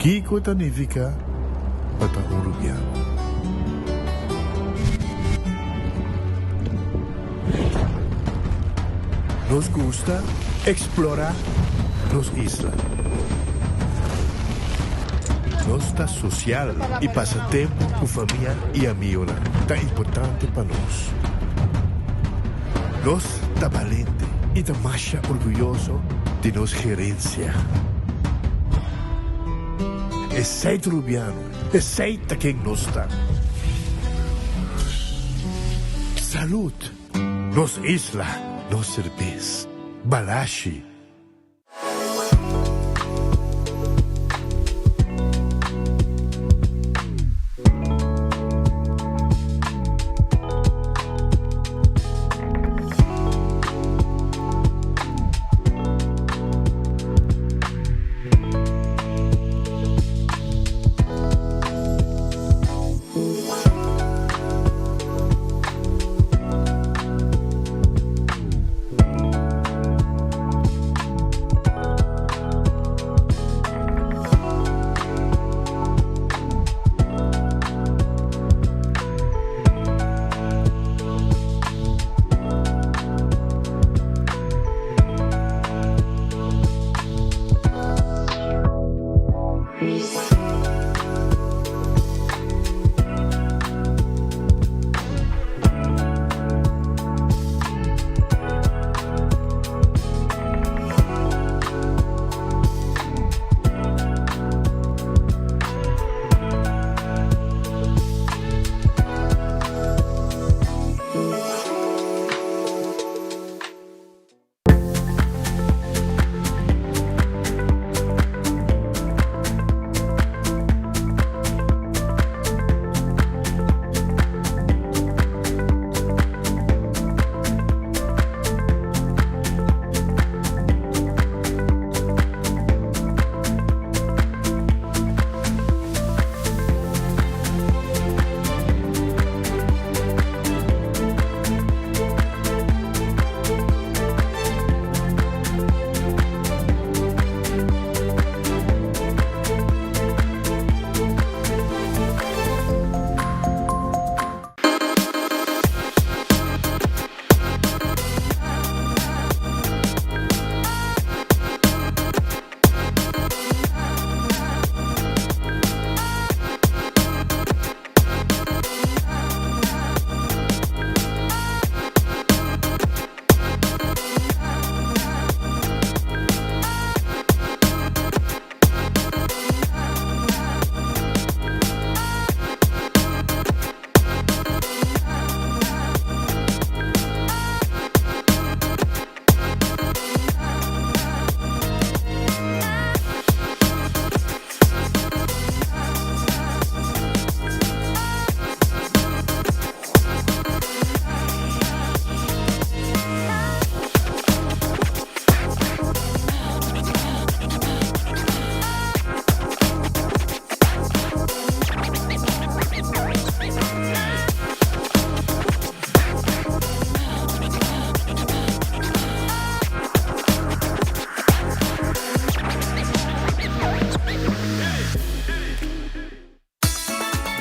Kiko ta nifiká pa ta un rubiano? Nos gusta eksplorá nos isla. Nos ta sosial i pasa tempu ku famia i amionan ta importante pa nos. Nos ta balente i ta masha orguyoso di nos gerensia. Esei ta Rubiano, esei ta ken nos ta. Salud! Nos isla, nos serbes. Balashi.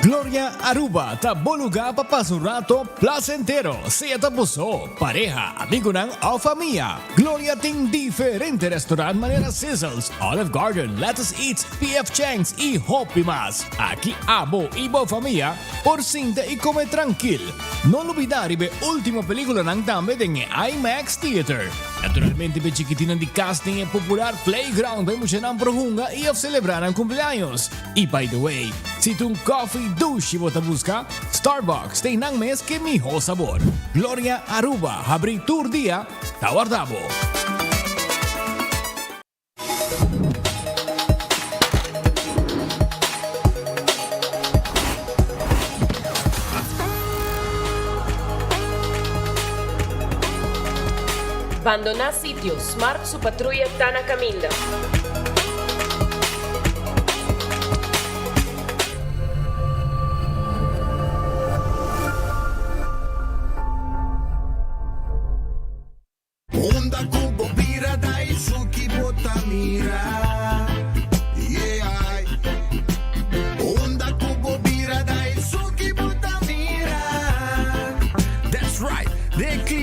Gloria Aruba ta bo lugar pa pasa un rato placentero, sea ta bo so, pareha, amigonan of famia. Gloria tin diferente restaurant manera Sizzles, Olive Garden, Lettuce Eats, PF Chang's y hopi mas. Aki abo y bo famia por sinta y come trankil. No lubida riba e ultimo peliculanan tambe den e IMAX Theater. Naturalmente p'e chikitinnan di cas den e popular playground pa e muchanan por hunga y of celebra nan cumpleaños. Y by the way, si ta un coffee dushi bo ta busca, Starbucks ta einan mes ke miho sabor. Gloria Aruba habri tur dia, ta warda bo. Bandoná sitio, Smart su patruya ta na kaminda. Unda ku bo bira dai su ki bo ta mira, yeah.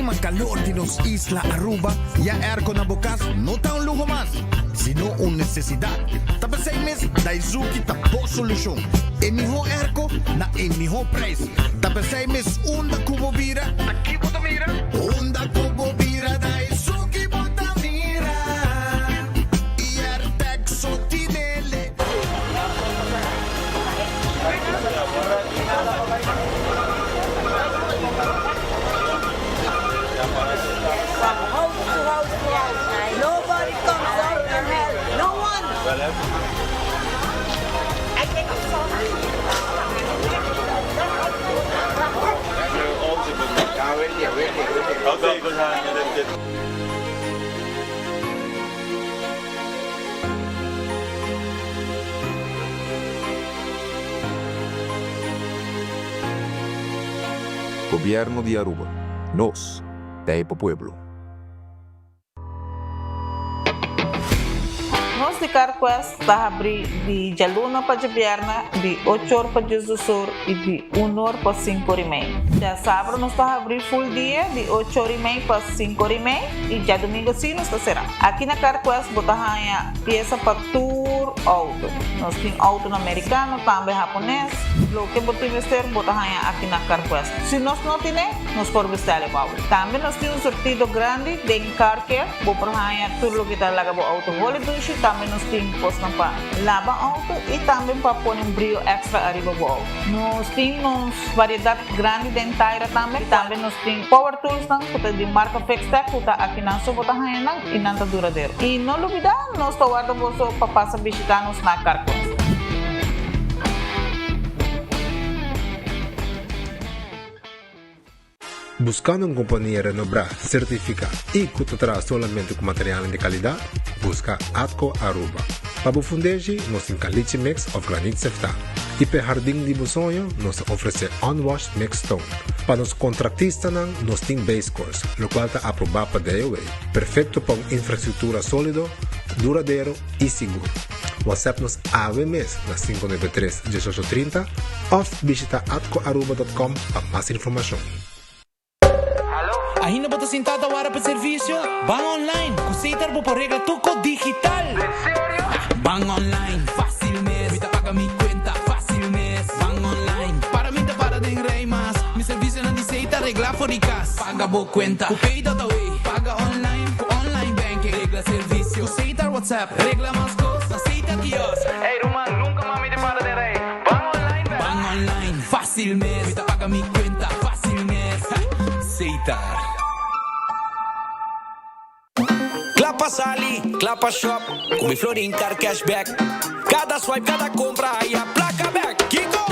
clima calor di nos isla Aruba, ya airco na bo cas no ta un luho mas, sino un necesidad. Ta p'esey mes Daizuki ta bo solucion. E miho airco na e miho prijs. Ta p'esey mes unda cu bo bira, ta ki bo ta mira? Unda cu bo bira Daizuki bo ta mira. Y Airtec so tinele. From house to house to house. Nobody comes out and help. No one. Gobierno di Aruba. Nos ta e pa pueblo. Nos di CarQuest ta habri di djaluna pa djabièrnè di ocho or pa diesdos or i di un or pa sinku or i mei. Djasabra nos ta habri full dia di ocho or i mei pa sinku or i mei i djadumingu si nos ta será. Aki na CarQuest bo ta haña piesa pa tur outo. Nos tin outonan merikano, tambe hapones. Loke bo tin mester bo ta haña aki na CarQuest. Si nos no tine, nos por bestèl e bou. Tambe nos tin un sortido grandi den Car Care. Bo por haña tur loke ta laga bo outo holi dushi. Tambe nos tin kosnan pa laba outo i tambe pa pone un brio èkstra ariba bo outo. Nos tin nos variedat grandi den taira tambe. Tambe nos tin power toolsnan ku ta di marka Fixtech ku ta akinan so bo ta haña nan i nan ta duradero. I no lubidá, nos ta warda boso pa pasa bishitá nos na Carquest. Buscando un compania renobrá, certificá y cu ta traha solamente cu materialnan di calidad? Busca Atco Aruba. Pa bo fundeshi, nos tin caliche mix of granit seftá. Y p'e hardin di bo soño, nos ta ofrece unwashed mixed stone. Pa nos contractistanan, nos tin base course, locual ta aprobá pa DOW, perfecto pa un infrastructura solido, duradero y sigur. WhatsApp nos awe mes na 593 1830 of bishita atcoaruba.com pa mas informacion. Ainda bo ta sinta ta wara pa servicio? Ban online! Cu Setar bo por regla tur cos digital! Ban online, facil mes! Mi ta paga mi cuenta, facil mes! Ban online, para mi ta para den rij mas! Mi servicionan di Setar regla for di cas! Paga bo cuenta cu Pay.awe! Paga online cu online banking! Regla servicio cu Setar WhatsApp! Regla mas cos na Setar kiosk! Ey ruman, nunca mas mi ta para den rij! Ban online bek! Ban online, facil mes! Mi ta paga mi cuenta, facil mes! Setar. Kla pa sali, kla pa shop, ku mi Florin Card Cashback. Kada swipe, kada kompra, haya plaka bek. Kiko?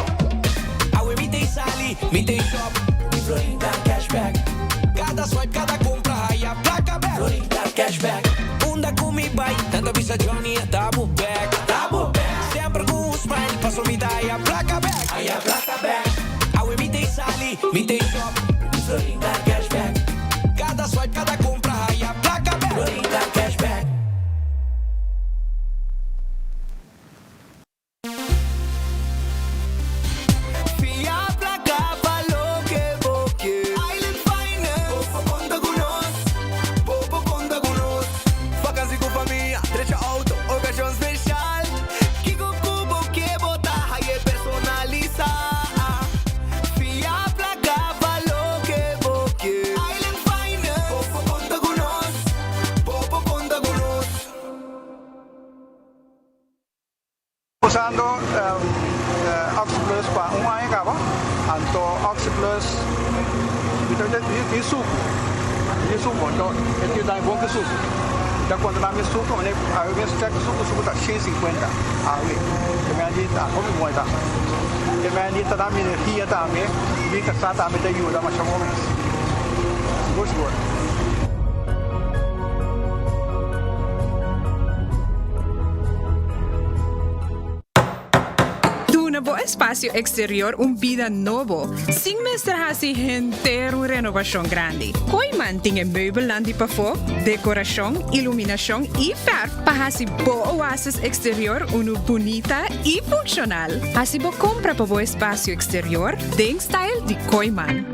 Awe mi t'ei sali, mi t'ei shop, mi Florin Card Cashback. Kada swipe, kada kompra, haya plaka bek. Florin Card Cashback. Unda ku mi bai, nan ta bisa Johnny a ta bo bek. Ta bo bek. Semper ku un smile, paso mi ta haya plaka bek. Haya plaka bek. Awe mi t'ei sali, mi t'ei shop, mi Florin Card Cashback. Kada swipe, kada kompra, haya plaka bek. Florin Card Cashback. Fia plaka pa loke bo ke. Island Finance. Bo por konta ku nos. Bo por konta ku nos. Vakansi ku famia, drecha outo, okashon speshal. Kiko ku bo ke bo ta haye personalisá. Fia plaka pa loke bo ke. Island Finance. Bo por konta ku nos. Bo por konta ku nos. Usando Oxyplus pa un aña caba, anto Oxyplus mi ta tin sucu, tin sucu, anto e tin dami bon ki sucu. Mi ta controla mi sucu, mane awe mes check sucu, sucu ta shen sinkuenta awe, e men di ta hopi bon e ta. E men di ta dami energia tambe, mi casa tambe ta yuda masha bon mes, sigur sigur. Duna bo espacio exterior un bida nobo, sin mester haci henter un renovacion grandi. Kooiman tin e meubelnan di pafó, decoracion, iluminacion y verf pa haci bo oasis exterior unu bunita y funcional. Haci bo compra pa bo espacio exterior den style di Kooiman.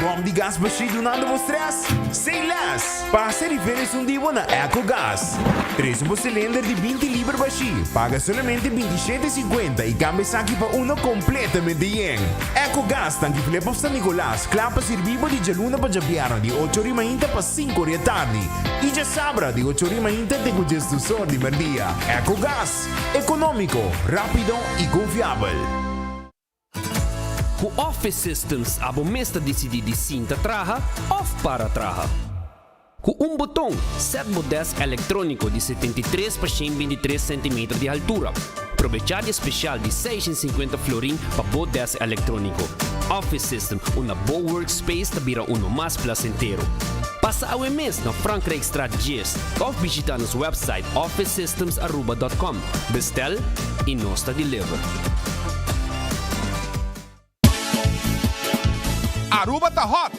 Bom di gas bashí dunando bo stress? Say less! Pasa riba esun di bo na Ecogas. Trese bo cilinder di 20 liber bashí, paga solamente 27,50 y cambia esaki pa uno completamente yen. Ecogas tanki Flip of San Nicolas, kla pa sirbi bo di djaluna pa djabièrnè di ocho ori mainta pa sinku ori e tardi y djasabra di ocho ori mainta te ku djesdus or di merdia. Ecogas, economico, rapido y confiabel. Ku Office Systems abo mes ta disidí di sinta traha òf para traha. Ku un boton, sèt bo dèsk elektróniko di 73 pa 123 sentimeter di haltura. Probechá di e spesial di 650 florin pa bo dèsk elektróniko. Office System, unda bo workspace ta bira uno mas plasentero. Pasa awe mes na Frankrijkstraat 10 òf bishitá nos wèpsait officesystemsaruba.com. Bestel i nos ta deliver. Aruba ta hot!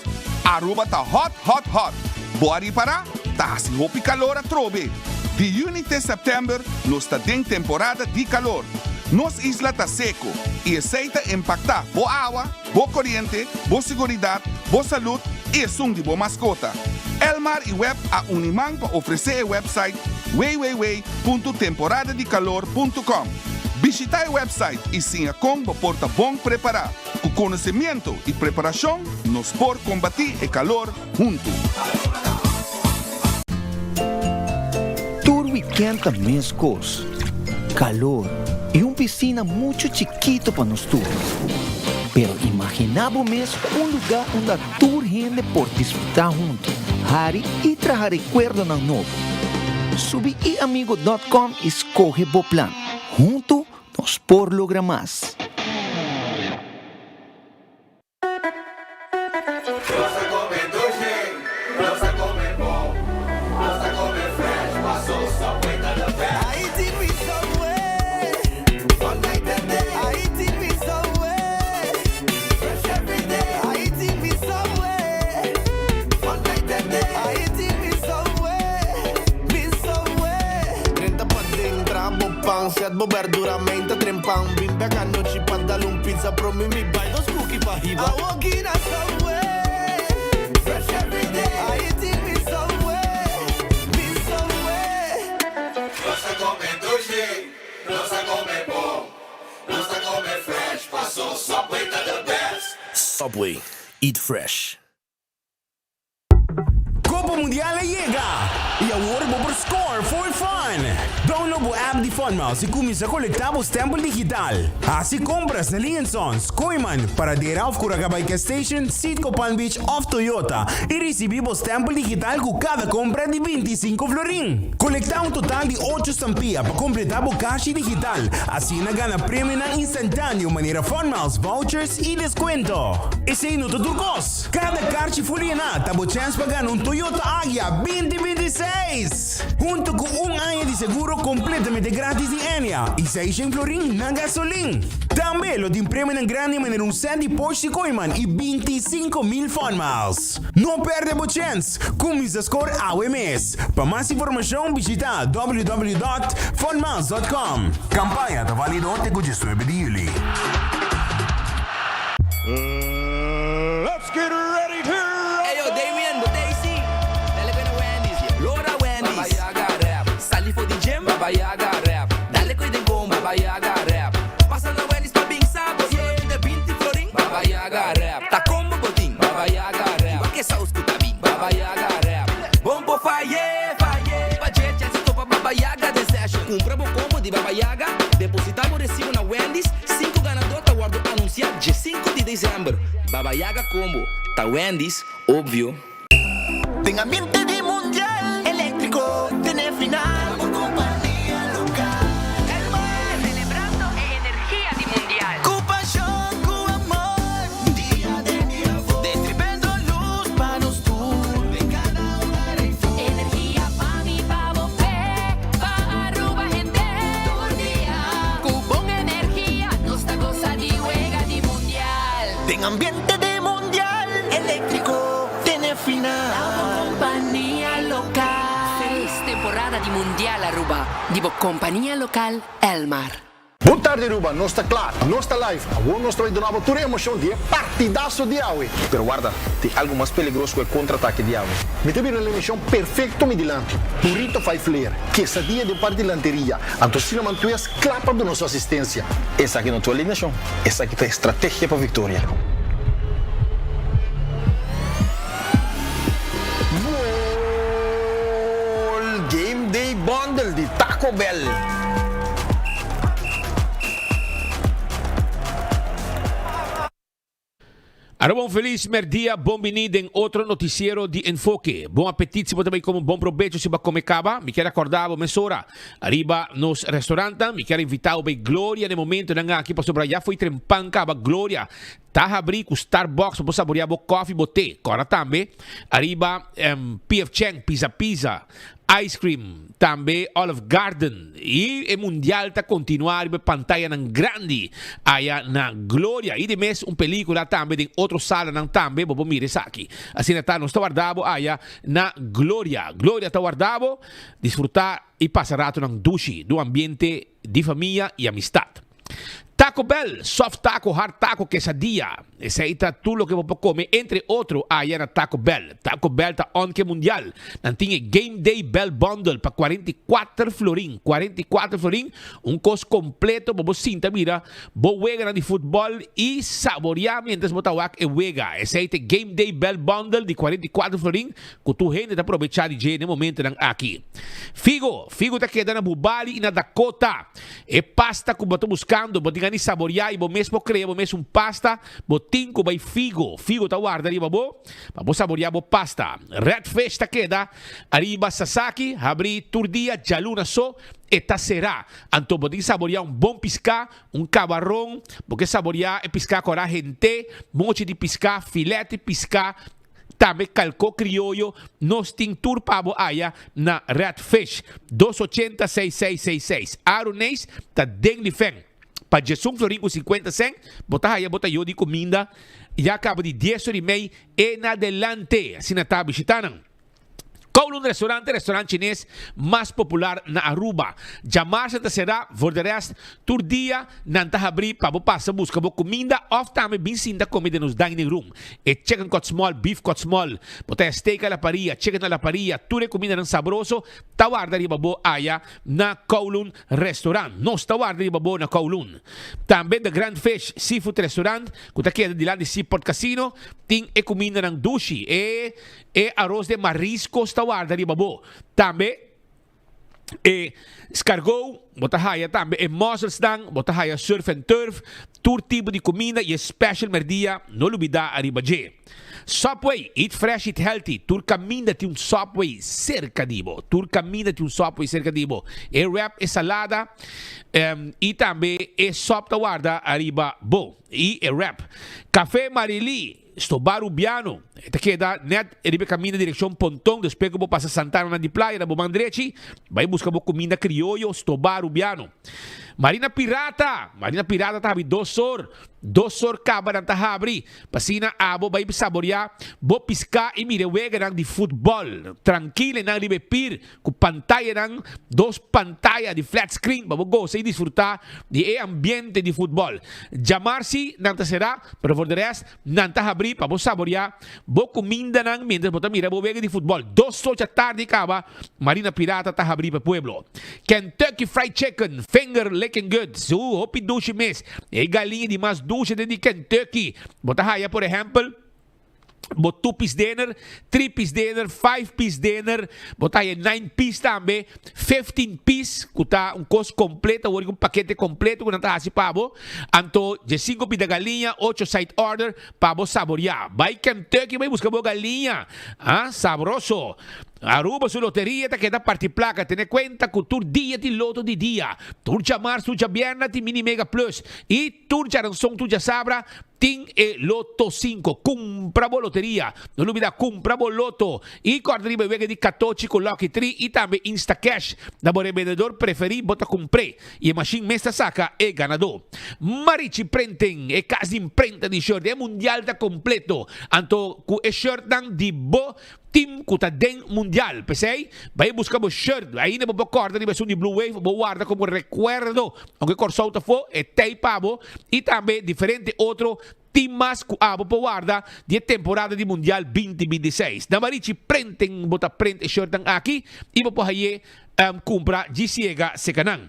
Aruba ta hot hot hot! Bo a ripara? Ta hasi hopi calor atrobe! Di juni te september nos ta den temporada di calor. Nos isla ta seco y esey ta impacta bo awa, bo coriente, bo seguridad, bo salud y esun di bo mascota. Elmar y web a uni man pa ofrece e website www.temporadadicalor.com. Bishita e website y siña con bo por ta bon prepara. Cu conocimiento y preparacion nos por combati e calor hunto. Tur weekend ta mescos, calor y un piscina mucho chikito pa nos tur. Pero imagina bo mes un lugar unda tur hende por disfruta hunto, hari y traha recuerdonan nobo. Subi iamigo dot com y scoge bo plan. Hunto nos por logra mas. Nos ta come dushi, nos ta come bon, nos ta come fresh, paso Subway ta the best. I eat with Subway, all night and day. I eat with Subway, fresh every day. I eat with Subway, all night and day. I eat with Subway, with Subway. Drenta paden, traha bo pan, set bo berdura, meinta trempan. Bin bek anochi pa dal un pizza, promi mi bai dos cookie pa hiba. I walk in a Subway, fresh every day. I eat with Subway, with Subway. Nos ta come dushi, nos ta come bon, nos ta come fresh, paso Subway ta the best. Subway, eat fresh. Copa Mundial a yega! Y awor bo por score for fun! Download bo app di FunMiles y cuminsa colecta bo stempel digital. Haci compras na Lee Sons, Kooyman, Paradera of Curacabay Gas Station, Citgo Palm Beach of Toyota y ricibi bo stempel digital cu cada compra di 25 florin. Colecta un total di ocho stampia pa completa bo cashi digital, asina gana premionan instantaneo manera FunMiles vouchers y descuento. Esey no ta tur cos! Kada karchi full yená ta bo chèns pa gana un Toyota Agya 2026! Hunto ku un aña di seguro kompletamente gratis di Enya i seishen florin na gasolin. Tambe lo tin premionan grandi manera un sèt di Porsche Kooiman i 25,000 Fun Miles. No pèrdè bo chèns! Kuminsá skor awe mes! Pa mas informashon bishitá www.funmiles.com. Kampaña ta válido te ku 19 di yüli. Let's get ready to Ey yo, Damien, bo ta ey si? Dale koe na Wendy's, yeah. Lora Wendy's. Baba Yaga rap. Sali for di gym. Baba Yaga rap. Dale koe den combo. Baba Yaga rap. Pasa na Wendy's pa bin sa bo. Solamente 20 florin. Baba Yaga rap. Ta combo bo tin. Baba Yaga rap. Wak e saus ku ta bin. Baba Yaga rap. Bon bo faye, faye. Pa dje chèns di topa Baba Yaga den session. Kumpra bo combo di Baba Yaga, deposita bo resibo na Wendy's. Sinku ganadó ta wòrdu anunsiá dje sinku di desèmber. Baba Yaga Combo ta Wendy's, obvio. Den ambiente di mundial eléctrico tene final bo compania local Elmar. Celebrando e energia di mundial. Cu pasion, cu amor, dia den dia for. Destribendo luz pa nos tur den cada hogar ey for. Energia pa mi, pa bo, p'e, pa Aruba hende tur dia. Cu bon energia nos ta goza di wega di mundial. Den ambiente di mundial electrico tene final. Ta bo compania local. Feliz temporada di mundial Aruba di bo compania local Elmar. Bon tardi Aruba, nos ta kla, nos ta live, awor nos ta bai duna bo tur e emocion di e partidazo di awe. Pero warda, tin algo mas peligroso cu e contraataque di awe. Mi ta bira un emocion perfecto mi dilanti, burrito five layer, quesadilla den parti dilanteria, anto cinnamon twist kla pa duna su asistencia. Esaki no ta un alineacion, esaki ta estrategia pa victoria. Gol! Game Day Bundle di Taco Bell! Aruba un felis merdia, bon bini den otro noticiero di Enfoke. Bon apetit si bo ta bay come, bon probecho si bo a come caba. Mi kier acorda bo mesora ariba nos restaurantnan. Mi kier invita bo bay Gloria na e momentonan aki pasobra ya fo'i trempan caba Gloria ta habri cu Starbucks pa bo saborea bo koffie, bo te. Corda tambe ariba PF Chang, Pizza Pizza, Ice Cream, tambe Olive Garden y e mundial ta continua riba e pantayanan grandi aya na Gloria y di mes un pelicula tambe den otro salanan tambe bo por mira esaki. Asina ta nos ta warda bo aya na Gloria. Gloria ta warda bo, disfruta y pasa ratonan dushi den un ambiente di famia y amistad. Taco Bell, soft taco, hard taco, quesadilla. Esey ta tur loke bo por come, entre otro, aya na Taco Bell. Taco Bell ta on ke mundial. Nan tin e Game Day Bell Bundle pa 44 florin. 44 florin, un kos kompleto pa bo sinta mira bo weganan di futbòl i saboreá mientras bo ta wak e wega. Esey ta e Game Day Bell Bundle di 44 florin ku tur hende ta probechá di dje na e momentonan aki. Figo, Figo ta keda na Bubali i na Dakota. E pasta ku bo ta buskando, bo tin gana di saboriá i bo mes por krea bo mes un pasta, bo tin ku bai Figo. Figo ta warda riba bo pa bo saboriá bo pasta. Red Fish ta keda ariba Sasaki, habrí tur dia, djaluna so e ta será. Anto bo tin saboriá un bon piská, un kabaron, bo ke saboriá e piská kòrá hent'é, mochi di piská, filèt di piská, Tambe kalko krioyo nos tin tur pa bo aya na Red Fish. Dos ochenta seis seis seis seis. Aaron Neis ta den di fen. Pa djesun florin ku sinkuenta sen bo ta haya bo tayo di kuminda ya kaba di dies ora i mei en adelante. Asina ta bishitanan. Kowloon Restaurant e restaurant chines mas popular na Aruba. Djamarsa ta será, voor de rest tur dia nan ta habrí pa bo pasa buska bo kuminda òf tambe bin sinta kome den nos dining room. E chicken cut small, beef cut small, bo ta steak a la parilla, chicken a la parilla, tur e kumindanan sabroso ta warda riba bo aya na Kowloon Restaurant. Nos ta warda riba bo na Kowloon. Tambe The Grand Fish Seafood Restaurant ku ta keda dilanti Seaport Casino tin e kumindanan dushi. E E aros de mariscos ta warda riba bo. Tambe e scargot, bo ta haya tambe e musselsnan, bo ta haya surf and turf, tur tipo di cuminda y e special merdia, no lubida ariba dje. Subway, eat fresh, eat healthy, tur caminda tin un Subway cerca di bo, tur caminda tin un Subway cerca di bo. E wrap, e salada y tambe e sop ta warda ariba bo y e wrap. Cafe Marily. Stobá Rubiano, e ta keda nèt riba e kaminda direkshon Ponton, despues ku bo pasa Santana na di playa na bo man drechi, bai buska bo kuminda krioyo Stobá Rubiano. Marina Pirata, Marina Pirata ta habri dos or, dos or kaba nan ta habri, pa asina abo bai saboriá bo piská i mira e weganan di futbòl trankil einan riba e pir ku pantayanan, dos pantaya di flat screen pa bo gosa i disfrutá di e ambiente di futbòl. Djamar si nan ta será, pero for de rest nan ta habrí pa bo saboriá bo kumindanan miéntras bo ta mira bo wega di futbòl. Dos ocha tardi kaba, Marina Pirata ta habrí pa e pueblo. Kentucky Fried Chicken, finger licking good, su hopi dushi mes. E galiña di mas dushi den di Kentucky. Bo ta haya por ehèmpel. Bo two piece dinner, three piece dinner, five piece dinner, bo ta haya nine piece tambe, 15 piece, ku ta un kos kompleto, awor un pakete kompleto ku nan ta hasi pa bo. Anto diesinko pida galiña, ocho side order pa bo saboriá. Bai Kentucky bai buska bo galiña, ah, sabroso. Aruba su loteria ta keda parti plaka, tene kuenta ku tur dia tin loto di dia. Tur djamars, tur djabièrnè tin mini mega plus i tur djaranson, tur djasabra. Tin e Loto 5. Kumpra bo loteria. No lubida kumpra bo loto. I kòrda riba e wega di katochi ku Lucky Tree i tambe Instacash. Na bo rebendedor preferí bo ta kumpr'é i e mashin mes ta saka e ganadó. Marichi Printing, e kas di imprenta di shirt. E mundial ta kompleto. Anto ku e shirtnan di bo Team ku ta den mundial. P'esei, bai buska bo shirt. Ainda bo por kòrda riba esun di Blue Wave, bo warda komo rekuerdo. Ounke Kòrsou ta afó, e tei pa bo i tambe diferente otro team mas ku abo por warda di e temporada di mundial 2026. Na Marichi Printing bo ta print e shirtnan aki i bo por haye Cumpra dji ciega seca nan.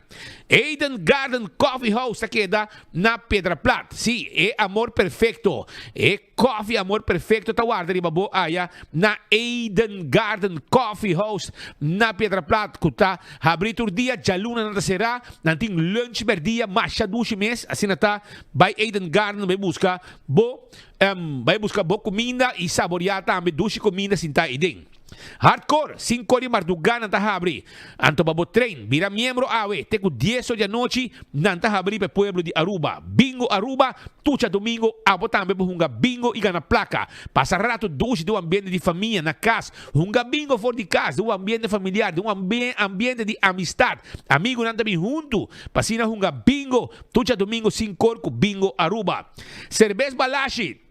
Eden Garden Coffee House ta keda na Piedra Plat. Sí, e amor perfecto. E coffee amor perfecto ta warda riba bo aya na Eden Garden Coffee House na Piedra Plat cu ta habri tur dia. Djaluna nan ta cera. Nan tin lunch merdia masha dushi mes. Asina ta, bay Eden Garden bay busca bo, bay busca bo cuminda y saborea tambe dushi cuminda sinta eyden. Hardcore, Sinkor di mardugá nan ta habri. Anto pa bo train, bira miembro awe, te ku dies or di anochi nan ta habri pa e pueblo di Aruba. Bingo Aruba, Tucha Domingo, abo tambe por hunga bingo i gana plaka. Pasa rato dushi den un ambiente di famia na kas. Hunga bingo for di kas, den un ambiente familiar, den un ambiente di amistad. Amigunan ta bin huntu pa asina hunga bingo Tucha Domingo sinkor ku Bingo Aruba. Serbes Balashi.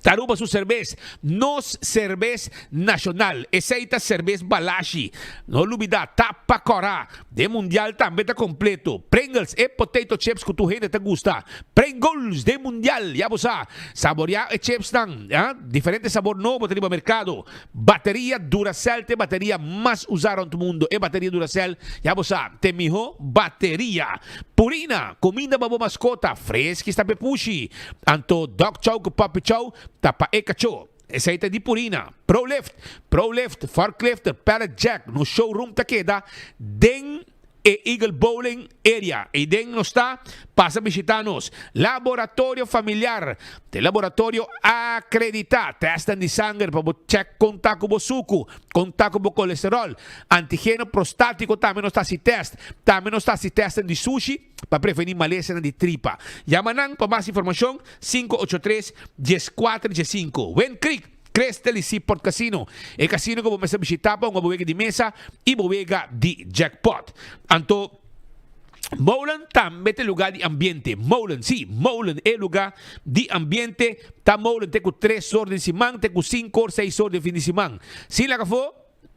Taruba su serbes, nos serbes nashonal. Esei ta serbes Balashi. No lubida, tapa kòrá. Den mundial tambe ta kompleto. Pringles, e potato chips ku tur hende ta gusta. Pringles den mundial, ya bo sa. Saboriá e chipsnan, ah, diferente sabor nobo ta riba merkado. Bateria Duracell ta e bateria mas usá rònt mundu. E bateria Duracell, ya bo sa, ta e mihó bateria. Purina, kuminda pa bo maskota, freski sta p'e pushi. Anto Dog Chow ku Puppy Chow ta pa e kachó. Esei ta di Purina. Prolift, Prolift, Forklifter, Pallet Jack, nos showroom ta keda den e Eagle Bowling Area. Eiden nos ta, pasa bishita nos. Laboratorio Familiar, ta e laboratorio akreditá. Tèstnan di sanger pa bo chèk kon ta ku bo suku, kon ta ku bo kolesteròl. Antigeno prostátiko tambe nos ta hasi tèst. Tambe nos ta hasi tèstnan di sushi pa prevení malesanan di tripa. Yama nan pa mas informashon, 583 14 15. Wind Creek. Crystal y Seaport Casino, e casino cu bo mester bishita pa hunga bo wega di mesa y bo wega di jackpot. Anto Molen tambe ta e lugar di ambiente. Molen, si, Molen e lugar di ambiente. Ta Molen te cu tres or den siman, te cu cinco or, seis or den fin di siman. Sin laga afo,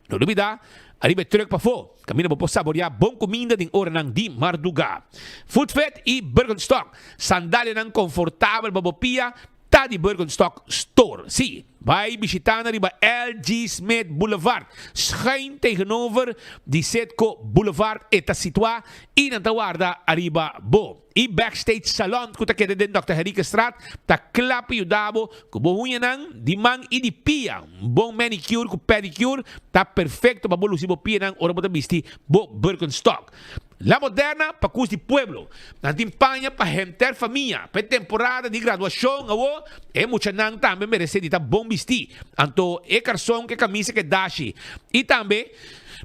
no lubida, ariba e truck pafo, caminda bo por saborea bon cuminda den oranan di marduga. Foodfit y Birkenstock, sandalianan confortabel pa bo pia, Ta di Birkenstock Store. Sí, bai bishita nan riba LG. Smith Boulevard, schuin tegenover di Citgo Boulevard e ta situá i nan ta warda ariba bo. I Backstage Salon ku ta keda den Dòkter Henriquezstraat ta kla pa yuda bo ku bo huñanan di man i di pia. Un bon manicure ku pedicure ta perfekto pa bo lusi bo pianan ora bo ta bisti bo Birkenstock. La Moderna pa kus di pueblo. Nan tin paña pa henter famia. Pa e temporada di graduashon awo, e muchanan tambe meresé di ta bon bistí. Anto e karson ku e kamisa ku e dashi. I tambe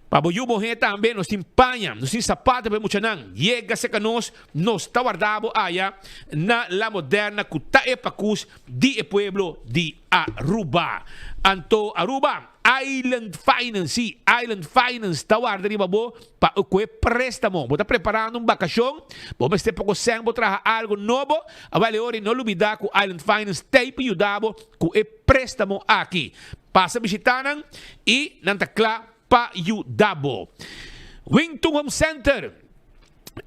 pa bo yu muhé tambe nos tin paña, nos tin sapato pa e muchanan. Yega serka nos, nos ta warda bo aya na La Moderna ku ta e pakus di e pueblo di Aruba. Anto Aruba, Island Finance, sí, Island Finance ta warda riba bo pa e koe préstamo. Bo ta preparando un bakashon, bo mester poko sèn bo traha algo nobo, awel e ora no lubidá ku Island Finance t'ei pa yuda bo ku e préstamo aki. Pasa bishitá nan i nan ta kla pa yuda bo. Wington Home Center.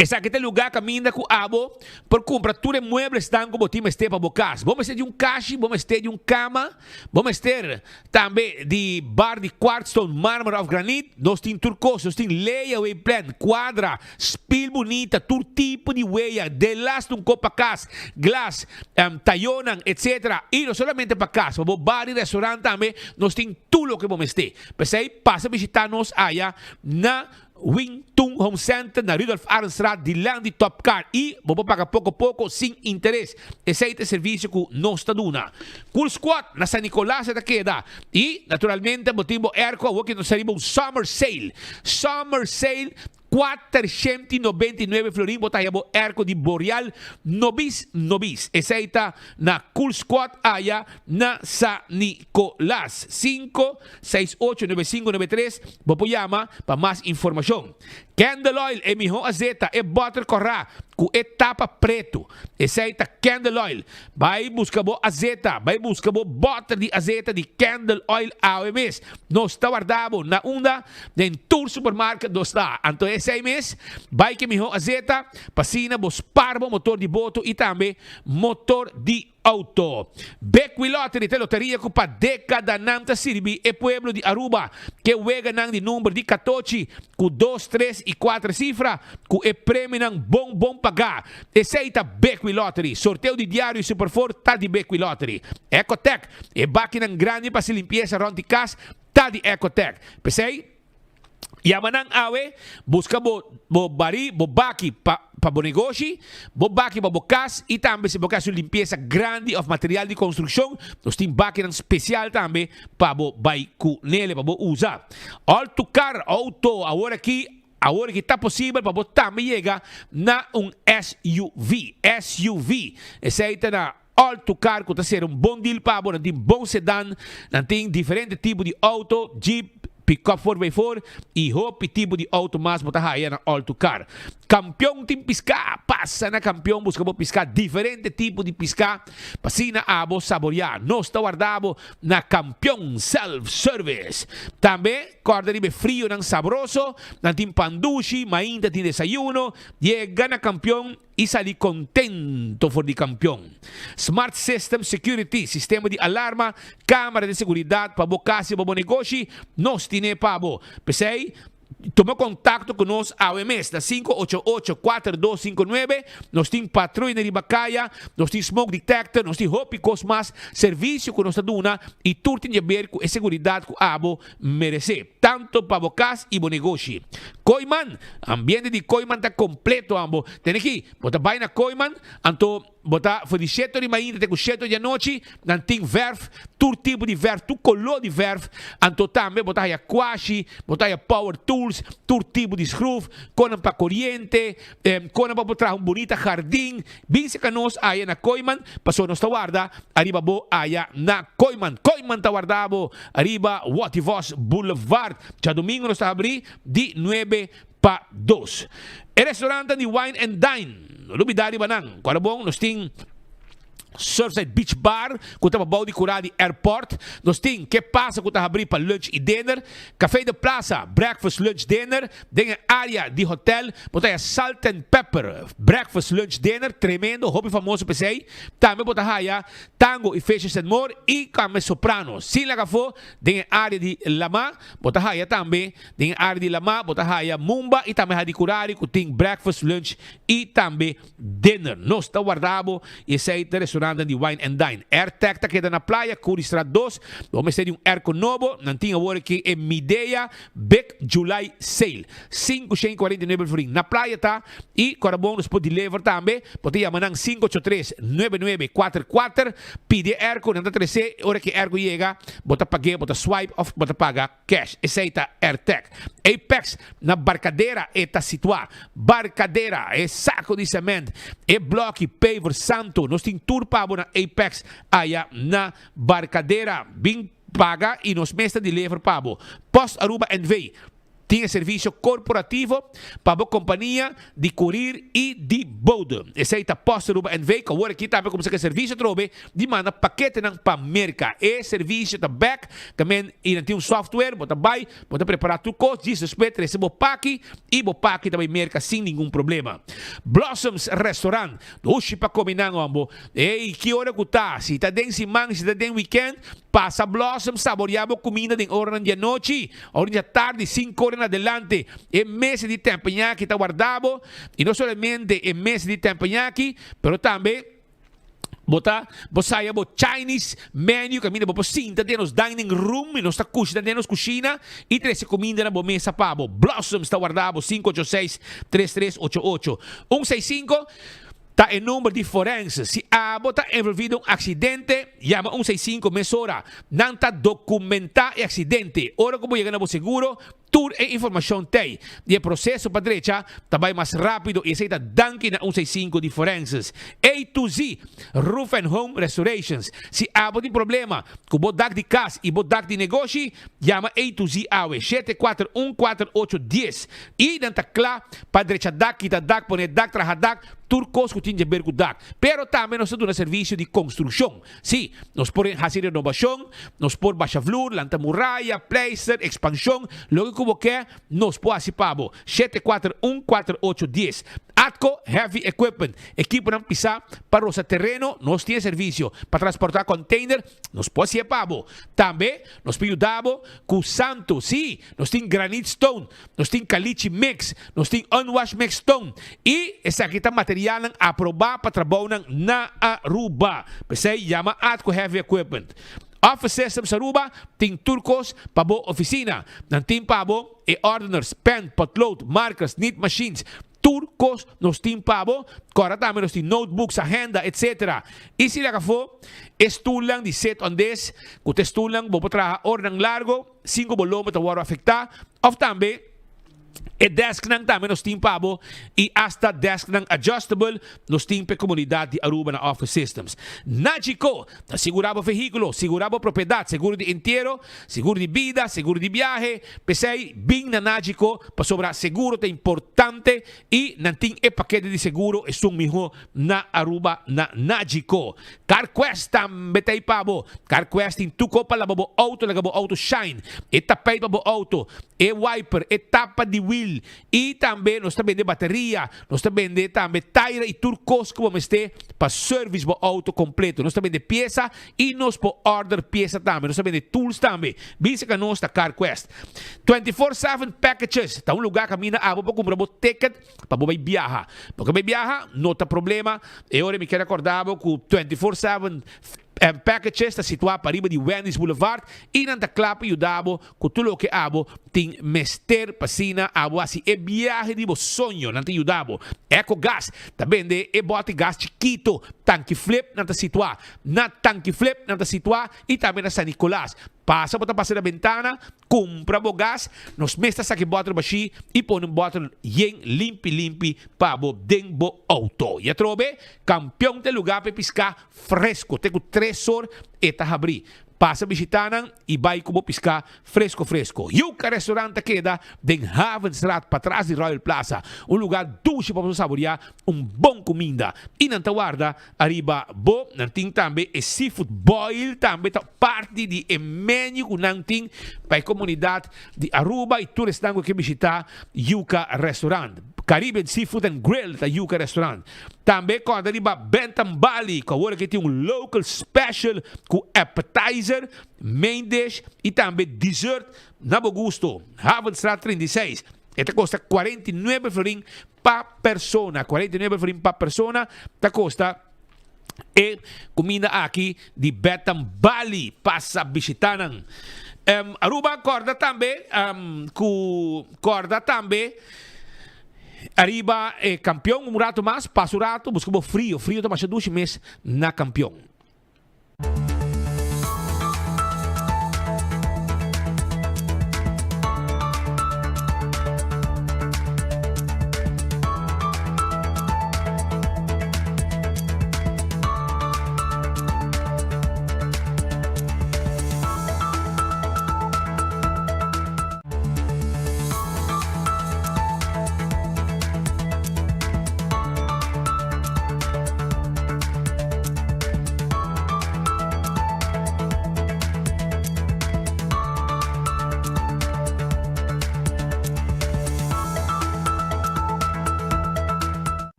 Esaki ta e lugá kaminda ku abo por kumpra tur e mueblesnan ku bo tin mester pa bo kas. Bo mester di un kashi, bo mester di un kama, bo mester tambe di bar di kwartstone, marmer òf granit. Nos tin tur kos. Nos tin layaway plan, kuadra, spil bunita, tur tipo di weya, delas un kop pa kas, glas, tayonan, etsetera. I no solamente pa kas, pa bo bar i restaurant tambe nos tin tur loke bo mester. P'esei pasa bishita nos aya na Wing Tun Home Center na Rudolf Arendstraat dilanti di Top Car y bo por paga poco poco sin interes. Esey ta e servicio cu nos ta duna. Cool Squad na San Nicolas e ta keda y naturalmente bo tin bo airco awor ki nos ta riba un summer sale. Summer sale. 499 florin bo ta haya bo airco di Boreal nobis nobis. Esey ta na Cool Squad aya na San Nicolas. 5 6 8 9 5 9 3 bo por yama pa mas informacion. Candle oil e miho azeta e boter corra cu e tapa preto. Esey ta candle oil. Bay busca bo azeta, bay busca bo boter di azeta di candle oil awe mes. Nos ta warda bo na unda? Den tur supermarket nos ta. Anto esey mes, bay ke miho azeta pa asina bo spar bo motor di boto y tambe motor di auto. Bekwee Lottery ta e loteria cu pa decadanan ta sirbi e pueblo di Aruba ke weganan di number di catochi cu dos, tres y cuater cifra cu e premionan bon bon paga. Esey ta Bekwee Lottery. Sorteo di diario y Super Four ta di Bekwee Lottery. Ecotec, e bakinan grandi pa haci limpieza rond di cas ta di Ecotec. P'esey, yama nan awe, buska bo bo bari, bo baki pa pa bo negoshi, bo baki pa bo kas i tambe si bo ke hasi un limpiesa grandi òf material di konstrukshon, nos tin bakinan spesial tambe pa bo bai ku nele, pa bo usa. All to car auto awor aki, awor aki ta posibel pa bo tambe yega na un SUV, SUV. Esei ta na All to car ku ta ser un bon deal pa bo, nan tin bon sedan, nan tin diferente tipo di auto, jeep, pick-up four by four y hopi tipo di auto mas bo ta haya na All to Car. Campeon tin pisca, pasa na Campeon busca bo pisca, diferente tipo di pisca pa asina abo saboria. Nos ta warda bo na Campeon Self Service. Tambe corda riba e frionan sabroso, nan tin pan dushi, mainta tin desayuno, yega na Campeon i sali kontento for di kampion. Smart System Security, sistema di alarma, kamera di seguridat pa bo kas i pa bo negoshi, nos tine pa bo. P'esei, tuma kontakto ku nos awe mes na 588 4259. Nos tin patruya riba kaya, nos tin smoke detector, nos tin hopi kos mas, servisio ku nos ta duna i tur tin jaber ku e seguridat ku abo meresé, tanto pa bo kas i bo negoshi. Kooiman, Ambiente di Kooiman ta kompleto ambo. Tene ki, bo ta bai na Kooiman, anto bo ta for di sheto di mainta te ku sheto di anochi, nan tin verf, tur tipo di verf, tur koló di verf, anto tambe bo ta haya kwashi, bo ta haya power tools, tur tipo di skruf, konan pa koriente, konan pa bo traha un bunita hardin. Bin seka nos aya na Kooiman, pasobra nos ta warda ariba bo aya na Kooiman. Kooiman ta warda bo ariba Wativos Boulevard. Djadumingu nos ta habrí di nuebe pa dos. E restaurantnan di Wine and Dine, no lubidá riba nan. Ku bon nos tin Surfside Beach Bar ku ta pabou di kurá di airport. Nos tin Ke Pasa ku ta habrí pa lunch i dinner. Café de Plaza, breakfast, lunch, dinner. Den e área di hotel bo ta haya Salt and Pepper, breakfast, lunch, dinner, tremendo, hopi famoso p'esei. Tambe bo ta haya Tango i Fishes and More i Carmen Soprano. Sin laga afó den e área di lamá bo ta haya tambe den e área di lamá bo ta haya Mumba i tambe Hadicurari ku tin breakfast, lunch i tambe dinner. Nos ta warda bo i esei ta restaurantnan di Wine and Dine. Airtec ta keda na Playa, Curiestraat dos. Bo mester di un airco nobo, nan tin awor aki e Midea Big July Sale. 549 florin. Na Playa ta i kora bon nos por deliver tambe. Bo ta yama nan 583 9944. Pidi e airco, nan ta trese. Ora ki e airco yega, bo ta pag'é, bo ta swipe of bo ta paga cash. Esei ta Airtec. Apex na Barcadera e ta situá. Barcadera, e saco di cement, e bloki, paver, santo. Nos tin tur pa bo na Apex aya na Barcadera. Bin paga y nos mes ta deliver pa bo. Post Aruba NV. Tin e servisio korporativo pa bo kompania di kurir i di bode. Esei ta Post Aruba NV ku awor aki tambe kuminsá ku e servisio atrobe di manda paketenan pa Merka. E servisio ta bek tamen i nan tin un software, bo ta bai, bo ta prepará tur kos, djis despues trese bo paki i bo paki ta bai Merka sin ningun problema. Blossoms Restaurant, dushi pa kome nan hombo. Ey, ki ora ku ta? Si ta den siman, si ta den wikènt, Pasa Blossom saboreá bo kuminda den oranan di anochi, ora di atardi, sinku ora en adelante. E mesa di teppanyaki ta warda bo, i no solamente e mesa di teppanyaki, pero tambe bo ta bo saya bo Chinese menu kaminda bo por sinta den nos dining room i nos ta kushina den nos kushina i trese kuminda na bo mesa pa bo. Blossoms ta warda bo, 586 3388 165. Ta e number di forense. Si abo ta envolvi den un accidente, yama 165 mesora. Nan ta documenta e accidente. Ora cu bo yega na bo seguro, tur e informacion t'ey. Di e proceso pa drecha ta bay mas rapido y esey ta danki na 165 di forenses. A to Z Roof and Home Restorations. Si abo tin problema cu bo dak di cas y bo dak di negoshi, yama A to Z awe, 741 4810 y nan ta cla pa drecha dak, kita dak, pone dak, traha dak, tur kos ku tin dje ber ku dak. Pero tambe nos ta duna servisio di konstrukshon. Sí, nos por hasi renobashon, nos por basha vlur, lanta muraya, pleister, ekspanshon, loke ku bo ke, nos por hasi pa bo. 7414810. Atco Heavy Equipment, ekiponan pisá pa rosa tereno, nos tin e servisio. Pa transportá container, nos por hasié pa bo. Tambe nos por yuda bo ku santu. Sí, nos tin granite stone. Nos tin caliche mix, nos tin unwash mix stone y esaki ta materialnan aproba pa trabounan na Aruba. P'esey yama Atco Heavy Equipment. Office Systems Aruba tin tur cos pa bo oficina. Nan tin pa bo e ordeners, pen, potlood, markers, nit machines, tur cos nos tin pa bo. Cora tambe nos tin notebooks, agenda, etc. Y si laga afo e stoelnan di sit on this, cu ta e stoelnan bo por traha oranan largo, sin ku bo lomba ta wòrdu afektá, òf tambe e desknan tambe nos tin pa bo i asta desknan adjustable nos tin pa e komunidat di Aruba na Office Systems. Nagico ta sigurá bo vehíkulo, sigurá bo propiedat, seguro di entiero, seguro di bida, seguro di biahe. P'esei bin na Nagico pasobra seguro ta importante i nan tin e pakete di seguro esun mihó na Aruba na Nagico. CarQuest tambe ta ei pa bo. CarQuest tin tuko pa laba bo auto laga bo auto shine. E tapijt pa bo auto, e wiper, e tapa di wiel y tambe nos ta bende bateria, nos ta bende tambe taira y tur cos cu bo mester pa service bo auto completo. Nos ta bende pieza y nos por order pieza tambe. Nos ta bende tools tambe. Bisa ca nos ta CarQuest. 24/7 Packages ta un lugar caminda abo por cumpra bo ticket Pa bo bai biaha. Bo ke bai biaha? No ta problema. E ora mi kier acorda bo cu 24/7 Packages ta situa pariba di Wendy's Boulevard y nan ta cla pa yuda bo cu tur loke abo tin mester pa asina abo haci e biahe di bo soño. Nan ta yuda bo. Eco Gas ta bende e bote gas chikito Tanki Flip. Nan ta situa na Tanki Flip. Nan ta situa y tambe na San Nicolas. Pasa bo ta pasa na bentana. Kumpra bo gas, nos mes ta saka e bòter bashí i pone un bòter yen limpi limpi pa bo den bo outo. I atrobe, Kampion ta e lugá pa e piská fresko. Te ku tres or e ta habrí. Pasa bishitá nan i bai ku bo piská fresko fresko. Yuca Restaurant ta keda den Havenstraat patras di Royal Plaza. Un lugá dushi pa bo saboriá un bon kuminda. I nan ta warda Ariba bo nan tin tambe e seafood boil tambe ta parti di e menu ku nan tin pa e komunidat di Aruba i tur esnan ku ke bishita Yuca Restaurant. Caribbean Seafood and Grill ta Yuca Restaurant. Tambe kòrda riba Bentham Bali ku awor aki tin un local special ku appetizer, main dish i tambe dessert na bo gusto. Havenstraat 36. E ta kosta 49 florin pa persona. 49 florin pa persona ta kosta e kuminda aki di Betham Bali. Pasa bishita nan. Um, Aruba korda tambe um, ku korda tambe ariba e kampion un rato mas, pasa un rato, buska bo frio. Frio ta masha dushi mes na kampion.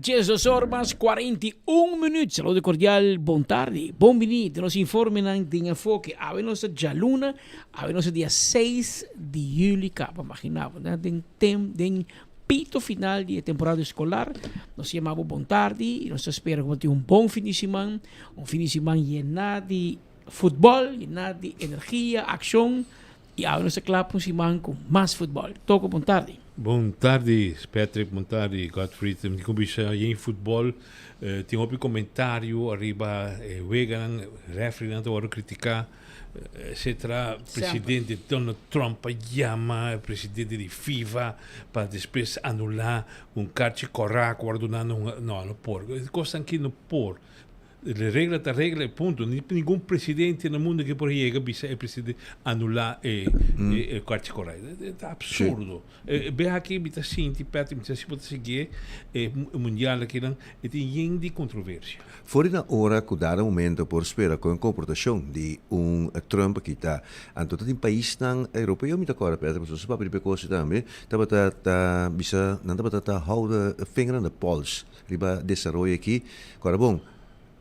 12 or mas 41 minuut. Saludo cordial, bon tardi. Bon bini den nos informenan den Enfoke. Awe nos ta djaluna, awe nos ta dia 6 di juli kaba. Imagina bo, den tem, den pito final di e temporada escolar. Nos yama bo bon tardi y nos ta spera ku bo tin un bon fin di siman, un fin di siman yena di futbol, yena di energia, accion. Y awe nos ta kla pa un siman ku mas futbol. Toko bon tardi. Bon tardi Patrick, bon tardi Godfried. Mi tin ku bisa yen futbol tin hopi komentario ariba e weganan, refrinan ta wòrdu kritiká etcetera. Presidente Donald Trump a yama e presidente di FIFA pa despues anulá un karchi kòrá ku wòrdu duna na un, no, no por. E kosnan aki no por. Regla ta regla y punto. Ni ningun presidente na mundo que por yega bisa e presidente anula e e karchi korai. Ta absurdo. Be aki mi ta sinti Patrick, mi ta si bo ta sigui e mundial akinan e tin yen di controversia. For di na ora ku dado momento por spera ku e komportashon di un Trump aki ta anto ta tin paisnan europeo mi ta kòrda Patrick pasobra su papia riba e kos tambe tabata ta bisa nan tabata ta hou de vinger aan de pols Riba desaroyo aki, kòrda bon,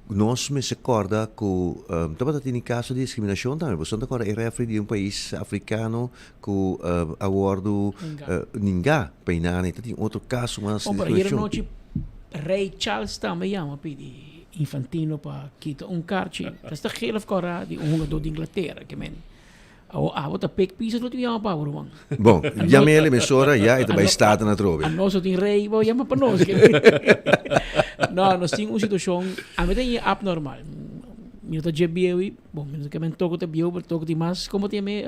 nos mester kòrda ku tabata tini kaso di diskriminashon tambe. Boso no ta kòrda e rèfri di un pais afrikano ku a wòrdu ningá pa inani. Ta tin otro kaso mas di Oh, pero ayer diskriminashon. anochi Rei Charles tambe yama pidi Infantino pa kita un karchi. Ta sta geel of kòrda di un hungadó di Inglatera ke men. Awo abo ta pek pisa lo tin yama pa abo ruman. Bon, yama el emisora ya e ta bai Staten atrobe. A nos no tin rey, bo yama pa nos. No, nos tin un situacion, a mi ta haya abnormal. Mi no ta dje bieu y, bon, mi no ta ke men toko ta bieu, pero toko tin mas, como ta yama e,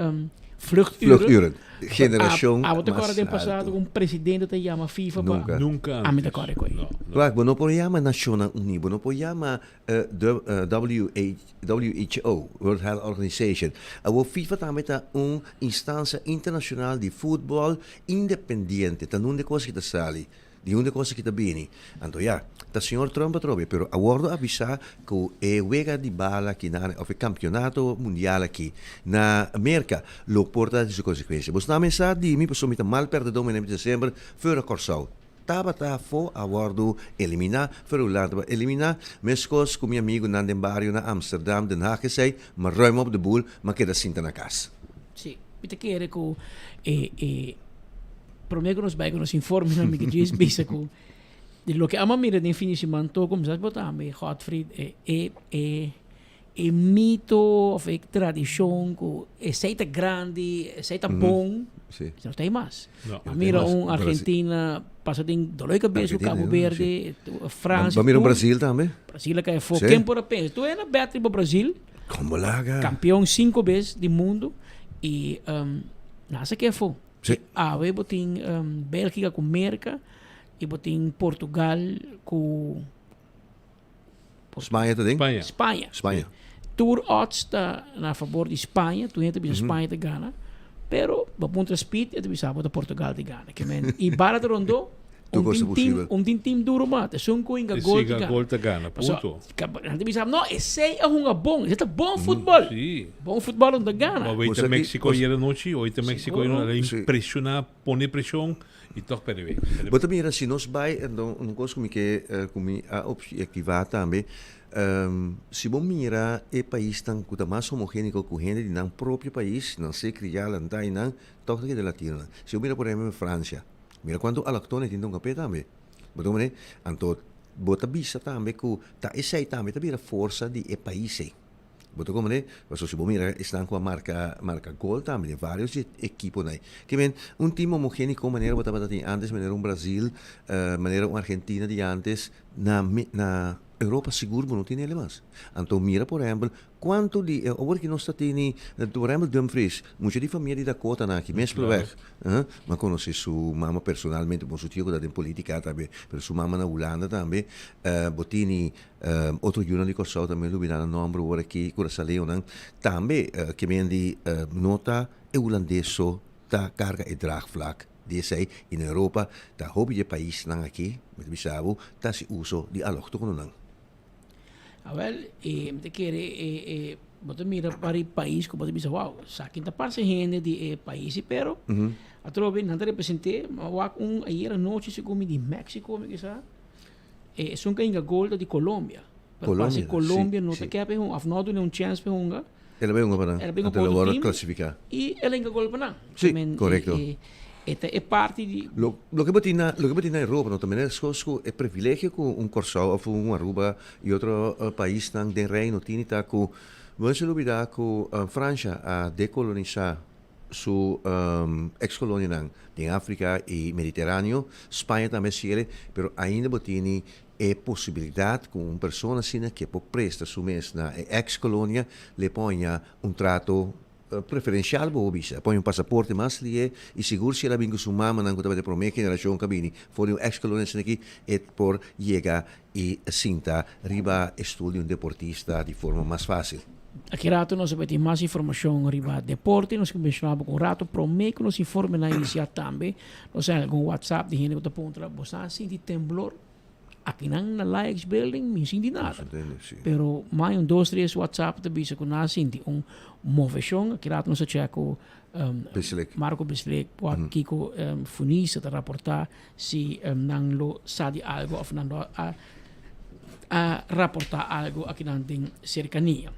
vluchturen. Vluchturen, generacion Abo ta corda mas den pasado alto. cu un presidente ta yama FIFA pa. Nunca. Nunca A mi ta antes. corda cu ei. No, no. Wak, bo no por yama Nacionnan Uní, bo no por yama WHO, World Health Organization. Awor FIFA tambe ta un instancia internacional di futbol independiente. Ta nunde cos ki ta sali, di unda cos ki ta bini. Anto ya, ta señor Trump atrobe, pero a wordo avisa cu e wega di bala aki na, of e campeonato mundial aki na Merca lo por ta di su consecuencia. Bos nan mesa di mi pasobra mi ta mal perdedor, mi na bisa semper, fuera Corsou. Tabata afó a wòrdu eliminá, Ferulán tabata eliminá, meskos ku mi amigunan den bario na Amsterdam, Den Haag esei, m'a ruim op de boel, m'a keda sinta na kas. Sí, mi ta kere ku e e promé ku nos bai ku nos informenan mi ke djis bisa ku di loke amo a mira den fin di siman toko mi sa bo tambe Godfried e e e e mito of e tradishon ku esei ta grandi, esei ta bon, Sí. no ta ei mas. No. A mira un Argentina pasa den dolor de cabeza ku Cabo Verde, Francia. Ba mira un Brasil tambe. Brasil a kai afó. Sí. Ken por a pensa? Tu era bet riba Brasil. Como laga. Campeón cinco bes di mundo y um, nan sa kai afó. Sí. Awe bo tin um, Bélgica ku Merca y bo tin Portugal ku Spaña ta den? Spaña. Spaña. Spaña. Tur odds ta na favor di Spaña, tur hende ta bisa Spaña ta gana, pero bo puntra Speed e ta bisa bo ta Portugal ta gana. Ke men i bala ta rondó, Tur un kos ta tin team, posibel. un tin team duro mata, esun ku hinka gol ta Siga gana. gol ta gana, Paso, punto. nan ta bisa no, esei a hunga bon, esei ta bon futbol. Sí. Bon futbol no ta gana. Bo weta Bo sa ki- Mexico bo- ayer anochi, oita Mexico Seguro. a Sí. impresiona, pone presion. I tòg pèrdè wega. Bo ta mira si nos bai enton un kos ku mi ke ku mi a opsektivá tambe si bo mira e paisnan ku ta mas homogéniko ku hende di nan propio pais nan se kriá lantá i nan tòg ta keda latinonan si bo mira por ehempel Francia mira kuantu aloktono e tin den un kapé tambe bo ta komprende anto bo ta bisa tambe ku ta esei tambe ta bira forsa di e pais ei. Bo ta comprende? Pasobra si bo mira esnan cu a marca marca gol tambe den varios di e equiponan. Ke men un team homogenico manera bo tabata tin antes, manera un Brazil, manera un Argentina di antes, na na Europa sigur bo no tin ele mas. Anto mira por ehempel cuanto di awor ki nos ta tini por ehempel Dumfries, mucha di famia di Dakotanan aki mes Pleweg, Mi a conoce su mama personalmente, bon su tio cu ta den politica tambe, pero su mama na Hulanda tambe. Bo tini Otro yunan di Kòrsou tambe lubidá nan nòmber ora ki Kurasaleonan tambe ke men di no ta e hulandes so ta karga e draagvlak di esei i na Europa ta hopi di e paisnan aki mi ta bisa bo ta hasi uso di aloktononan. Awel e mi ta kere e e bo ta mira pari pais ku bo ta bisa wow esaki ta parse hende di e pais pero atrobe nan ta represent'é mi a wak un ayer anochi segun mi di Mexico mi kisa. E esun ku a hinga gol ta di Colombia. Pero Colombia, parse Colombia si, no ta si. ke pa e hunga of no a duna un chèns pa e hunga. El a bai hunga pa nan. El a bai hunga Anto pa el a otro wòrdu team klasifiká. i el a hinga gol pa nan. Si, Men, korekto. E, e ta e parti di. Lo, loke bo tin na, loke bo tin na Europa no ta mene eskos ku e privilegio ku un Kòrsou òf un Aruba i otro paisnan den Reino tini ta ku bo no mester lubidá ku Fransha a dekolonisá su ex kolonianan den Afrika i Mediteraneo, Spaña tambe a siere, pero ainda bo tini e posibilidat ku un persona asina ke por presta su mes na e ex kolonia le poña un trato preferensial bo por bisa, a poña un pasaporte mas lihe i sigur si el a bin ku su mamanan ku tabata e prome generashon ku a bini for di un ex kolonia asina aki e por yega i sinta riba e stul di un deportista di forma mas fásil. Aki rato nos a bai tin mas informashon riba deporte. Nos ke menshoná bo ku un rato promé ku nos informenan inisiá tambe nos a haña algun whatsapp di hende ku ta puntra, Bo sa sinti temblor? Akinan na Laex Building mi sinti nada. Pero mai un dos tres whatsapp ta bisa ku nan a sinti un moveshon. Aki rato nos a chèk ku Marco Bislik wak kiko Funisa ta raportá. Si nan lo sa di algo of nan lo a a raporta algo akinan den cercania.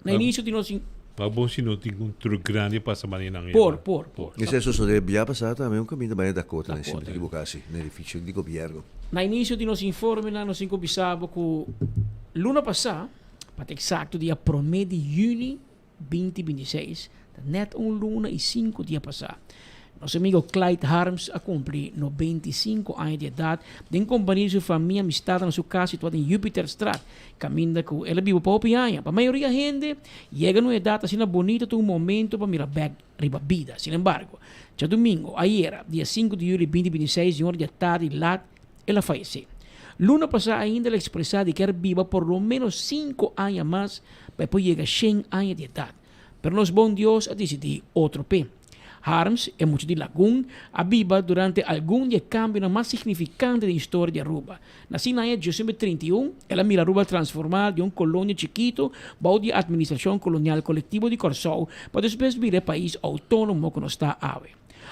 Na inicio di nos. Ma bon si no tin un truck grandi a pasa manera nan Por, por, por. Esei a sosode bia pasá tambe un kaminda bai na Dakota, si mi ta ekiboká si, na edificio di gobierno. Na inicio di nos informenan nos tin ku bisa bo ku luna pasá, pa ta eksakto dia promé di yüni, 2026, ta nèt un luna i sinku dia pasá. Nos amigo Clyde Harms a kumpli 95 aña di edat den kompania di su famia amistada na su kas situá den Jupiterstraat, kaminda ku el a biba pa hopi aña. Pa mayoria hende, yega na un edat asina bonito ta un momento pa mira bèk riba bida. Sin embargo, djadumingo, ayera, dia sinku di yuli 2026, di un ora di atardi lat, El a fayesé. Luna pasá ainda el a ekspresá di kier biba por lo ménos sinku aña mas pa e por yega shen aña di edat. Pero nos bon Dios a disidí otro p'e. Harms, e mucha di Lagun, a biba durante algun di e kambionan mas signifikante den historia di Aruba. Nasí na aña 1831, el a mira Aruba transformá di un kolonia chikitu bou di e administrashon kolonial kolektivo di Kòrsou pa despues bira e pais outónomo ku nos ta awe.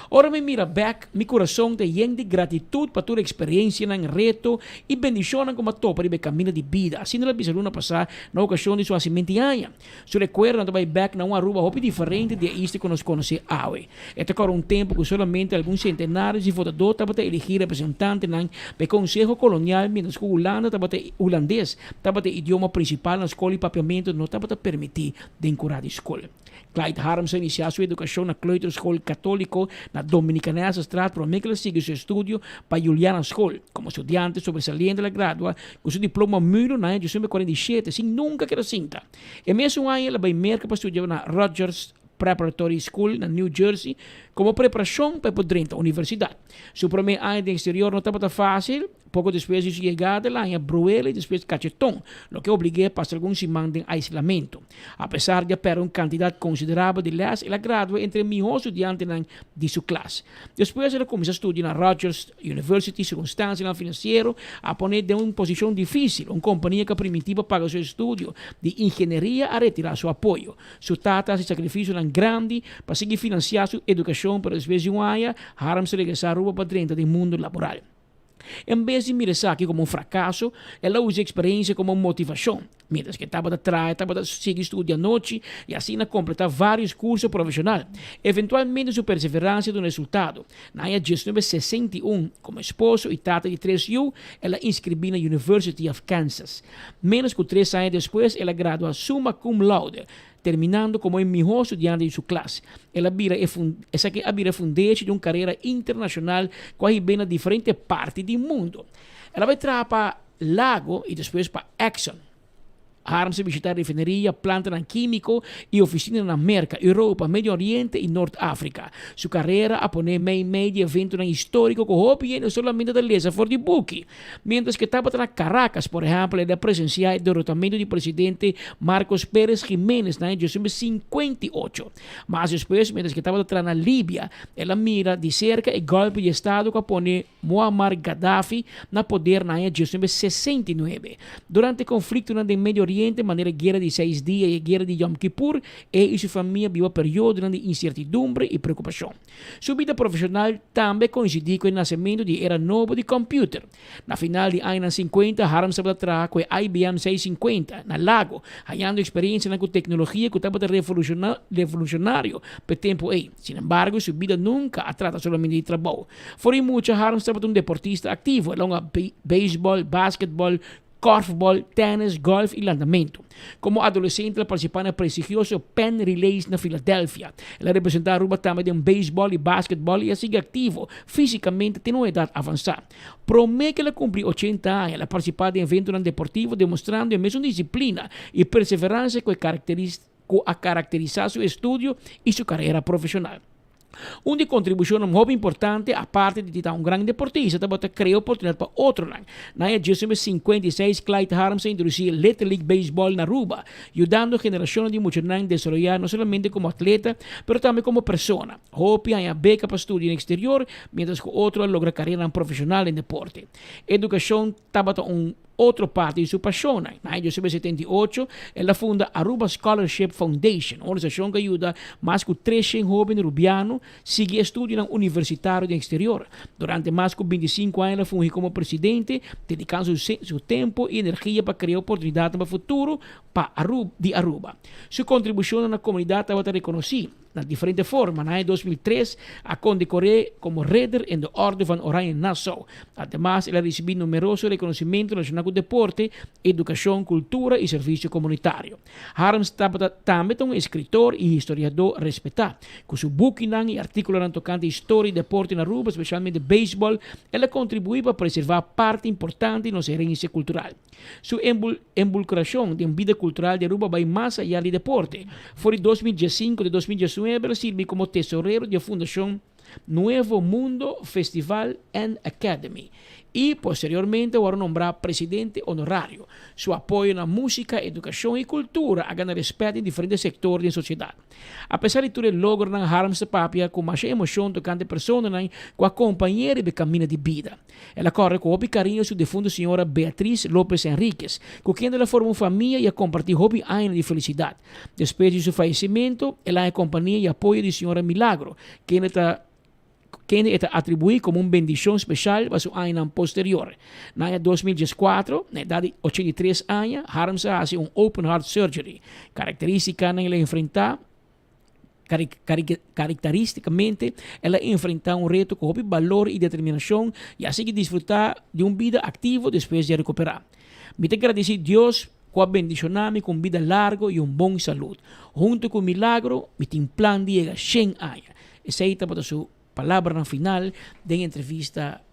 Ora mi mira bek, mi kurason ta yen di gratitut pa tur eksperensianan, reto i bendishonnan ku mi a topa riba e kaminda di bida, asina el a bisa luna pasá na okashon di su hasimenti aña. Su rekuerdonan ta bai bek na un Aruba hopi diferente di e isla ku nos konosé awe. E ta kòrda un tempu ku solamente algun sentenaris di votadó tabata eligí representantenan pa e konseho kolonial miéntras ku Hulanda tabata hulandes tabata e idioma prinsipal na skol i papiamentu no tabata permití den kurá di skol. Clyde Harms a inisiá su edukashon na kleuterschool katóliko na Dominicanessestraat promé ku el a sigui su estudio pa Juliana School. Komo studiante sobresaliente el a gradua ku su diploma mulo na aña 1947 sin nunka keda sinta. E mesun aña el a bai Merka pa studia na Rutgers Preparatory School na New Jersey komo preparashon pa e por drenta universidat. Su promé aña den eksterior no tabata fásil. Poko despues di su yegada el a haña bruela i despues kacheton, loke a oblig'é pasa algun siman den aislamentu. Apesar di a pèrdè un kantidat konsiderabel di lès, el a gradua entre e mihó studiantenan di su klas. Despues el a kuminsá studia na Rutgers University. Sirkunstansianan finansiero a pon'é den un posishon difísil. Un kompania ku a primintí pa paga su estudio di ingenieria a retirá su apoyo. Su tata a hasi sakrifisionan grandi pa sigui finansiá su edukashon, pero despues di un aña, Harms a regresá Aruba pa drenta den mundu laboral. En bes di mira esaki komo un frakaso, el a usa e eksperensia komo motivashon. Miéntras ku e tabata traha, e tabata sigui studia anochi i asina kompletá vários kurso profeshonal. Eventualmente su perseveransia duna resultado. Na aña 1961, komo esposo i tata di tres yu, el a inskribí na University of Kansas. Ménos ku tres aña despues, el a gradua summa cum laude. Terminando komo e mihó studiante di su klas, el a bira e esaki a bira e fundeshi di un karera internashonal ku a hib'é na diferente parti di mundu. El a bai traha pa Lago i despues pa Exxon. Harms a bishitá refineria, plantanan kímiko i ofisinanan na Merka, Europa, Medio Oriente i Nort Afrika. Su karera a pon'é meimei di eventonan históriko ku hopi hende solamente ta lesa for di buki. Mientras ke tabata na Caracas, por ehèmpel, el a presensiá e derotamentu di presidente Marcos Pérez Jiménez na aña 1958. Mas despues, mientras ke tabata traha na Libia, el a mira di serka e gòlpi di estado ku a pone Muammar Gaddafi na poder na aña 1969. Durante e konfliktonan den Medio Oriente, Oriente, manera e Guera di Seis Dia i e Guera di Yom Kippur, e i su famia biba periodonan di insertidumbre i preokupashon. Su bida profeshonal tambe koinsidí ku e nasementu di e era nobo di kòmpiuter. Na final di añanan sinkuenta, Harms tabata traha ku e IBM 650 na Lago, hañando eksperensianan ku teknologia ku tabata revolushonario pa e tempu ei. Sin embargo, su bida nunka a trata solamente di trabou. For di mucha, Harms tabata un deportista aktivo. El a hunga beisbòl, basketbòl, Korfbal, tènis, gòlf i landamentu. Komo adolesente el a partisipá na e prestigioso Penn Relays na Philadelphia. El a representá Aruba tambe den beisbòl i basketbòl i a sigui aktivo físikamente te na un edat avansá. Promé ku el a kumpli ochenta aña, el a partisipá den eventonan deportivo demostrando e mesun disiplina i perseveransia ku e ku a karakterisá su estudio i su karera profeshonal. Un di kontribushonnan hopi importante, aparte di ta un gran deportista, tabata krea oportunidat pa otronan. Na aña 1956, Clyde Harms a introdusí Little League Baseball na Aruba, yudando generashonnan di muchanan desaroyá no solamente komo atleta, pero tambe komo persona. Hopi haña beka pa studia den eksterior, miéntras ku otro a logra kareranan profeshonal den deporte. Edukashon tabata un. Otro parti di su pashonnan. Na aña 1978 el a funda Aruba Scholarship Foundation, un organisashon ku a yuda mas ku 300 hóben rubiano sigui estudionan universitario den eksterior. Durante mas ku 25 aña el a fungi komo presidente, dedikando su su tempu i energia pa krea oportunidatnan pa futuro pa di Aruba. Su kontribushonnan na komunidat tabata rekonosí. Na diferente forma, na aña 2003 a kondekor'é komo Ridder in de Orde van Oranje Nassau. Ademas el a risibí numeroso rekonosimento relashoná ku deporte, edukashon, kultura i servisio komunitario. Harms tabata tambe ta un eskritor i historiadó respetá. Ku su bukinan i artíkulonan tokante historia i deporte na Aruba, spesialmente beisbòl, el a kontribuí pa preservá parti importante di nos herensia kultural. Su embulkrashon den bida kultural di Aruba bai mas ayá di deporte. For di 2015 te 2019 el a sirbi komo tesorero di e fundashon Nuevo Mundo Festival and Academy i posteriormente a wòrdu nombrá presidente honorario. Su apoyo na músika, edukashon i kultura a gana rèspèt den diferente sektor den sosiedat. Apesar di tur e logronan, Harms ta papia ku masha emoshon tokante personanan ku a kompañ'é riba e kaminda di bida. El a kòrda ku hopi kariño su defuntu señora Beatriz Lopez Enriquez, ku kende el a forma un famia i a kompartí hopi añanan di felisidat. Despues di su fayesimentu, el a haña kompania i apoyo di señora Milagro, kende ta kende e ta atribuí komo un bendishon speshal pa su añanan posterior. Na aña 2014, na edat di 83 aña, Harms a hasi un open heart surgery. Karakterístikanan el a enfrentá. Característicamente, el a enfrentá un reto cu hopi balor i determinacion i a sigui disfrutá di un bida activo despues di a recuperá. Mi ta gradicí Dios cu a bendicioná mi cu un bida largo i un bon salud. Hunto cu Milagro, mi tin plan di yega shen aña. Esei tabata su palabranan final den entrevista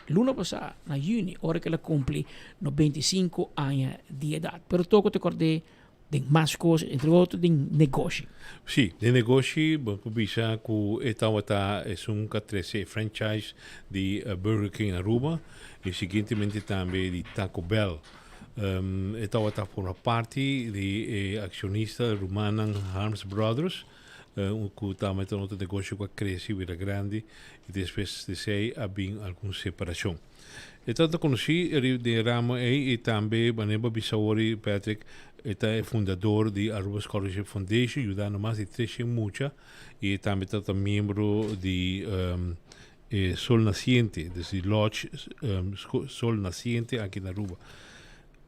luna pasá na juni, ora cu el a cumpli 95 aña di edad. Pero toco ta cord'é Den mas kos, entre otro den negoshi. Sí, den negoshi bo por bisa ku e tabata esun ku a trese e franchise di Burger King na Aruba i siguientemente tambe di Taco Bell. E tabata forma parti di e akshonista rumannan Harms Brothers, ku tambe ta un otro negoshi ku a krese i bira grandi i despues di esei a bin algun separashon. E tabata konosí riba den e ramo ei i tambe manera bo a bisa awor Patrick e ta e fundador di Aruba Scholarship Foundation yudando mas di 300 mucha i e tambe tabata miembro di e Sol Naciente, dus di Lodge Sol Naciente aki na Aruba.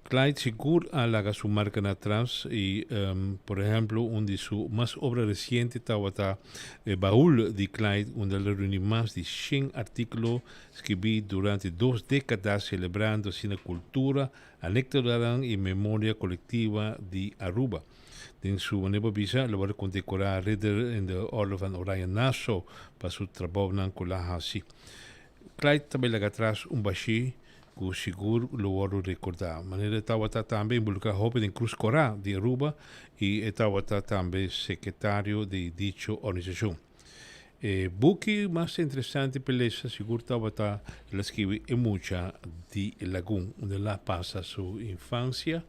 Clyde sigur a laga su marcanan atras y, por ehemplo, un di su mas obra reciente tabata e Baúl di Clyde, unda el a reuni mas di shen articulo skibi durante dos decada celebrando asina cultura, anecdotanan y memoria colectiva di Aruba. Den su manera pa bisa, el a worde condecora Ridder in de Orde van Oranje Nassau pa su trabounan cu el a haci. Clyde ta bay laga atras un bashi ku sigur lo wòrdu rekordá. Manera e tabata tambe involukrá hopi den Krus Kòrá di Aruba i e tabata tambe sekretario di dicho organisashon. E buki mas interesante p'e lesa sigur tabata el a skibi E Mucha di Lagun, unda el a pasa su infansia,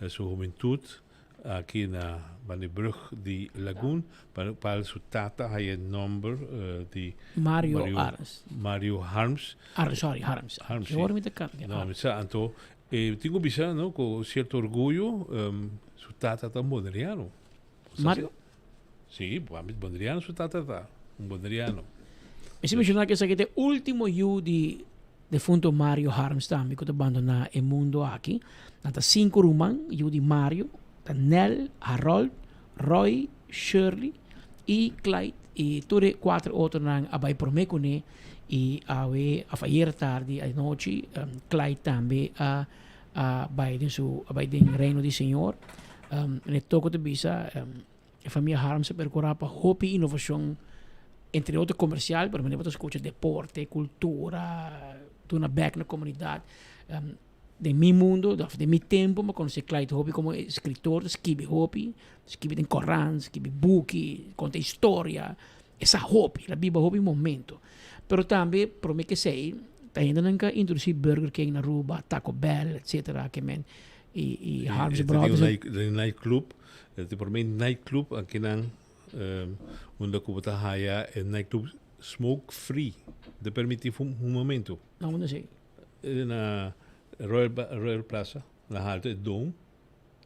su hubentut, Aki na banda e brug di Lagoon, pa su tata haya e nomber di Mario Arns. Mario Harms. Arns, sorry, Harms. Harms, si. Hoor mi ta cambia. No, mi sa, anto E tin ku bisa no ku sierto orguyo su tata ta un boneriano. Mario? Si, boneriano su tata ta, un boneriano. Mi si menshona ku esaki ta e ultimo yu di defunto Mario Harms tambe ku ta bandona e mundo aki. Nan ta sinku ruman yu di Mario, ta Nel, Harold, Roy, Shirley i Clyde i tur e kuater otronan a bai promé kuné i awe òf ayer tardi anochi Clyde tambe a a bai den su a bai den reino di Señor. E toko ta bisa e famia Harms a perkurá pa hopi inovashon entre otro komersial pero manera bo ta skucha deporte, kultura, duna bèk na komunidat. Den mi mundo, of den mi tempo, mi a conoce Clyde hopi como escritor, ta skibi hopi, skibi den corant, skibi buki, conta historia, e sa hopi, el a biba hopi momento. Pero tambe, prome ke esey, ta hendenan ka introduci Burger King na Aruba, Taco Bell, etcetera, ke men, y, y Harms Brothers. E tin un nightclub, e tin prome nightclub akinan, unda ku bo ta haya e nightclub smoke free, ta permiti humamento. Na unda esey? Na Royal, Royal Plaza, na halto e Dome.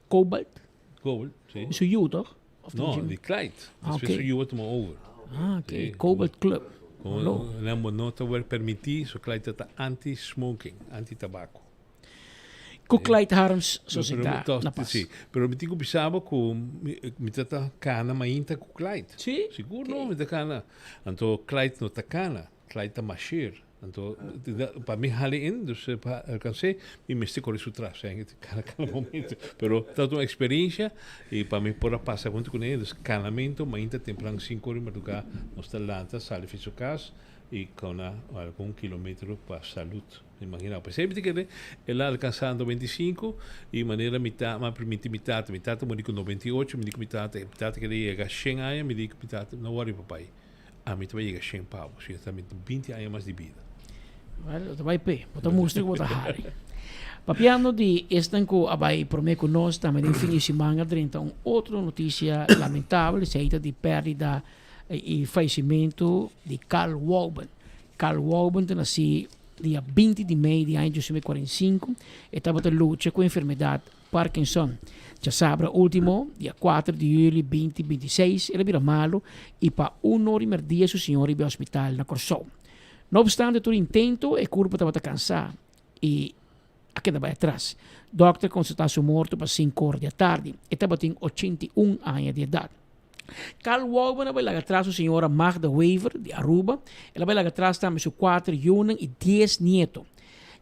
Cobalt? Cobalt, si. Su yu, toch? Of no, di Clyde. Ah, Despues okay. su yu a tuma over. Ah, ok. Sí. Cobalt Club. Como no, no ta wer permiti, so Clyde ta anti-smoking, anti-tabaco. Ku Clyde Harms sosegá na pas. Sí, pero mi tin ku bisa bo ku mi ta ta kana mainta ku Clyde. Sí? Sigur no, mi ta kana. Anto Clyde no ta kana, Clyde ta masheer. Anto, pa mi hali in, dus pa alcansé, mi mester corre su tras, eh, cada, cada momento. Pero ta un experiencia y pa mi por a pasa hunto con él, dus canamento, mainta tempran cinco ora di madrugá, nos ta lanta, sali fi su cas y cana algun kilometro pa salud. Imagina, pues mi ta kere, el a alcansa 95 y manera mi ta, mi a permiti mi tata, mi tata muri cu 98, mi di cu mi tata, mi tata kere yega shen aña, mi di cu mi tata, no worry papai. Ami ta bai yega shen pa bo, si ta mi tin binti aña mas di bida. Well, bo ta bai p'e, bo ta mustra ku bo ta hari. Papiando di esnan ku a bai promé ku nos, tambe den fin di siman a drenta un otro notisia lamentabel, esei ta di pèrdida i fayesimentu di Carl Wauben. Carl Wauben ta nasí dia binti di mei di aña 1945, e tabata lucha ku enfermedat Parkinson. Djasabra ultimo, dia kuater di juli binti binti seis, el a bira malu i pa un or i merdia su señor riba e hospital na Kòrsou. No obstante tur intento, e kurpa tabata kansá i a keda bai atras. Dòkter konstatá su morto pa sinku or di atardi. E tabatin 81 aña di edat. Carl Wouben a bai laga atras su señora Magda Wever di Aruba. El a bai laga atras tambe su kuater yunan i dies nieto.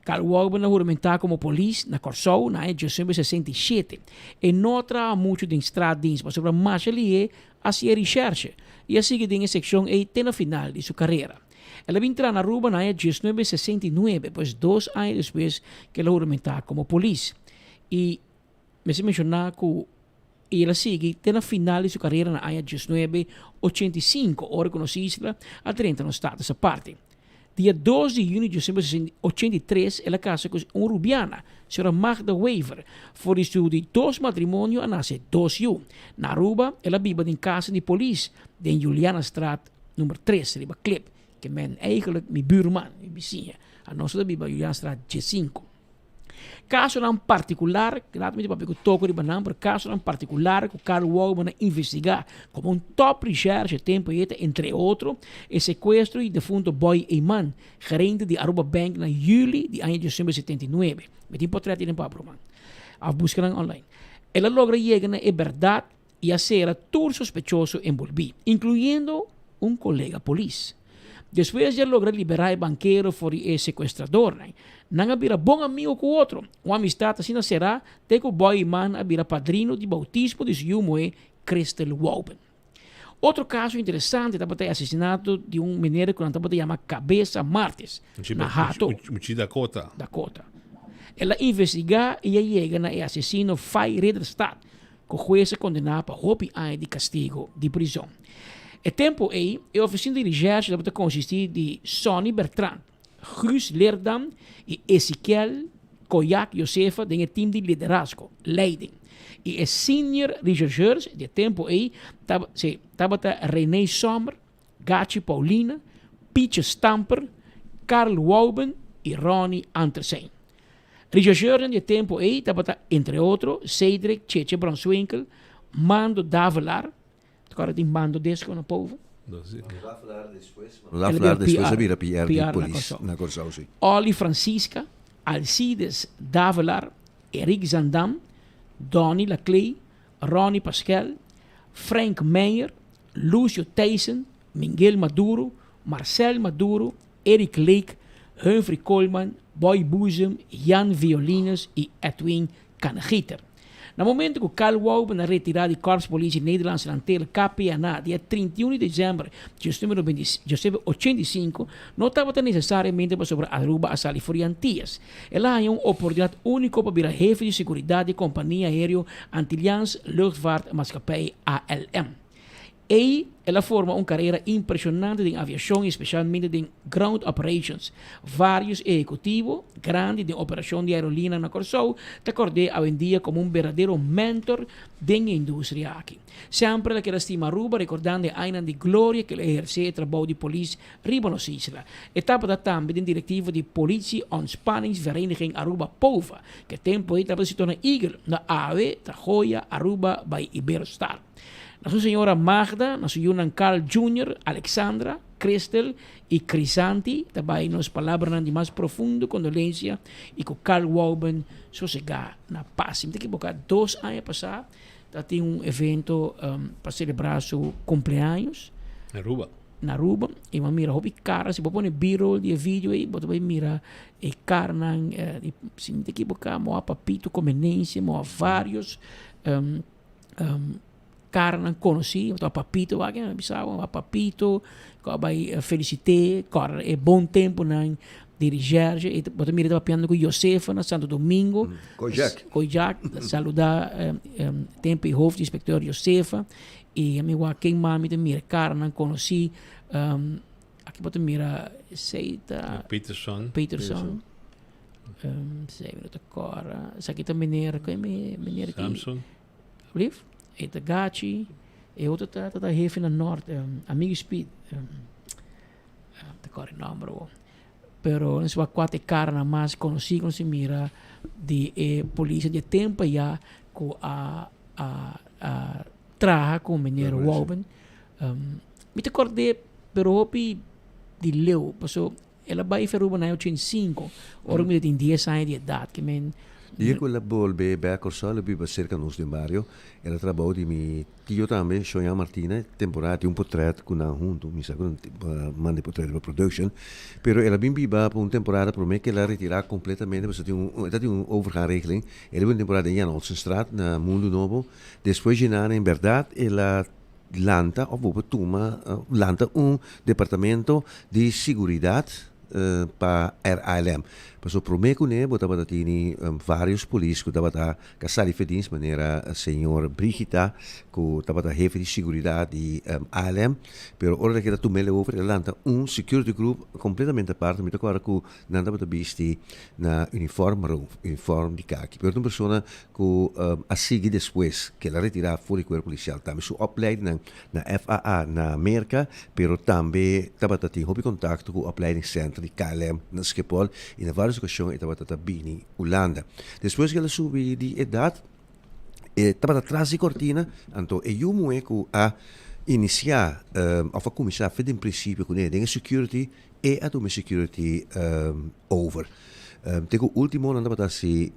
Carl Wouben a huramentá komo polis na Kòrsou na aña 1967. E no a traha muchu den straatdienst pasobra masha lihé a hasi e rishèrshe i a sigui den e sekshon ei te na final di su karera. El a bin traha na Aruba na aña 1969, pues dos aña despues ku el a huramentá komo polis. I mester menshoná ku I el a sigui te na final di su karera na aña diesnuebe ochenta i sinku ora ku nos isla a drenta nos status aparte. Dia dos di yüni diesnuebe ochenta i tres el a kasa ku un rubiana, señora Magda Wever. For di su di dos matrimonio a nase dos yu. Na Aruba el a biba den kasa di polis den Julianastraat number tres riba Klip, ke men eigenlijk mi buurman, mi bisiña. Anos ta biba Julianastraat diesinku. Kasonan partikular, laat mi ta papia ku toko riba nan, pero kasonan partikular ku Carl Wouman a investigá komo un top recherche tempu ei ta entre otro e sekuestro di defunto Boy Eman, gerente di Aruba Bank na juli di aña 1979. Mi tin potret ei den papia ruman. Af buska nan online. El a logra yega na e bèrdat i a sera tur sospechoso enbolbí, inkluyendo un kolega polis. Despues di a logra liberá e bankero for di e sekuestradornan, nan a bira bon amigu ku otro. Un amistat asina será te ku Boy Iman a bira padrino di boutismo di su yu muhé Christel Wouben. Otro kaso interesante tabata e asesinato di un meneer ku nan tabata yama Kabesa Martes na Hato. Muchi Dakota. Dakota. El a investigá i a yega na e asesino Fai Ridderstaat, ku hues a kondená pa hopi aña di kastigu di prizon. E tempu ei, e ofisina di reshèrshi tabata konsistí di Sonny Bertrand, Guus Leerdam i Ezekiel Koyak Josefa den e tim di liderazgo, leiding. I e senior rechercheurs di e tempu ei tabata René Sommer, Gachi Paulina, Pietje Stamper, Karl Wouben i Ronnie Antersijn. Rechercheurnan di e tempo ei tabata entre otro Cedric Cheche Bronswinkel, Mando Davelaar, ta kòrda tin Mando Disco na Povo? Mando Davelaar despues a bira PR di polis na Kòrsou, si. Olly Francisca, Alcides Davelaar, Eric Zandam, Donny Laclay, Ronny Pasquel, Frank Meijer, Lucio Thijssen, Miguel Maduro, Marcel Maduro, Eric Lake, Humphrey Koolman, Boy Boezem, Jan Violines y Edwin Cannegieter. Na momento cu Carl Wouben a retira di Korps Politie Nederlandse Antillen, KPNA, dia 31 di december 1985, no tabata necesariamente pasobra Aruba a sali for di Antillas. El a haña un oportunidad unico pa bira hefe di seguridad di compania aereo Antilliaans Luchtvaart Maatschappij, ALM. Ei el a forma un karera impreshonante den aviashon i spesialmente den ground operations. Vários ehekutivo grandi den operashon di aerolíneanan na Kòrsou ta kòrd'é awendia komo un berdadero mentor den e industria aki. Semper el a keda stima Aruba rekordando e añanan di gloria ku el a ehersé e trabou di polis riba nos isla. E tabata tambe den direktiva di Politie Ontspanningsvereniging Aruba, POVA, ku e tempu ei tabata situá na Eagle, na awe ta Goya Aruba by Iberostar. Na su señora Magda, na su yunan Carl Junior, Alexandra, Christel y Crisanti ta bay nos palabranan di mas profundo condolencia y cu Carl Wouben sosega na paz. Si mi ta equivoca dos aña pasa ta tin un evento pa celebra su cumpleaños. Na Aruba. Na Aruba y bo a mira hopi cara, si bo pone b-roll di e video ey bo ta bay mira e caranan si mi ta equivoca moa Papito Comenencia, moa varios. Karanan konosí, ta Papito wak a bisa bo, Papito ku a bai felisit'é, kòrda e bon tempunan di Richerche, i bo ta mira ta papiando ku Josefa na Santo Domingo. Kojak. Kojak, saludá tempu e hoofdinspecteur Josefa, i ami wak ken mas mi ta mira karanan konosí, aki bo ta mira esei ta. Peterson. Peterson. Esei mi no ta kòrda. Esaki ta meneer, ku e meneer ki? Samson. Lief, e ta Gachi, e otro ta ta hefe na Noord, Amigo Speed. Ta kòrda e nòmber awor. Pero nos wak kuater karanan mas konosí ku nos a mira di e polis di e tempu ayá ku a a a traha ku meneer Wouben. Mi ta kòrd'é pero hopi di leu paso El a bai Feruba na e 85, ora mi tin dies aña di edat, ke men. Dia ku el a bolbe bek Kòrsou, el a biba serka nos den bario. El a trabou di mi tio tambe, Shoyan Martina. Temporada tin un potrèt ku nan huntu, mi sa ku nan manda e potrèt riba production. Pero el a bin biba pa un temporada promé ku el a retirá kompletamente, pasobra tin un, e ta tin un overgaanregeling. El a biba un temporada den Jan Olsenstraat na Mundu Nobo. Despues dje nan en bèrdat el a. Lanta of bo por tuma lanta un departamento di siguridat pa RALM. Pasobra prome kuné bo tabata tini varios polis ku tabata ka sali fe dins manera señor Brigita ku tabata hefe di siguridat di ALM. Pero ora ta keda tum'el over el a lanta un security group completamente aparte. Mi ta kòrda ku nan tabata bisti na uniform marron, uniform di kaki. Pero ta un persona ku a sigui despues ku el a retirá for di kuerpo polisial. Tambe su opleidingnan na FAA na Merka, pero tambe tabata tin hopi kontakto ku opleidingsentro di KLM na Schiphol i na vários okashon e tabata ta bini Hulanda. Despues ku el a subi di edat, e tabata tras di kortina, anto e yu muhé ku a inisiá òf a kuminsá for den prinsipio kuné den e security, e a tuma e security over. Te ku ultimo nan tabata hasi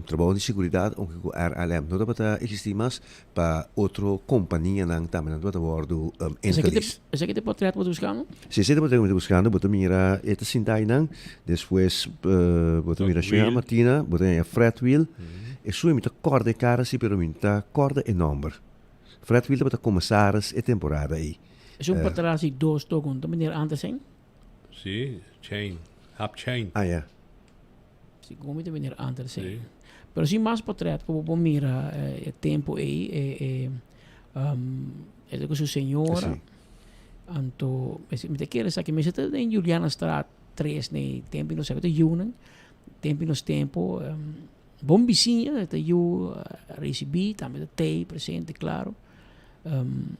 trabou di seguridat ounke ku RLM no tabata eksistí mas pa otro kompanianan tambe nan tabata wòrdu ingelist. Esaki ta e portret bo ta buskando? Si esei ta e portret ku mi ta buskando bo ta mira e ta sinta einan despues bo ta mira Shona Martina bo ta haña Fred Wiel esun mi ta kòrda e kara si pero mi no ta kòrda e nòmber. Fred Wiel tabata komisaris e temporada ei. Esun patras di dos togon ta meneer Andersen? Si, Chain. Hap Chain. Ah, ya. Si, como mi ta meneer Andersen. Si. Pero si mas portret cu bo por mira e tempo ey, e, e, um, e ta cu su señora. Si. Anto, mi ta kere sa ki mester ta den Julianastraat 3 ne tempo nos ta yunan, tempo nos tempo, um, bon bisiña ta yu ricibi, tambe ta tey presente, claro. Um.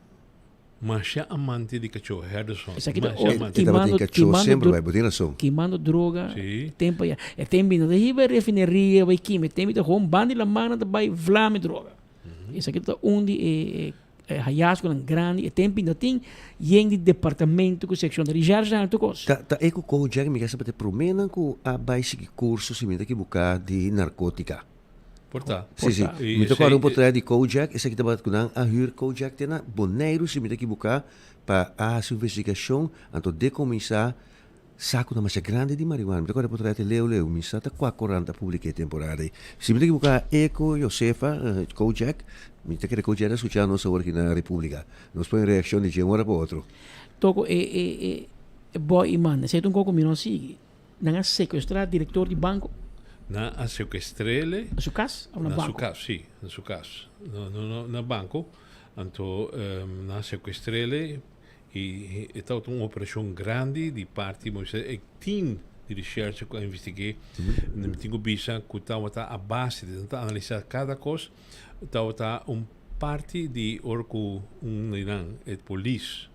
Masha amante di kachó, Herderson. Esaki ta Masha ot amante. E tabatin kimando kachó kimando semper dro bai, bo tin rason. kimando droga Sí. tempo ya. E tem bini no ta hiba refineria bai kima, e tem ta gewoon banda di laman nan ta bai vlami droga. Esaki ta un di e e hallazgonan grandi. E tem bini no tin yen di departamento ku sekshon di recherche nan tur kos. Ta ta e ku Kojak mi kasa bate promenan ku a bai sigui kurso si mi ta ekibuká di narkotika. Por ta. Sí, sí. Y Mi ta kòrda un esei portret di Kojak, esaki tabata ku nan a hür Kojak te na Boneiru si mi ta ekibuká pa a hasi un investigashon anto dekomisá sakunan masha grandi di marihuana. Mi ta kòrda e portret e leu leu, mi sa ta kua korant a publiká e temporada ei. Si mi ta ekibuká Eko Josefa, Kojak, mi ta kere Kojak ta skuchá nos awor aki na Repúblika. Nos pone reakshon di dje un ora pa otro. Toko e e e e boy i manda, esei ta un koko mi no sigui. Nan a secuestra director di banco. Nan a secuestrele. Na su cas of na banco? Na su cas, si, na su cas. No, no, no, na banco. Anto nan a secuestrele y e tabata un operacion grandi di parti, bo bisa, e team di recherche cu a investigue. Mi tin cu bisa cu tabata a base di nan ta analisa cada cos, tabata un parti di ora cu un di nan, e polis,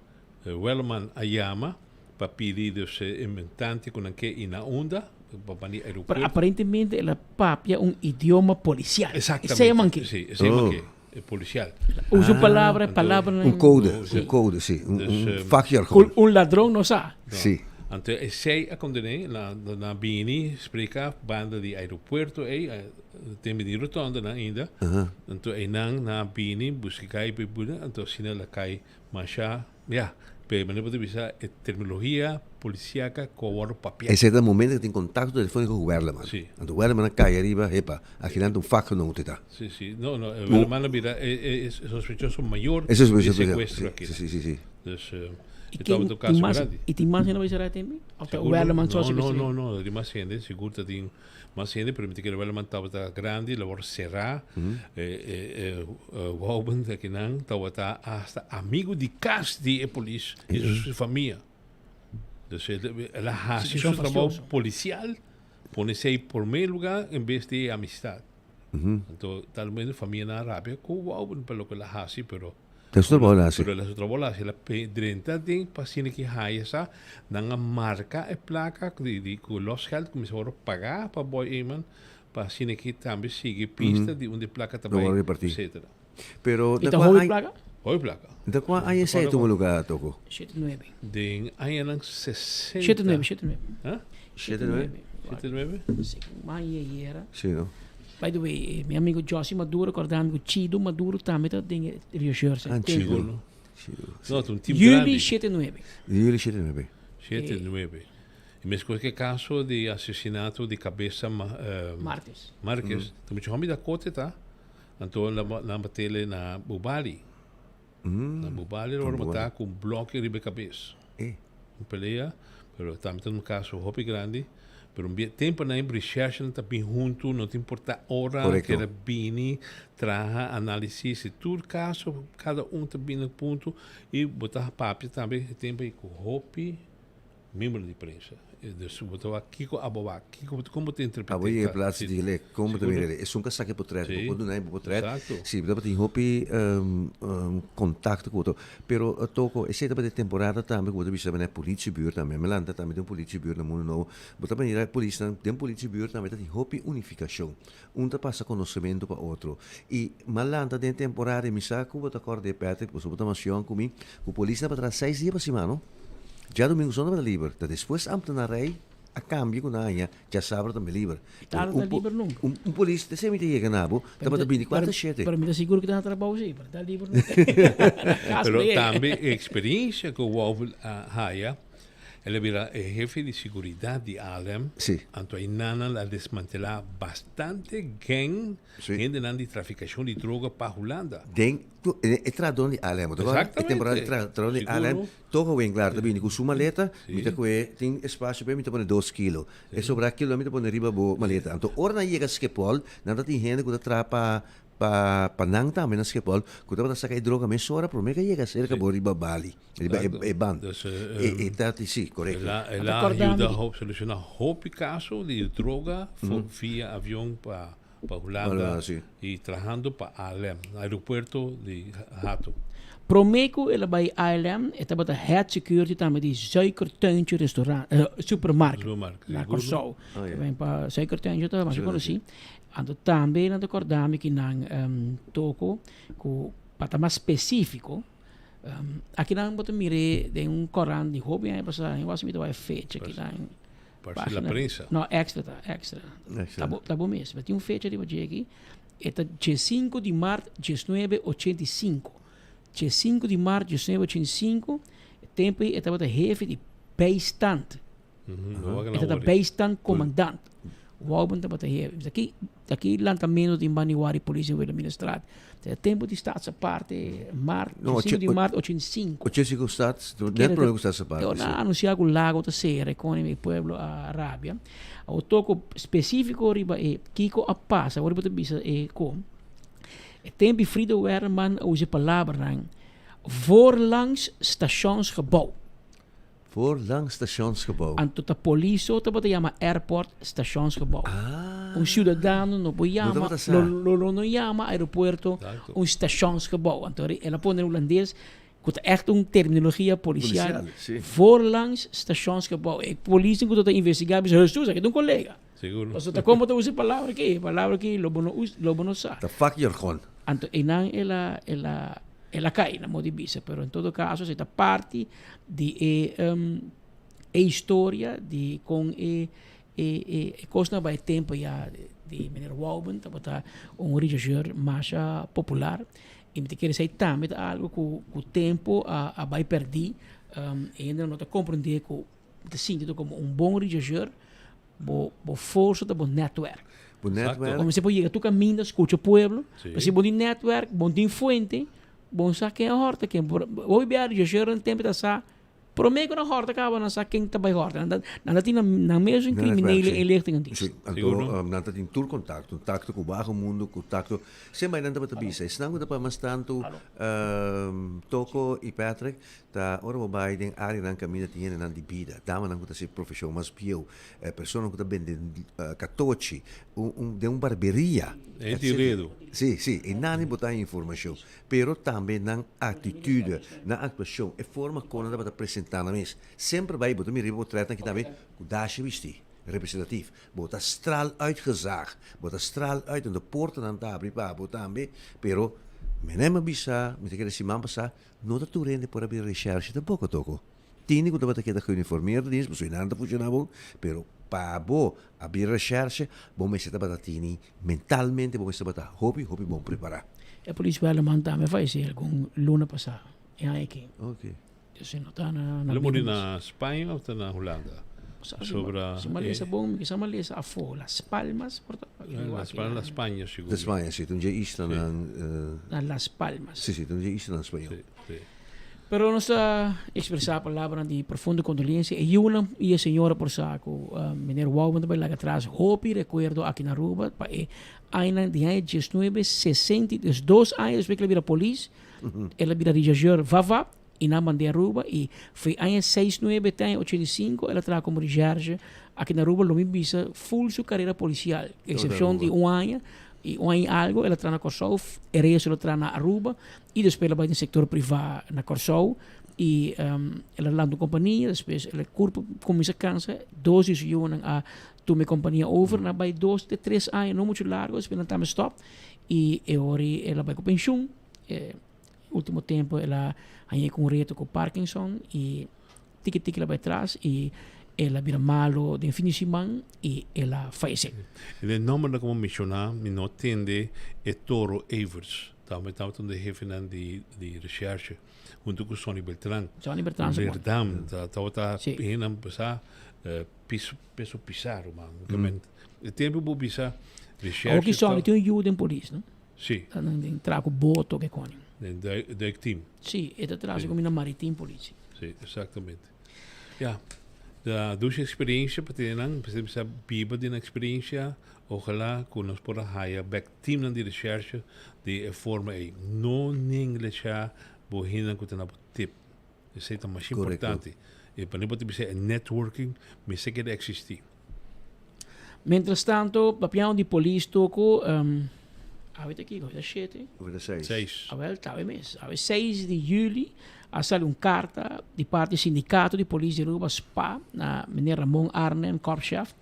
Welleman a yama pa pidi dus e inventante ku nan ke i na unda pa bani aeropuerto. Pero aparentemente el a papia un idioma policial. Exactamente. Esei a manke. Si, esei a manke. E policial. Usa un palabra, palabranan. Un code, un code, si. Un vakjargon. Ku un ladron no sa. Si. Anto esei a kondené, nan a bini spreká banda di aeropuerto ei, tin bini rotondanan ainda. Anto einan nan a bini buska kai, anto asina el a kai Masha, ya, pero manera bo ta bisa e terminologia policiaca cu a wordo papia. Esey ta momento cu tin contacto telefonico cu Werleman. Si. Anto Werleman a cay ariba, hepa, akinan ta un vakgenote ta. Si, si. No, no, Werleman a bira e e sospechoso mayor E sospechoso di mayor, secuestro aki. si, si, si, si. Dus, Y e ken tabata un tin caso mas, grandi. y tin mas hende bay cera tembe? Of ta Sigur Werleman so no, no, secuestra? no, no, tin mas hende, sigur ta tin Mas hende pero mi ta kere Welleman tabata grandi, labor será, Wouben ta kinan tabata hasta amigo di kas di e polis i su famia. Dus el a hasi su trabou polisial, pone esei prome lugar en bes di e amistad. Anto tal momento famianan a rabia ku Wouben pa loke el a hasi pero Ta su trabou el a hasi. Pero el a su trabou el a hasi. El a drenta den pa asina ki haya sa. Nan a marka e plaka di di ku losgeld kuminsá wòrdu pagá pa Boy Eman pa asina ki tambe sigui pista di unda e plaka ta Lo bai, wòrdu repartí. etcetera. Pero I ta ta kua hopi aña plaka? Hopi plaka. Ta kua aña esei a tuma lugá, Toko? Shete nuebe. Den añanan sesenta. Shete nuebe, shete nuebe. Ha? Shete nuebe? Shete nuebe? Si, mas ayera. Si, no? By the way, mi amigo Jossy Maduro acorda mi cu Chido Maduro tambe ta den e Rio Jersey. Ah, Chido. Chido. No, ta un team grandi. Juli shete nuebe. Juli shete nuebe. Shete nuebe. Y mescos cu e caso di asesinato di cabeza Marques. Marques. Ta mucho homber di Dakota ta. Anto nan batele na Bubali. Na Bubali lo worde mata cu un bloke riba e cabes. Un pelea, pero tambe ta un caso hopi grandi. Pero un bia tempo nan e recherchenan ta bin hunto, no ta importa ora, keda bini, traha, analisis di tur caso, cada un ta bini na punto y bo ta papia tambe e tempo ei cu hopi miembro di prensa. Dus bo ta wak kiko abo wak, kiko kon bo ta interpreta. Abo yega plaats di dile kon bo ta mira dile. Esun ka saka e potret, bo por duna e potret. Si, bo tabatin hopi contacto cu otro. Pero toko, esey tabata e temporada tambe cu bo ta bisa na e politiebuurt tambe. Mi lanta tambe den un politiebuurt na Mundo Nobo. Bo ta mira e polisnan den politiebuurt tambe ta tin hopi unificacion. Un ta pasa conocemento pa otro. Y mi a lanta den e temporada y mi sa cu bo ta corda e Patrick, pasobra bo ta mas yong cu mi, cu polisnan tabata traha seis dia pa siman, no? Djadumingu so tabata liber. Ta despues ambtenarij a cambia cu nan haña djasabra tambe liber. Tarde ta liber nunca. Un polis te semi ta yega na bo, tabata binticuatro shete. Pero mi ta sigur cu ta na trabou si, pero ta liber nunca. Pero tambe e experiencia cu Wouvel a haya, El a bira e hefe di siguridad di Alem. Sí. Anto einan a desmantelá bastante gang, Sí. hendenan di trafikashon di droga pa Hulanda. Den e trahadónan di Alem, bo ta kòrda? E temporada di Exactamente. trahadónan di Sigur. Alem, Togo Winklaar ta bini ku su maleta, Sí. mi ta kohe, tin espasio p'e, mi ta pone dos kilo. E sobrá kilo mi ta pone riba bo maleta. Anto ora nan yega Schiphol, nan ta tin hende ku ta traha pa Pa pa nan tambe na Schiphol ku tabata saka e droga mesora prome ke yega serka bo riba Bali, riba e e band. Dus, E e ta si, korekto. El a el Ta a kòrda mi yuda di. hop solushoná hopi kaso di droga for via avion pa pa Hulanda Hulanda, si. i trahando pa ALM, aeropuerto di Hato. Promé ku el a bai ALM, e tabata head security tambe di Suikertuintje restaurant, eh, supermarkt Supermarkt, na seguro. Kòrsou. Oh, ja. Tambe pa Suikertuintje ta masha Suikertuintje. konosí. Anto tambe nan ta kòrda mi ki nan em, toko ku pa ta mas spesífiko, em, akinan bo ta mir'é den un kòrant di hopi aña pasá, mi wak si mi ta wak e fecha kinan. Parse la prensa. No, extra ta, extra. Extra. Ta bo, ta bo mes. Pero tin un fecha riba dje aki. E ta diesinco di mart diesnuebe ochenta i sinku. Diesinco di mart diesnuebe ochenta i sinku, e tempo ei e tabata hefe di bijstand. E tabata bijstand commandant. Wouben tabata hefe. Bisa aki, aki lantamento tin baniwari polis in Wilhelminastraat. Ta e tempo di Staatsaparte, mart, No, diesinco di mart ochenta i sinku. Ochenta i sinku Staats, net prome ku Staatsaparte, Nan si. a anuncia ku Lago ta sera e koning e pueblo a rabia. Awor toko spesífiko riba e kiko a pasa, awor bo ta bisa e kon. E tempu Frido Werleman a usa e palabranan voorlangs stationsgebouw. Voorlangs stationsgebouw. Anto ta polis so tabata yama airport stationsgebouw. Un ciudadano no por No yama, tabata sa. lo, lo, lo no yama aeropuerto Exacto. un stationsgebouw. Anto el a pone hulandes ku ta echt un terminologia policial. Policial, si. Voorlangs stationsgebouw. E polisnan ku ta investigá bisa, Hesus, aki ta un kolega. Seguro. Pasobra ta kon bo ta usa e palabra aki? E palabra aki lo bo no us, lo bo no sa. Ta vakjargon. Anto einan el a, el a, el a kai na modo di bisa, pero en todo caso esei ta parti di e, e historia di kon e, e, e, e kosnan bai tempo ya di meneer Wouben tabata un regisseur masha popular i mi ta kere esei tambe ta algo ku ku tempo a a bai perdí, e hende no ta komprendé ku ta sinti komo un bon regisseur Bo bo forsa ta bo netwerk. Bo netwerk. Como se por yega tu caminda, scucha pueblo. Sí. Pero si bo tin netwerk, bo tin fuente, bo sa ken a horta ken. Por, hopi bia regisseur en tempo ta sa, prome cu nan horta caba nan sa ken ta bay horta. Nan ta, nan ta tin nan, nan mesun Nan netwerk, criminele sí. inlichtingendienst. Sí, anto, Sigur, no? um, nan ta tin tur contacto, contacto cu bajo mundo, contacto. Semper nan tabata bisa, esnan cu ta pa mas tanto, um, Toko y Patrick, Ta ora bo bai den áreanan kaminda tin hendenan di bida, damanan ku ta hasi profeshon mas bieu, personanan ku ta bende katochi, un un den un barberia, E di redu. Sí, sí, einan bo ta haña informashon. Pero tambe nan aktitude, nan aktuashon, e forma kon nan tabata presentá nan mes. Semper bai bo ta mira riba potretnan aki tambe ku dasha bistí, representatief. Bo ta straal uit gezag, bo ta straal uit en de portanan ta habri pa bo tambe, pero menen a bisa, mi ta kere siman pasá, No ta tur hende por a bira recherche tampoco toko. Tini cu tabata keda geuniformeerd dienst pasobra nan ta funciona bon, pero pa bo a bira recherche bo mester tabata tini mentalmente bo mester tabata hopi hopi bon prepara. E polis Werleman tambe a fayece algun luna pasa e aña aki. Ok. Dus e no ta na El a muri bida na Spaña of ta na Hulanda? Sobra Si mi a lesa bon, mi kisa mi a lesa afo, Las Palmas por ta? Las Palmas, na Spaña sigur. Ta Spaña, si, ta un dje islanan. Na Las Palmas. Si, si, ta un dje islanan spañol. Si, si. Pero nos ta expresa palabranan di profundo condolencia. E yunan y e señora por sa cu meneer Wouwen ta bay laga atras hopi recuerdo aki na Aruba pa e añanan di aña diesnuebe sesenta y dos aña despues cu el a bira polis, el a bira rechercheur vava. I nan mand'é Aruba i foi aña seis nuebe te aña ochenta i sinku el a traha komo recherche aki na Aruba lo mi bisa full su karera polisial eksepshon di un aña i un aña i algo el a traha na Kòrsou e resto el a traha na Aruba i despues el a bai den sektor privá na Kòrsou i el a lanta un kompania despues el a kurpo kuminsá kansa dos di su yunan a tuma e kompania over nan a bai dos te tres aña no muchu largo despues nan tambe stòp i e ora el a bai ku penshun. Ultimo tempo el a hañ'é ku un reto ku Parkinson i tiki tiki el a bai tras i el a bira malo den fin di siman i el a fayesé. E nombernan ku bo menshoná mi no tende e Toro Everts tambe tabata un di e hefenan di di recherche hunto ku Sonny Beltran. Sonny Beltran si bon. Leerdam tabata Si. hendenan bisa piso peso pisá ruman. E tempo bo bisa recherche. Awor ki Sonny tin un yu den polis no? Sí. Ta nan den traha ku boto ke koño. Den duikteam. Sí, e ta traha ku mi na maritim politie. Sí, exactamente. Ja, da dushi experiencia pa tene nan, pa bisa biba den experiencia, ojalá ku nos por a haya bek teamnan di recherche di e forma ei. No neglisha bo hendenan ku ta na bo tip. Esei ta masha Correcto. importante. E pa bo ta bisa e networking mester keda existi. Mientras tanto, papiando di polis toko, um, Awe ta kiko? Awe ta shete? Awe ta seis. Seis. Awel, ta awe mes. Awe seis di juli a sali un karta di parti sindikato di polis di Aruba, spa, na meneer Ramon Arnhem, korpschef,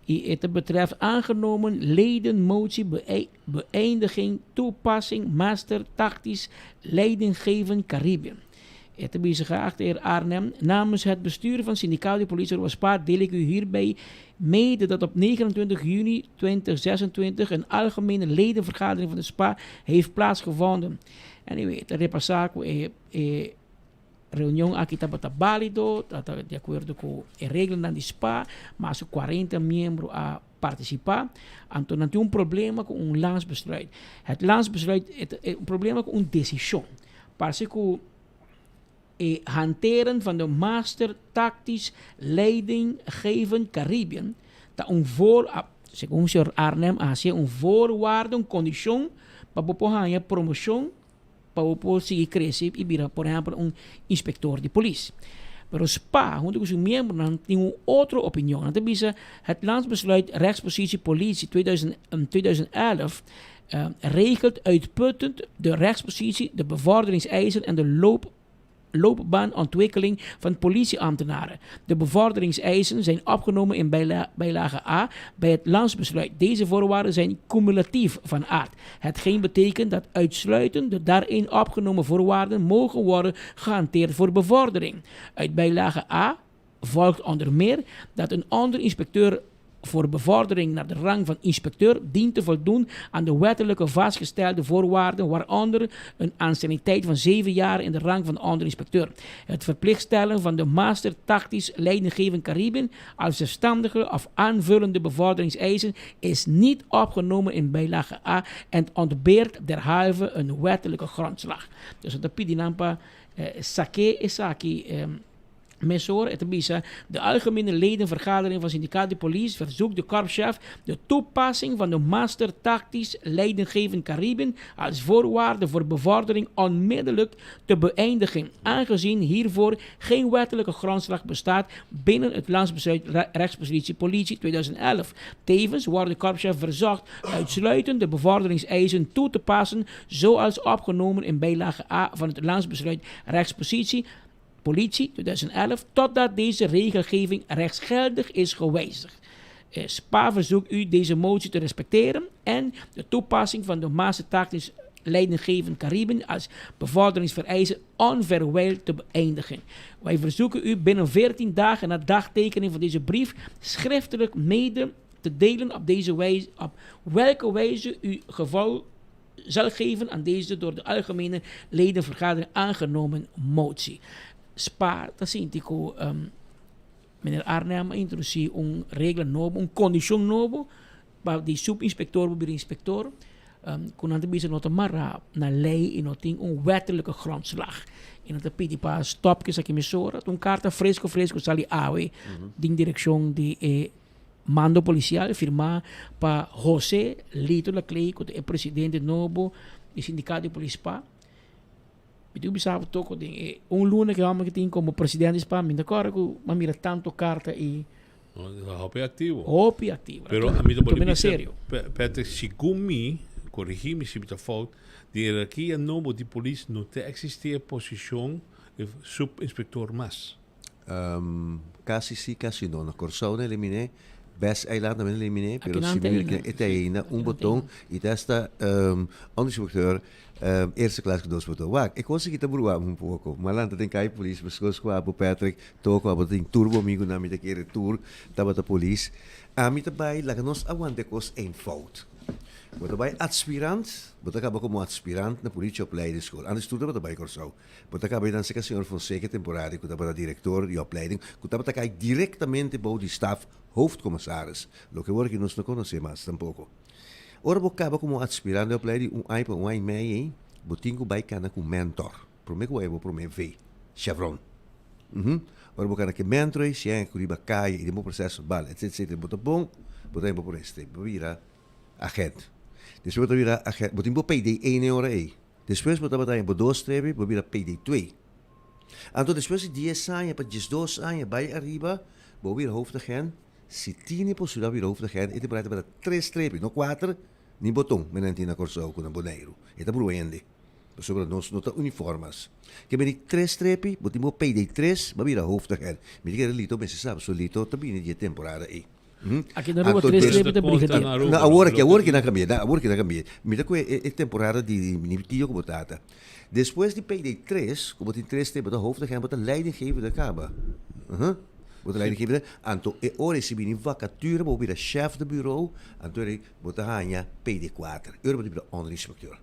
i e ta betreft aangenomen ledenmotie beëindiging toepassing master tactisch leidinggeven Caribbean. E ta bisa, geachte heer Arnhem, namens het bestuur van Sindicaat di Politie Aruba Spa deel ik u hierbij mede dat op 29 juni 2026 een algemene ledenvergadering van de spa heeft plaatsgevonden. Anyway, ta repasa cu e e reunion aki tabata balido, ta ta di acuerdo cu e reglanan di spa, mas cu 40 miembro a participa. Anto nan tin un problema cu un landsbesluit. Het landsbesluit, e un problema cu un decision. Parse ku e hanteren van de Master Tactisch Leidinggeven Caribbean ta un voor, segun señor Arnhem a hasié un voorwaarde, un kondishon pa bo por haña promoshon pa bo por sigui krese i bira por ehèmpel un inspektor di polis. Pero spa huntu ku su miembronan tin un otro opinion. Nan ta bisa het Landsbesluit Rechtspositie Politie 2011 regelt uitputtend de rechtspositie, de bevorderingseisen en de loop loopbaanontwikkeling van politieambtenaren. De bevorderingseisen zijn opgenomen in bijlage A bij het landsbesluit. Deze voorwaarden zijn cumulatief van aard, hetgeen betekent dat uitsluitend de daarin opgenomen voorwaarden mogen worden gehanteerd voor bevordering. Uit bijlage A volgt onder meer dat een onderinspecteur voor bevordering naar de rang van inspecteur dient te voldoen aan de wettelijke vastgestelde voorwaarden, waaronder een anciëniteit van 7 jaar in de rang van onderinspecteur. Het verplicht stellen van de master tactisch leidinggevend Caribbean als zelfstandige of aanvullende bevorderingseisen is niet opgenomen in bijlage A en ontbeert derhalve een wettelijke grondslag. Dus ta pidi nan pa sake esaki. Mesora e ta bisa, De Algemene Ledenvergadering van Sindicaat di Polis verzoekt de korpschef de toepassing van de Master Tactisch Leidinggeven Cariben als voorwaarde voor bevordering onmiddellijk te beëindigen, aangezien hiervoor geen wettelijke grondslag bestaat binnen het Landsbesluit Rechtspositie Politie 2011. Tevens wordt de korpschef verzocht uitsluitend de bevorderingseisen toe te passen zoals opgenomen in bijlage A van het Landsbesluit Rechtspositie Politie 2011 totdat deze regelgeving rechtsgeldig is gewijzigd. Spa verzoekt u deze motie te respecteren en de toepassing van de Master Tactisch Leidinggevend Cariben als bevorderingsvereiste onverwijld te beëindigen. Wij verzoeken u binnen 14 dagen na dagtekening van deze brief schriftelijk mede te delen op, deze wijze, op welke wijze u geval zal geven aan deze door de Algemene Ledenvergadering aangenomen motie. Spa ta sinti ku meneer Arnhem a introduci un regla nobo, un condicion nobo pa di subinspector pa bira inspector, ku nan ta bisa no ta mara na ley y no tin un wettelijke grondslag. Y nan ta pidi pa stop ku esaki mesora. Un karta fresco fresco sali awe den direccion di e Mando polisial firmá pa José Lito Laclay ku ta e presidente nobo di sindikato di polis spa. Mi tin ku bisa bo toko den e un luna ku e hòmber aki tin komo presidente di spa mi ta kòrda ku mi a mira tantu karta i Hopi aktivo. Hopi aktivo. Pero a mi ta por bisa Patrick segun mi, korigí mi si mi ta fout, di hierarkia nobo di polis no ta eksistí e posishon di sub-inspektor mas. Casi si, casi no. Na Corsou nan eliminé, Best Eiland nan eliminé, pero si mi mira e ta ainda un boton y ta hasta onderinspecteur eerste klas cu dos boton. Wak, e cos aki ta bruha mi un poco. Mi a lanta den cai polis, mescos cu abo Patrick, Toco, abo tin tur bo amigunan, mi ta kere tur tabata polis. Ami ta bay laga nos awanta e cos eenvoud. Bo ta bay adspirant, bo ta caba como adspirant na politieopleidingsschool. Antes tur tabata bay Corsou. Bo ta kaba dan serka señor Fonseca temporario ku tabata direktor di opleiding ku tabata kai direktamente bou di staf hoofdcommissaris, loke awor aki nos no konosé mas tampoko. Ora bo kaba komo aspirant di opleiding un aña pa un aña i mei ei, bo tin ku bai kana ku mentor promé ku bo haya bo promé V, chevron. Uhum. Ora bo kana ku e mentor ei, si aña ku riba kaya i den bo proseso bal etc etc bo ta bon, bo ta haya bo promé step, bo bira agent. Despues bo ta bira agent, bo tin bo PD één e ora ei. Despues bo tabata haña bo dos trebe, bo bira PD twee. Anto despues di dies aña pa diesdos aña bai ariba, bo bira hoofdagent. Si tini posibilidad pa bira hoofdagent, e temporada tabata tres trebe, no kuater. Ni boton men nan tin na Kòrsou ku na Boneiru. E ta brua hende. Pasobra nos no ta uniformas. Ke bini tres strepi, bo tin bo PD tres, bo a bira hoofdagent. Mi ta kere Lito mester sa, pasobra Lito ta bini di e temporada ei. Aki na Aruba tres strepi ta brigadier. No, awor aki, awor aki nan kambia, awor aki nan kambia. Mi ta kohe e temporada di mi tio ku bo tata. Despues di PD tres, ku bo tin tres strepi, bo ta hoofdagent, bo ta leidinggevende kaba. Bo ta leidinggevende, anto e ora ei si bini vakatura bo bira chef de bureau, anto ora ei bo ta haña PD kuater. E ora bo ta bira onderinspecteur.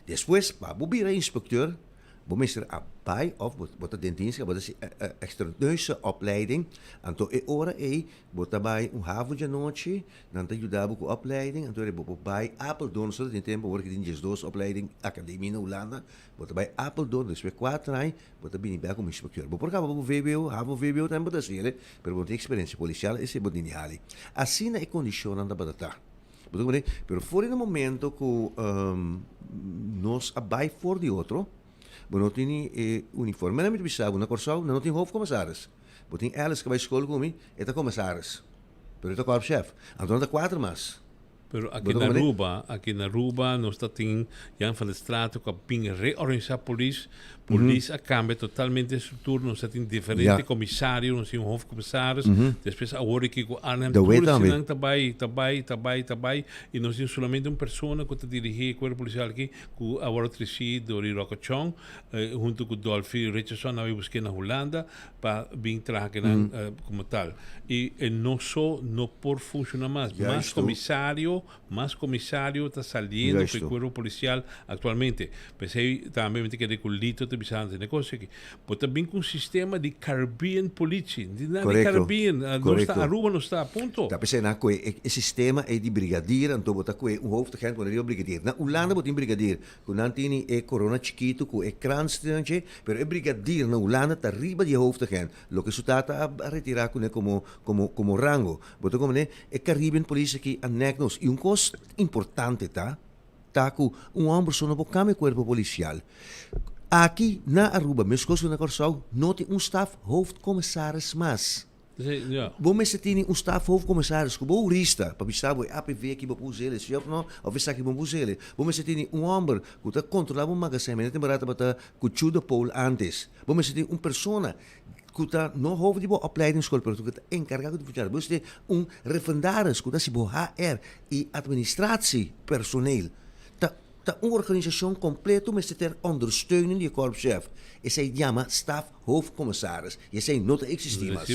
Despues pa bo bira inspecteur bo mester a bai of bo ta den dienst bo ta hasi externeuze opleiding anto e ora ei bo ta bai un havo djanochi nan ta yuda bo ku opleiding anto bo por bai Apeldoorn so ta tin tempo awor ki tin diesdos opleiding akademie na Hulanda bo ta bai Apeldoorn despues kuater aña bo ta bini bek komo inspecteur bo por kaba bo vwo havo vwo tambe bo ta hasi pero bo no tin eksperensia polisial esei bo tin di hali asina e kondishonnan tabata ta. Bo ta comprende? Pero for di e momento cu nos a bay for di otro, bo no tin ni e uniforme. Mira mi ta bisa bo, na Corsou nan no tin hoofdcommissaris. Bo tin Alice cu a bay scol cu mi, e ta commissaris, pero e ta korpschef. Anto nan ta cuater mas. Pero aki na Aruba, aki na Aruba nos ta tin Jan van der Straten cu a bin reorganisa polis. Polis a cambia totalmente e structura, nos ta tin diferente comisario, nos tin un hoofdcommissaris, despues awor aki cu Arnhem, De tur Wet tambe. esnan ta bay, ta bay, ta bay, ta bay, y nos tin solamente un persona cu ta dirigi e cuerpo policial aki, cu a worde treci door di Rocco Chong, hunto cu Dolphy Richardson, nan a bay busque na Hulanda pa bin traha kinan como tal. Y e no so no por funciona mas, mas comisario Mas comisario ta saliendo cu e cuerpo policial actualmente. P'esey tambe mi ta kere cu Lito ta bisa antes negocio aki. Bo ta bin cu un sistema di Caribbean politie. No tin nada di Caribbean. Nos ta Aruba nos ta, punto. Ta p'esey nan cu e sistema ey di brigadier, anto bo ta cu un hoofdagent pone riba brigadier. Na Hulanda bo tin brigadier cu nan tini e corona chikito cu e krans den dje, pero e brigadier na Hulanda ta riba di e hoofdagent. Loke su tata a retira cune como como como rango. Bo ta comprende? E Caribbean Police aki a nek nos. Y un cos importante ta, ta cu un homber so no por cambia cuerpo policial. Aki na Aruba, mescos cu na Corsou, no tin un staf hoofdcommissaris mas. Bo mester tini un staf hoofdcommissaris cu bo hurista pa bisa bo e APV aki bo por us'el, si of no, of esaki bo no por us'el. Bo mester tini un homber cu ta controla bo magazijn, mene temporada tabata cu Chudo Pool antes. Bo mester tin un persona ku ta no hoofd di bo opleidingsschool pero ku ta enkargá ku di funshonari. Bo mester tin un referendaris ku ta hasi bo HR i administratie personeel. Ta ta un organisashon kompleto mester ter ondersteuning di e korpschef. Esei yama staf hoofdcommissaris i esei no ta eksistí mas.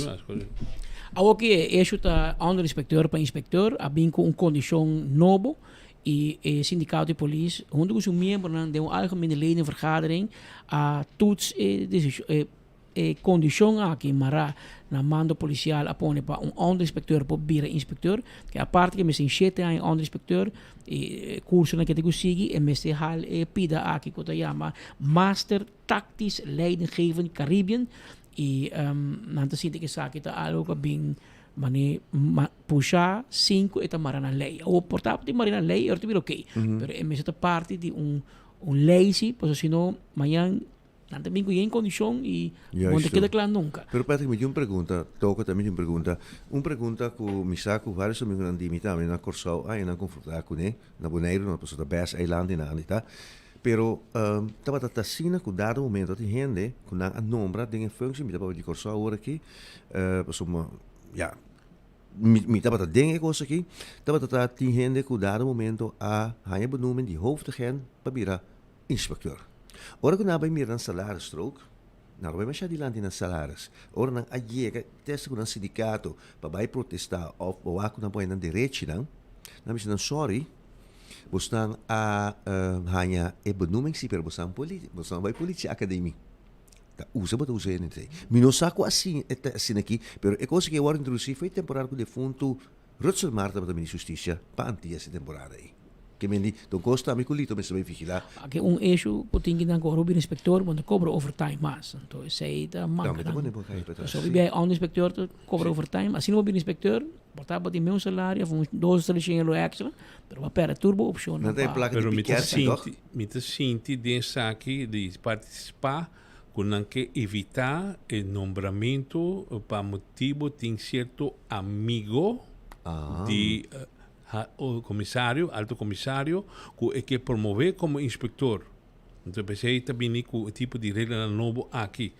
Awor ki e eshu ta onderinspecteur pa inspecteur a bin ku un kondishon nobo I e sindikato di polis huntu ku su miembronan den un algemene ledenvergadering a toets e desishon e e kondishon aki mará na mando polisial a pone pa un onderinspecteur por bira inspecteur. Ke aparte ke mester tin shete aña onderinspecteur e kursonan ke tin ku sigui e mester hal e pida aki ku ta yama Master Tactisch Leidinggevend Caribbean i nan ta sinti ku esaki ta algu ku a bin Mane ma pusha sin ku e ta mara na lei. Awor por ta tin mara na lei, ora ta bira oké. Pero e mester ta parti di un un lei si, pasobra si no mañan nan ta bin ku yen kondishon i bo no ta keda kla nunka. Pero Patrick, mi tin un pregunta, Toco tambe tin un pregunta. Un pregunta ku mi sa ku varios amigunan di mi tambe na Kòrsou a nan konfrontá kuné, na Boneiru no, pasobra ta bèst eiland di nan ta. Pero tabata ta asina ku dado momento tin hende ku nan a nombra den e functie, mi ta papia di Kòrsou awor aki, pasobra ya, mi mi tabata den e kos aki, tabata ta tin hende ku dado momento a haña benoemen di hoofdagent pa bira inspecteur. Ora ku nan a bai mira nan salarisstrook, nan no bai masha dilanti nan salaris. Ora nan a yega testa ku nan sindikato pa bai protesta òf pa wak ku nan por haña nan derechinan, nan a bisa nan sòri, Bosnan a haña e benoeming si, pero bosnan poli, bosnan bai politie academie. Ta usa bo ta usa hende esei. Mi no sa ku asin e ta asina aki, pero e kos aki a wòrdu introdusí for e temporada ku defuntu Rutzel Martha tabata minister di Hustisia pa Antias e temporada ei. Ke men di, ta un kos tambe ku Lito mester bai vigilá. Aki un issue ku tin ki nan ku ora bo bira inspektor bo no ta kobra overtime mas. Anto esei ta manka Tambe ta nan. pone bo kai pa tras, Pasobra si. biaha un inspektor ta kobra overtime, asina bo bira inspektor Por ta bo tin meun salario of un dos tres shen euro extra, pero bo a perde tur bo opcionnan Nan ta e pa. plaka di Pero mi ta piket, toch? sinti, mi ta sinti den esaki di partisipá ku nan ke evitá e nombramentu pa motibu tin sierto amigo Ah. di. komisario, alto komisario, ku e ke promové komo inspektor. Anto p'esei ta bini ku e tipo di reglanan nobo aki.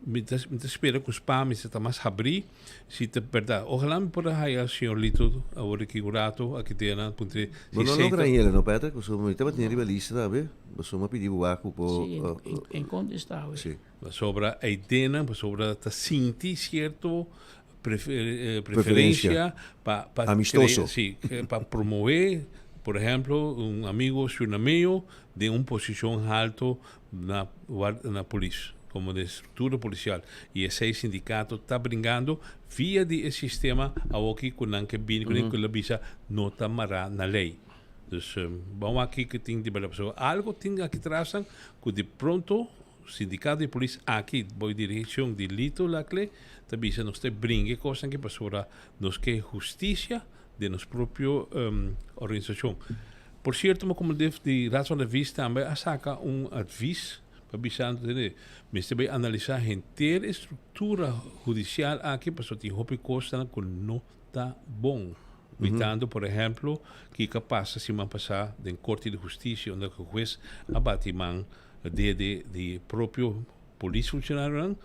Mi ta mi ta spera ku spa mester ta mas habrí, si ta bèrdat. Ojalá mi por a haya señor Lito awor aki un rato aki te nan puntr'é si Bo no esei logra ta. hela no Patrick, pasobra mi tabata tin riba lista tambe, pasobra mi a pidi bo wak ku por. Sí, en kontestá awe. Sí. Pasobra eidenan, pasobra ta sinti sierto preferencia pa pa Amistoso. Sí, pa promové, por ehemplo, un amigo surnameo den un posicion halto na na polis, como den structura policial. Y esey sindicato ta bringando via di e sistema awoki cu nan ke bini cu nan cu lo bisa no ta mara na ley. Dus ban wak kico tin di berdad. Pasobra algo tin aki tras nan cu di pronto Sindicato di polis aki bou direccion di Lito Laclé ta bisa nos ta bringa e cosnan aki pasobra nos ke husticia den nos propio organisacion. Por cierto mi como def di Raad van Advies tambe a saca un advies pa bisa tene mester bay analisa henter e structura hudicial aki pasobra tin hopi cosnan cu no ta bon. Uitando por ehemplo kico a pasa siman pasa den Corte di Husticia unda cu hues a bati man dede di propio polis funcionarionan,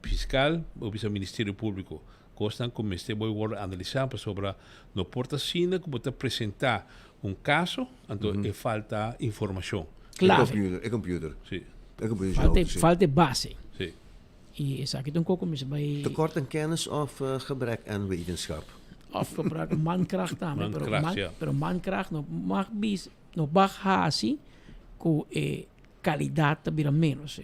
fiscal o bisa Ministerio Publico. Cosnan cu mester bo worde analisa pasobra no por ta asina cu bo ta presenta un caso anto e falta informacion. Clave. E computer. Si. E computer Falta, falta e base. Si. Y esaki ta un poco mester bay. Tekort aan kennis of gebrek aan wetenschap? Of gebrek mankracht tambe. Mankracht, ja. Pero mankracht no mag bis, no bag haci cu e calidad ta bira menos.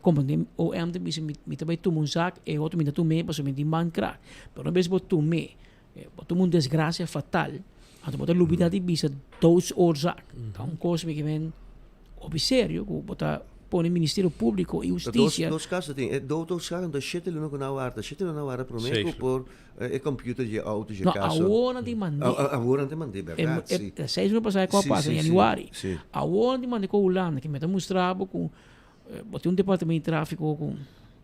Como den OM ta bisa mi ta bay tuma un zak e otro mi ta tum'e pasobra mi tin mankracht. Pero una bes bo tum'e, bo tuma un desgracia fatal, anto bo ta lubida di bisa doodsoorzaak. Ta un cos mi ke men hopi serio cu bo ta pone Ministerio Publico y Husticia. Dos caso tin, e doodsoorzaak anto shete luna cu nan a warda, shete luna a warda prome cu por E computer dje auto dje No, caso. awor nan tin mand'é. Awor nan tin mand'é, berdad, si. E seis luna pasá e kos a pasa, januari. Awor nan tin mand'é ku Hulanda, ke mi ta mustra bo ku bo tin un departamento di tráfiko ku.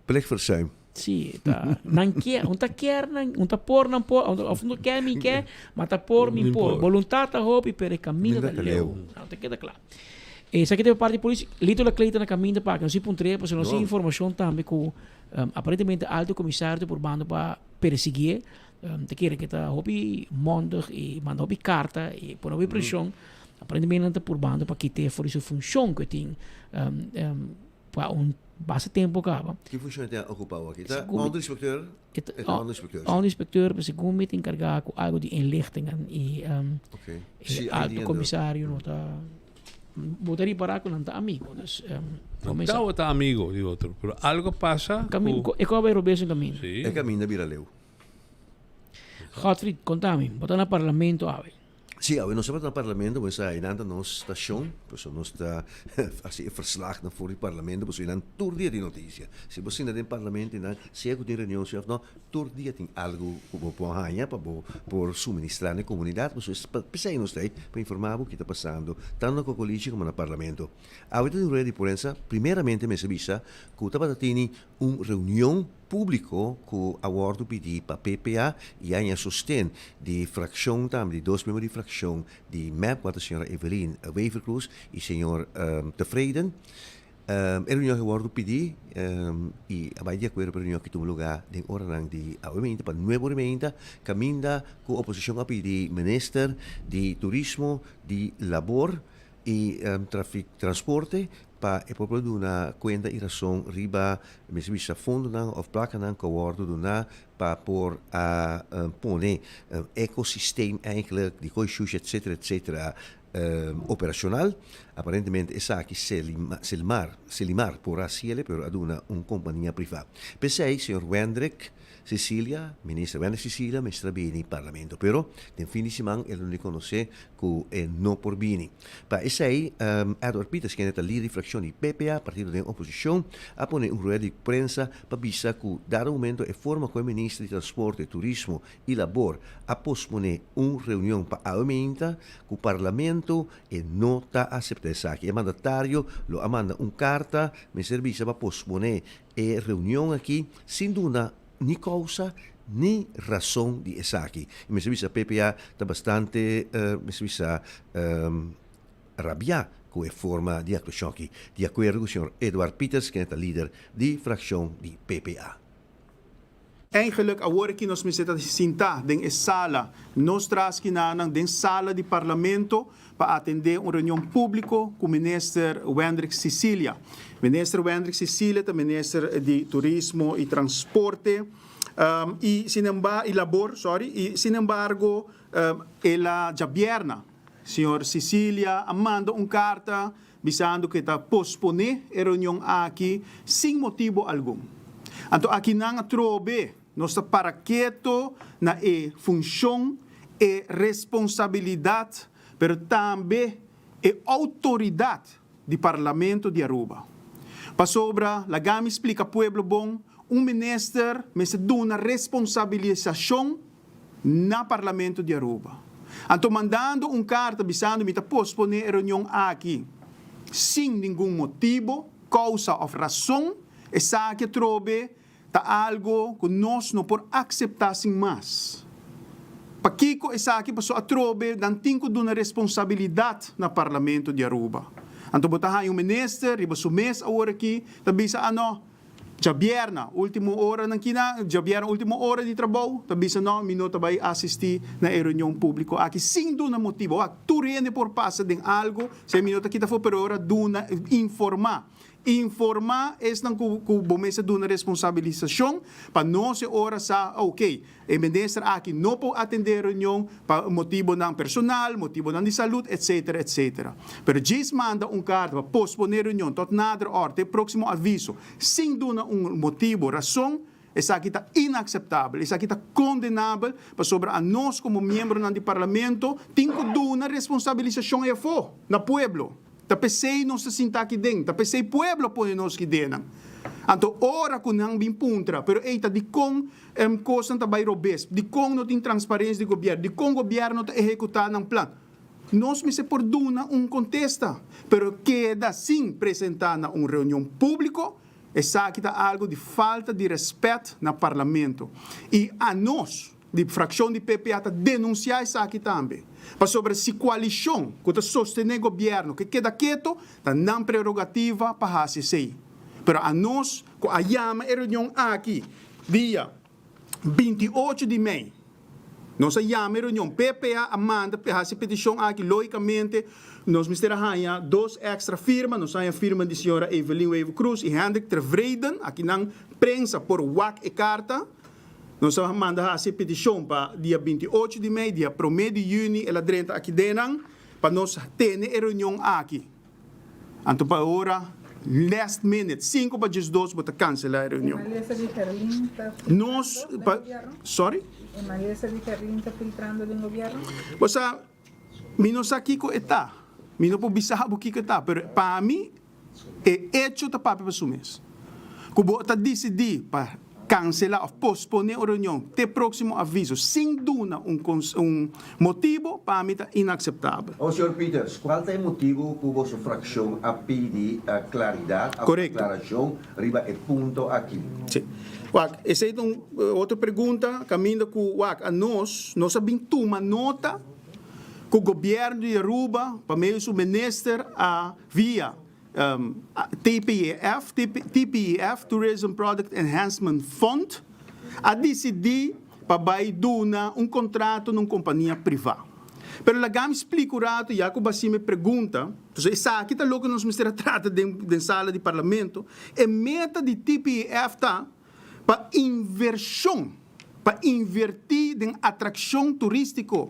Plichtverzuim. Si, ta nan kier, un ta kier nan, un ta por nan por, of un ta kier mi kier, ma ta por mi por. Boluntat ta hopi, pero e kaminda ta leu. No ta keda kla. Esaki ta e parti di polis. Lito Laclay ta na kaminda pa aki. Nos si puntr'é, pasobra nos tin informashon tambe ku Aparentemente alto comisario ta purbando pa persiguié. Ta kere ke ta hopi mondig i manda hopi karta i pone hopi presion. Aparentemente nan ta purbando pa kit'é for di su funcion ku e tin pa un basta tempo kaba. Ki funcion e tin a ocupa awor aki? Ta onderinspecteur? E ta onderinspecteur, si. Onderinspecteur, pero segun mi ta encarga ku algo di inlichtingen i e alto comisario no ta. Bo ta ripará ku nan ta amigo. Dus, Nan tabata amigo di otro, pero algo pasa ku. E kòp a bai robes un kaminda. Sí. E kaminda bira leu. Godfried, konta mi, bo ta na parlamento awe? Sí, awe nos tabata na parlamento, bo sa, einan ta nos stashon, pasobra nos ta hasi e verslagnan for di parlamento, pasobra einan tur dia tin notisia. Si bo sinta den parlamento einan, sea ku tin reunion si òf no, Tur dia tin algu ku bo por haña pa bo por suministrá na e komunidat. Pasobra p'esei nos ta ei, pa informá bo ki ta pasando tantu na Kokolishi komo na Parlamento. Awe ta tin rueda di prensa. Primeramente mester bisa ku tabata tini un reunion públiko ku a wòrdu pidí pa PPA i a haña sosten di frakshon tambe, di dos miembro di frakshon di mep, kual ta señora Evelyn Wever-Croes i señor Tevreden. E reunion aki wòrdu pidí i a bai di akuerdo pa e reunion aki tuma lugá den oranan di awe meinta pa nuebe ora meinta, kaminda ku oposishon a pidi minister di Turismo, di Labor i Transporte pa e por por duna kuenta i rason riba mester bisa fondonan òf plakanan ku a wòrdu duná pa por a pone ekosistem eigenlijk di koi shushi etcetera etcetera Operacional. Aparentemente esaki Selimar Selimar por haciele pero a duna un compania priva. P'esey señor Wendrick Cecilia, Minister Wendrick Cecilia mester a bini Parlamento pero den fin di siman el a duna di conoce cu e no por bini. Pa esey Edward Pieters kende ta lider di fraccion di PPA, partido den oposicion, a pone un rueda di prensa pa bisa cu dado momento e forma cu e Minister di Transporte, Turismo y Labor a pospone un reunion pa awe meinta cu Parlamento e no ta acepta esaki. E mandatario lo a manda un carta mester bisa pa pospone e reunion aki sin duna. ni kousa ni rason di esaki. I mester bisa PPA ta bastante mester bisa rabiá ku e forma di aktuashon aki, di akuerdo ku señor Eduard Pieters kende ta lider di frakshon di PPA. Eigenlijk awor aki nos mester ta sintá den e sala, nos tras kinanan den sala di Parlamento pa atendé un reunion públiko ku Minister Wendrick Cicilia. Minister Wendrick Cicilia ta Minister di Turismo i Transporte i sinemba i Labor, sorry, i sinembargo el a djabièrna señor Cicilia a manda un karta bisando ku e ta posponé e reunion aki sin motibu algun. Anto akinan atrobe nos ta para keto na e funshon, e responsabilidat, pero tambe e outoridat di Parlamento di Aruba. Pasobra, laga mi splika pueblo bon, un minister mester duna responsabilisashon na Parlamento di Aruba. Anto mandando un carta bisando mi ta pospone e reunion aki sin ningun motibo, causa of rason, esaki atrobe ta algo cu nos no por acepta sin mas. Pakico esaki? Paso atrobe nan tin cu duna responsabilidad na Parlamento di Aruba. Anto bo ta haya un minister riba su mes awor aki ta bisa ah no, Djabierna, ultimo ora nan kina, djabierna ultimo ora di trabou, ta bisa no, mi no ta bai asisti na e reunion publico aki sin duna motibo. Wak, tur hende por pasa den algo, si mi no ta kita afo, pero ora duna, informa. Informa esnan cu cu bo mester duna responsabilisacion pa nos e ora sa, ok, E minister aki no por atendé e reunion pa motibonan personal, motibonan di salud, etcetera, etcetera. Pero djis manda un karta pa posponé reunion tot nader òrde, te próksimo aviso, sin duna un motibo, rason, esaki ta inakseptabel, esaki ta kondenabel, pasobra anos komo miembronan di Parlamento tin ku duna responsabilisashon ei afó, na pueblo. Ta p'esei nos ta sinta aki den, ta p'esei pueblo a pone nos ki denan. Anto ora ku nan bin puntra, pero ei ta dikon kosnan ta bai robes, dikon no tin transparensia di gobièrnu, dikon gobièrnu no ta ehekutá nan plan? Nos mester por duna un kontesta, pero keda sin presentá na un reunion públiko, esaki ta algu di falta di rèspèt na Parlamento. I anos di frakshon di PPA ta denunsiá esaki tambe, pasobra si koalishon ku ta sostené gobièrnu ke keda keto, ta nan prerogativa pa hasi esei. Pero anos ku a yama e reunion aki dia 28 di mei, nos a yama e reunion, PPA a manda pa hasi e petishon aki, logicamente nos mester a haña dos extra firma, nos a haña firma di señora Evelyn Wever-Croes y Hendrik Tevreden, aki nan prensa por wak e karta. Nos a manda hasi e petishon pa dia 28 di mei, dia prome di yüni el a drenta aki den nan pa nos tene e reunion aki. Anto pa ora last minute, sinku pa diesdos bo ta cancela e reunion. E malesa di Herlin ta Nos filtrando den pa gobierno? sorry? E malesa di Herlin ta filtrando den gobierno? Bo sa, mi no sa kiko e ta. Mi no por bisa bo kiko e ta, pero pa mi E echo ta papia pa su mes. Ku bo ta disidí pa kanselá òf posponé un reunion te próksimo aviso sin duna un un motibu, pa mi ta inakseptabel. O Señor Pieters, kual ta e motibu ku boso frakshon a pidi klaridat òf aklarashon riba e punto aki? Sí. Wak, esei ta un otro pregunta kaminda ku wak anos nos a bin tuma nota ku gobièrnu di Aruba pa medio di su minister a Via TPEF, TPEF, Tourism Product Enhancement Fund, a disidí pa bai duna un kontrato na un kompania privá. Pero laga mi splika un ratu, ya ku basí mi pregunta, pasobra esaki ta loke nos mester a trata den sala di parlamento, e meta di TPEF ta pa invershon, pa invertí den atrakshon turístiko,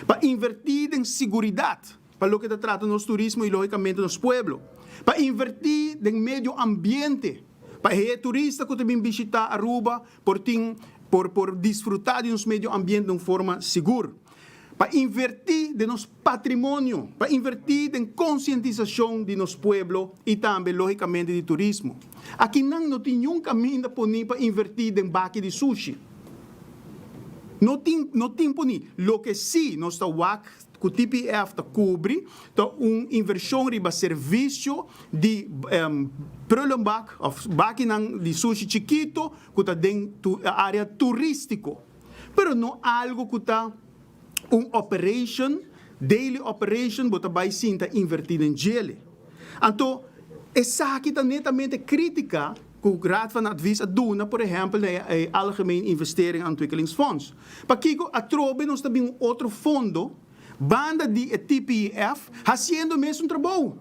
pa invertí den siguridat, pa loke ta trata nos turismo y logicamente nos pueblo, pa inverti den medio ambiente, pa e turista cu ta bin bishita Aruba por tin por por disfruta di nos medio ambiente den un forma sigur, pa inverti den nos patrimonio, pa inverti den concientisacion di nos pueblo y tambe logicamente di turismo. Aki nan no tin niun caminda poni pa inverti den baki di sushi. No tin no tin poni. Loke si nos ta wak. ku TPF ta kubri ta un invershon riba servisio di prullenbak òf bakinan di sushi chikito ku ta den área turístiko, pero no algu ku ta un operation, daily operation, bo ta bai sinta invertí den djele. Anto, esaki ta netamente krítika ku Raad van Advies a duna, por ehèmpel, na e Algemeen Investering Ontwikkelingsfonds. Pakiko atrobe nos ta bin un otro fondo banda di e TPEF hasiendo e mesun trabou?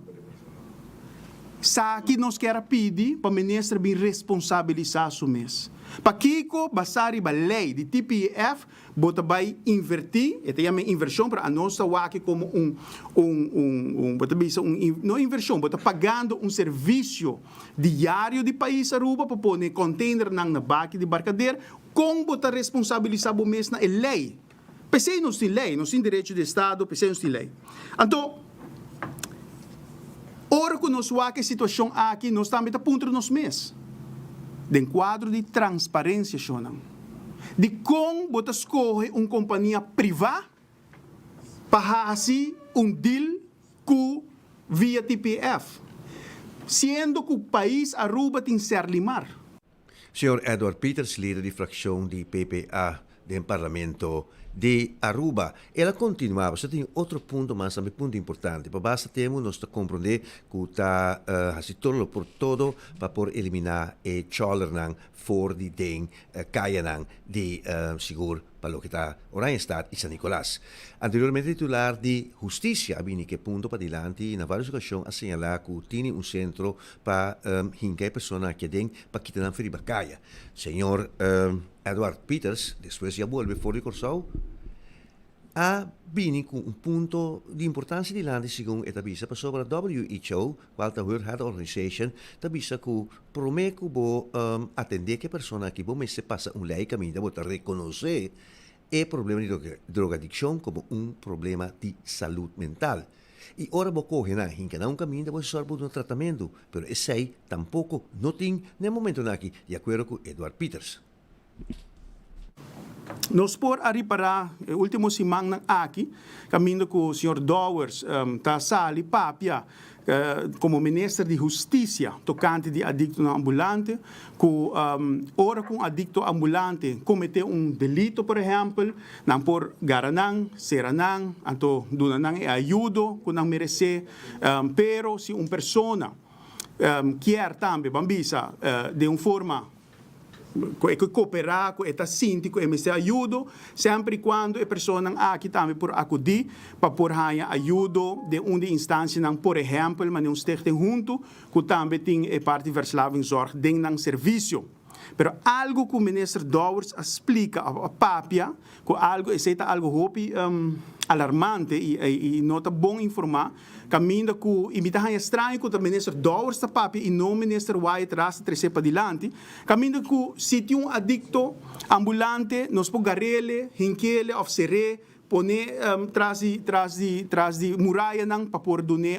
Esaki nos kier a pidi pa minister bin responsabilisá su mes. Pakiko basá riba lei di TPEF Bo ta bai invertí, e ta yama invershon, pero anos ta wak komo un, un, un, un, bo ta bisa un, no invershon, bo ta pagando un servisio diario di pais Aruba pa pone containernan na baki di Barcader, kon bo ta responsabilisá bo mes na e lei? P'esei nos tin lei, nos tin derecho di estado, p'esei nos tin lei. Anto, ora ku nos wak e situashon aki, nos tambe ta puntra nos mes, den kuadro di transparensia, shonnan. Dikon bo ta skohe un kompania privá pa hasi un deal ku via TPF, siendo ku pais Aruba tin Serlimar? Señor Edward Pieters, lider di fraccion di PPA den Parlamento di Aruba. El a continua, Pasobra tin otro punto mas tambe, punto importante. Pa basta tempo nos ta comprende cu ta haci todo lo por todo pa por elimina e chollernan for di den kayanan di sigur pa loke ta Oranjestad i San Nicolas. Anteriormente titular di Hustisia a bini ku e punto padilanti i na varios okashon a señalá ku tini un sentro pa hinka e persona aki aden pa kita nan for riba kaya. Señor Edward Pieters despues di a bolbe for di Kòrsou a bini ku un punto di importansia dilanti segun e ta bisa pasobra WHO Cual ta World Health Organization ta bisa cu prome cu bo atende cu e persona aki bo mester pasa un ley caminda bo ta reconoce e problema di drogadiccion como un problema di salud mental. Y ora bo coge nan hinca nan un caminda bo sor bo duna tratamento pero esey tampoco no tin na e momentonan aki di acuerdo cu Eduard Pieters. Nos por a ripará e último simannan aki kaminda ku señor Dowers ta sali papia komo minister di Hustisia tokante di adiktonan ambulante ku ora ku un adikto ambulante kometé un delito por ehèmpel nan por gara nan, sera nan, anto duna nan e ayudo ku nan meresé pero si un persona kier tambe ban bisa den un forma Ku e ke koperá, ku e ta sinti ku e mester ayudo, semper i kuando e personanan aki tambe por akudí pa por haña ayudo den un di instansianan, por ehèmpel manera un stichting huntu ku tambe tin e parti verslavingszorg den nan servisio. Pero algu ku Minister Dowers a splika òf a papia ku algu esei ta algu hopi alarmante i no ta bon informá. Kaminda ku i mi ta haña straño ku ta Minister Dowers ta papia i no Minister Wyatt Ras ta tres'é padilanti. Kaminda ku si tin un adikto ambulante nos por gar'ele, hink'ele òf ser'é, pon'é tras di tras di tras di murayanan pa por dun'é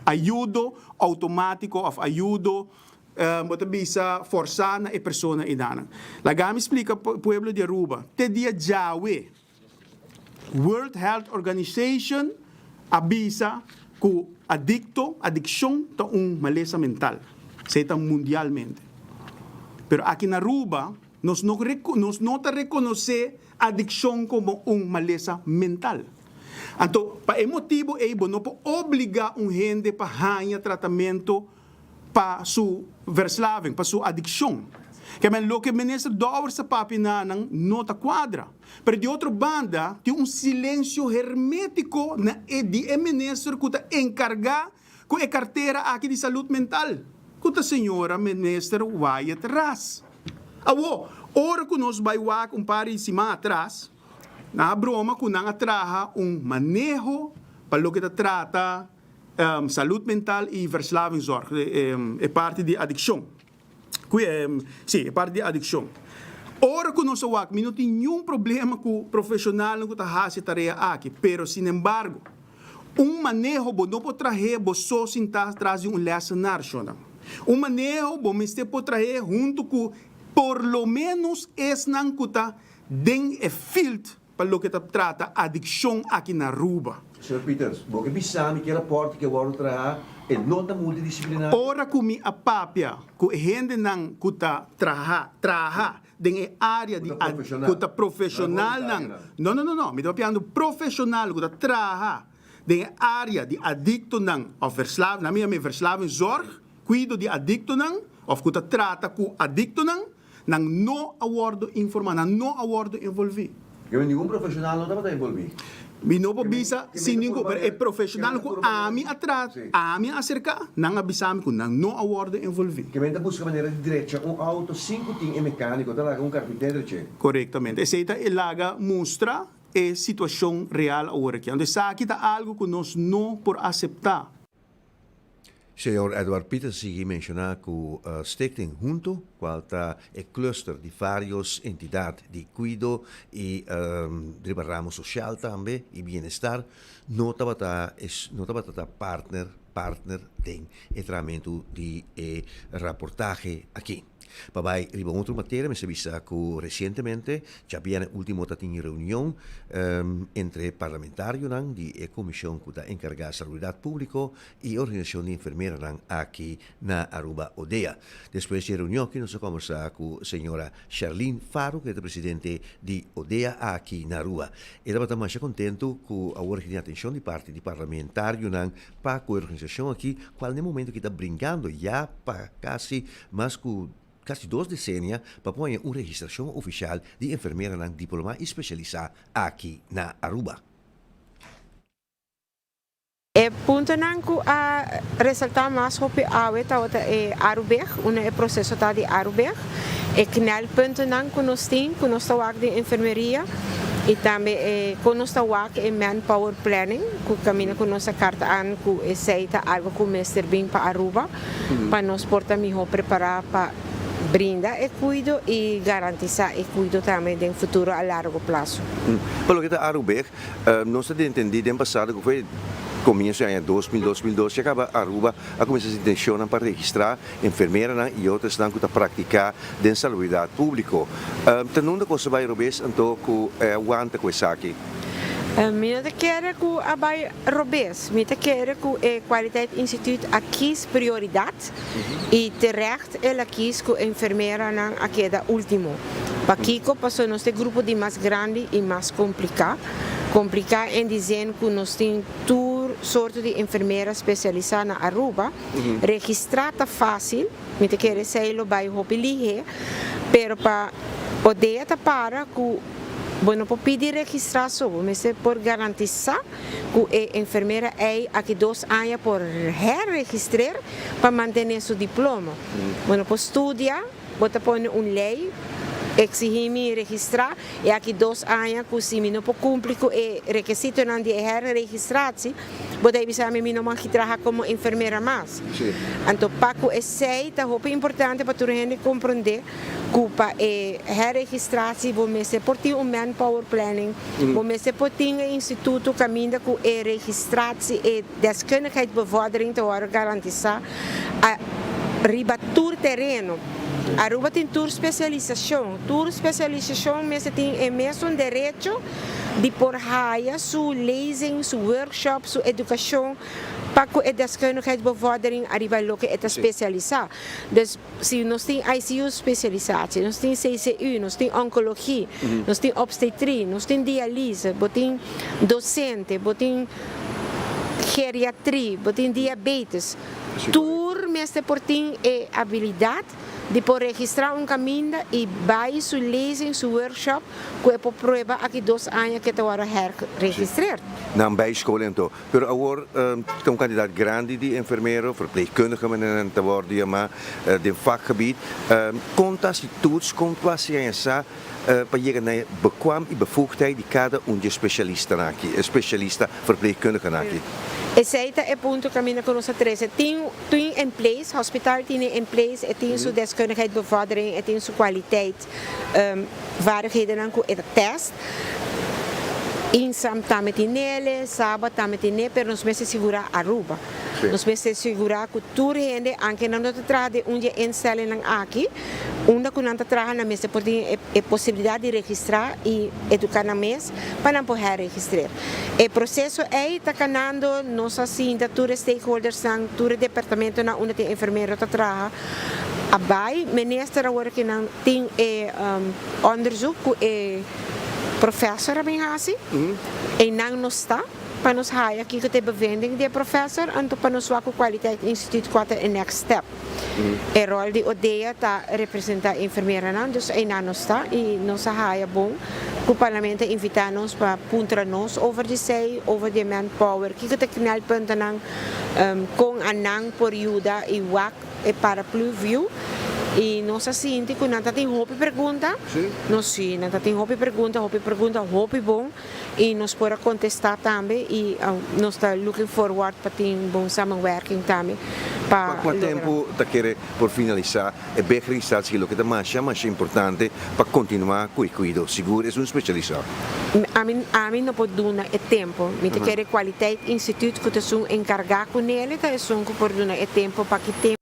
ayudo outomátiko òf ayudo bo ta bisa fòrsá na e persona eidanan. Laga mi splika pueblo di Aruba, te dia djawe World Health Organization a bisa ku adikto, adikshon ta un malesa mental. Esei ta mundialmente. Pero aki na Aruba nos no nos no ta rekonosé adikshon komo un malesa mental. Anto pa e motibu ei bo no por obligá un hende pa haña tratamentu pa su verslaving, pa su adikshon. Kèmen loke Minister Dowers ta papia na nan no ta kuadra. Pero di otro banda tin un silensio hermétiko na e di e minister ku ta enkargá ku e kartera aki di salud mental, ku ta señora Minister Wyatt Ras. Awor, ora ku nos bai wak un par di siman atras, nan a broma ku nan a traha un maneho pa loke ta trata Salud mental y verslavingszorg, e parti di adiccion. Si, e parti di adiccion. Ora cu nos a wak, mi no tin niun problema cu profesionalnan cu ta haci e tarea aki, pero sinembargo, un maneho bo no por trahe bo so sinta tras di un lessenaar, shonnan. Un maneho bo mester por trahe hunto cu por lo menos esnan cu ta den e field. pa loke ta trata adikshon aki na Aruba. Señor Pieters, bo ke bisa mi ke rapòrt ke wòrdu traha e no ta multidisiplinario? Ora ku mi a papia ku e hendenan ku ta traha traha den e área di ku ta profeshonalnan, no no no no, mi ta papiando profeshonal ku ta traha den e área di adiktonan òf verslav, nan mi yama e verslavingszorg, kuido di adiktonan òf ku ta trata ku adiktonan, Nan no a wordo informa, nan no a wordo envolvi. Pero ningun profesional no tabata envolvi. Mi no por bisa sin ningun, pero e profesionalnan cu ami a trata, ami a acerca, nan a bisa mi cu nan no a wordo envolvi. Ke men ta busca manera di drecha un auto sin cu tin e mecanico, ta laga un carpinter dreche. Corectamente. Esey ta e laga mustra e situacion real awor aki. Anto esaki ta algo cu nos no por acepta. Señor Edward Pieters sigui menciona cu Stichting Hunto, cual ta e cluster di varios entidad di cuido y riba ramo social tambe y bienestar, no tabata no tabata ta partner partner den e trahamento di e raportahe aki. Pa bai riba un otro materia mester bisa ku resientemente djabièrnè último ta tin reunion entre parlamentarionan di e komishon ku ta enkargá salubridat públiko i e organisashon di enfermeranan aki na Aruba ODEA. Despues di e reunion aki nos a kòmbersá ku señora Sharlene Faro ku e ta presidente di ODEA aki na Aruba. E tabata masha kontentu ku awor aki tin atenshon di parti di parlamentarionan pa ku e organisashon aki kual na e momento aki ta bringando ya pa kasi Mas ku kasi dos desenia pa pone un registrashon ofishal di enfermeranan diplomá i spesialisá aki na Aruba. E puntonan ku a resaltá mas hopi awe tabata e Arubeg, unda e proseso ta di Arubeg, e knelpuntonan ku nos tin ku nos ta wak den enfermeria i tambe e kon nos ta wak e manpower planning ku kaminda ku nos a karta an ku esei ta algu ku mester bin pa Aruba. pa nos por ta mihó prepará pa brinda e kuido i garantisá e kuido tambe den futuro a largo plaso. Pa loke ta Arubeg, nos ta entendí den pasado ku foi komienso di aña 2000, 2002 ya kaba Aruba a kuminsá hasi intenshonnan pa registrá enfermeranan i otro esnan ku ta praktiká den salubridat públiko. Ta nunda kos a bai robes anto ku e a wanta ku esaki? Mi no ta kere ku a bai robes. Mi ta kere ku e Kwaliteit Instituut a kis prioridat i terecht el a kis ku enfermeranan a keda ultimo. Pakiko? Pasobra nos ta e grupo di mas grandi i mas kompliká. Kompliká en di zin ku nos tin tur sorto di enfermera spesialisá na Aruba. Registrá ta fásil, mi ta kere esei lo bai hopi lihé, pero pa ODEA ta para ku Bo no por pidi registrá so, bo mester por garantisá ku e enfermera ei aki dos aña por herregistreer pa mantené su diploma. Bo no por studia, bo ta pone un lei eksihí mi registrá i aki dos aña ku si mi no por kumpli ku e rekesitonan di e herregistratie, bo ta bisa mi mi no mag traha komo enfermera mas. Anto pa ku esei ta hopi importante pa tur hende komprondé. Ku pa e herregistratie bo mester por tin un manpower planning, bo mester por tin e instituto kaminda ku e registratie, e deskundigheidsbevordering ta wòrdu garantisá a riba tur tereno. Aruba tin tur spesialisashon, tur spesialisashon mester tin e mesun derecho di por haya su lezing, su workshop, su edukashon pa ku e deskundigheidsbevordering ariba loke e ta spesialisá. Dus si nos tin ICU specialisatie, nos tin CCU, nos tin oncologie, nos tin obstetrie, nos tin dialyse, bo tin docente, bo tin geriatrie, bo tin diabetes, tur mester por tin e habilidad di por registra un caminda y bay su lezing, su workshop cu e por prueba aki dos aña cu e ta worde herregistreerd. Nan bijscholing anto. Pero awor ta un kantidat grandi di enfermero, verpleegkundigen manera nan ta wòrdu yamá den vakgebied. Kon ta hasi toets, kon ta hasi haña sa pa yega na e bekwam i bevoegdheid di kada un di e spesialistanan aki, e spesialista verpleegkundigenan aki? Esei ta e punto kaminda ku nos a trese. Tin tin in place, hospital tin e in place, e tin su deskundigheidbevordering, e tin su kwaliteit vaardighedennan ku e ta test. Insam tambe tin nele, Saba tambe tin ne, pero nos mester sigurá Aruba. Nos mester sigurá ku tur hende, anke nan no ta traha den un di e instellingnan aki, Unda ku nan ta traha nan mester por tin e posibilidat di registrá i eduká nan mes pa nan por herregistreer. E proseso ei ta kanando, nos a sinta tur e stakeholdersnan, tur e departamentonan unda tin enfermero ta traha a bai. Minister awor ki nan tin e onderzoek ku e professor a bin hasi, einan nos ta pa nos haya kiko ta e bevinding di e professor anto pa nos wak ku Kwaliteit Instituut kua ta e next step. E rol di ODEA ta representa enfermeranan, dus einan nos ta y nos a haya bon cu Parlamento a invita nos pa puntra nos over di esey, over di e manpower, kico ta e knelpuntennan, con anan por yuda y wak e paraplu view. Y nos a sinti cu nan ta tin hopi pregunta, nos si, nan ta tin hopi pregunta, hopi pregunta hopi bon. Y nos por a contesta tambe y nos ta looking forward pa tin bon samenwerking tambe pa Pa cua logra. tempo ta kere por finalisa e begrestatie loke ta masha masha importante pa continua cu e cuido sigur esun specialisa. Ami ami no por duna e tempo. Mi ta kere Kwaliteit Instituut cu ta esun encarga cu nele ta esun cu por duna e tempo pa ki tempo.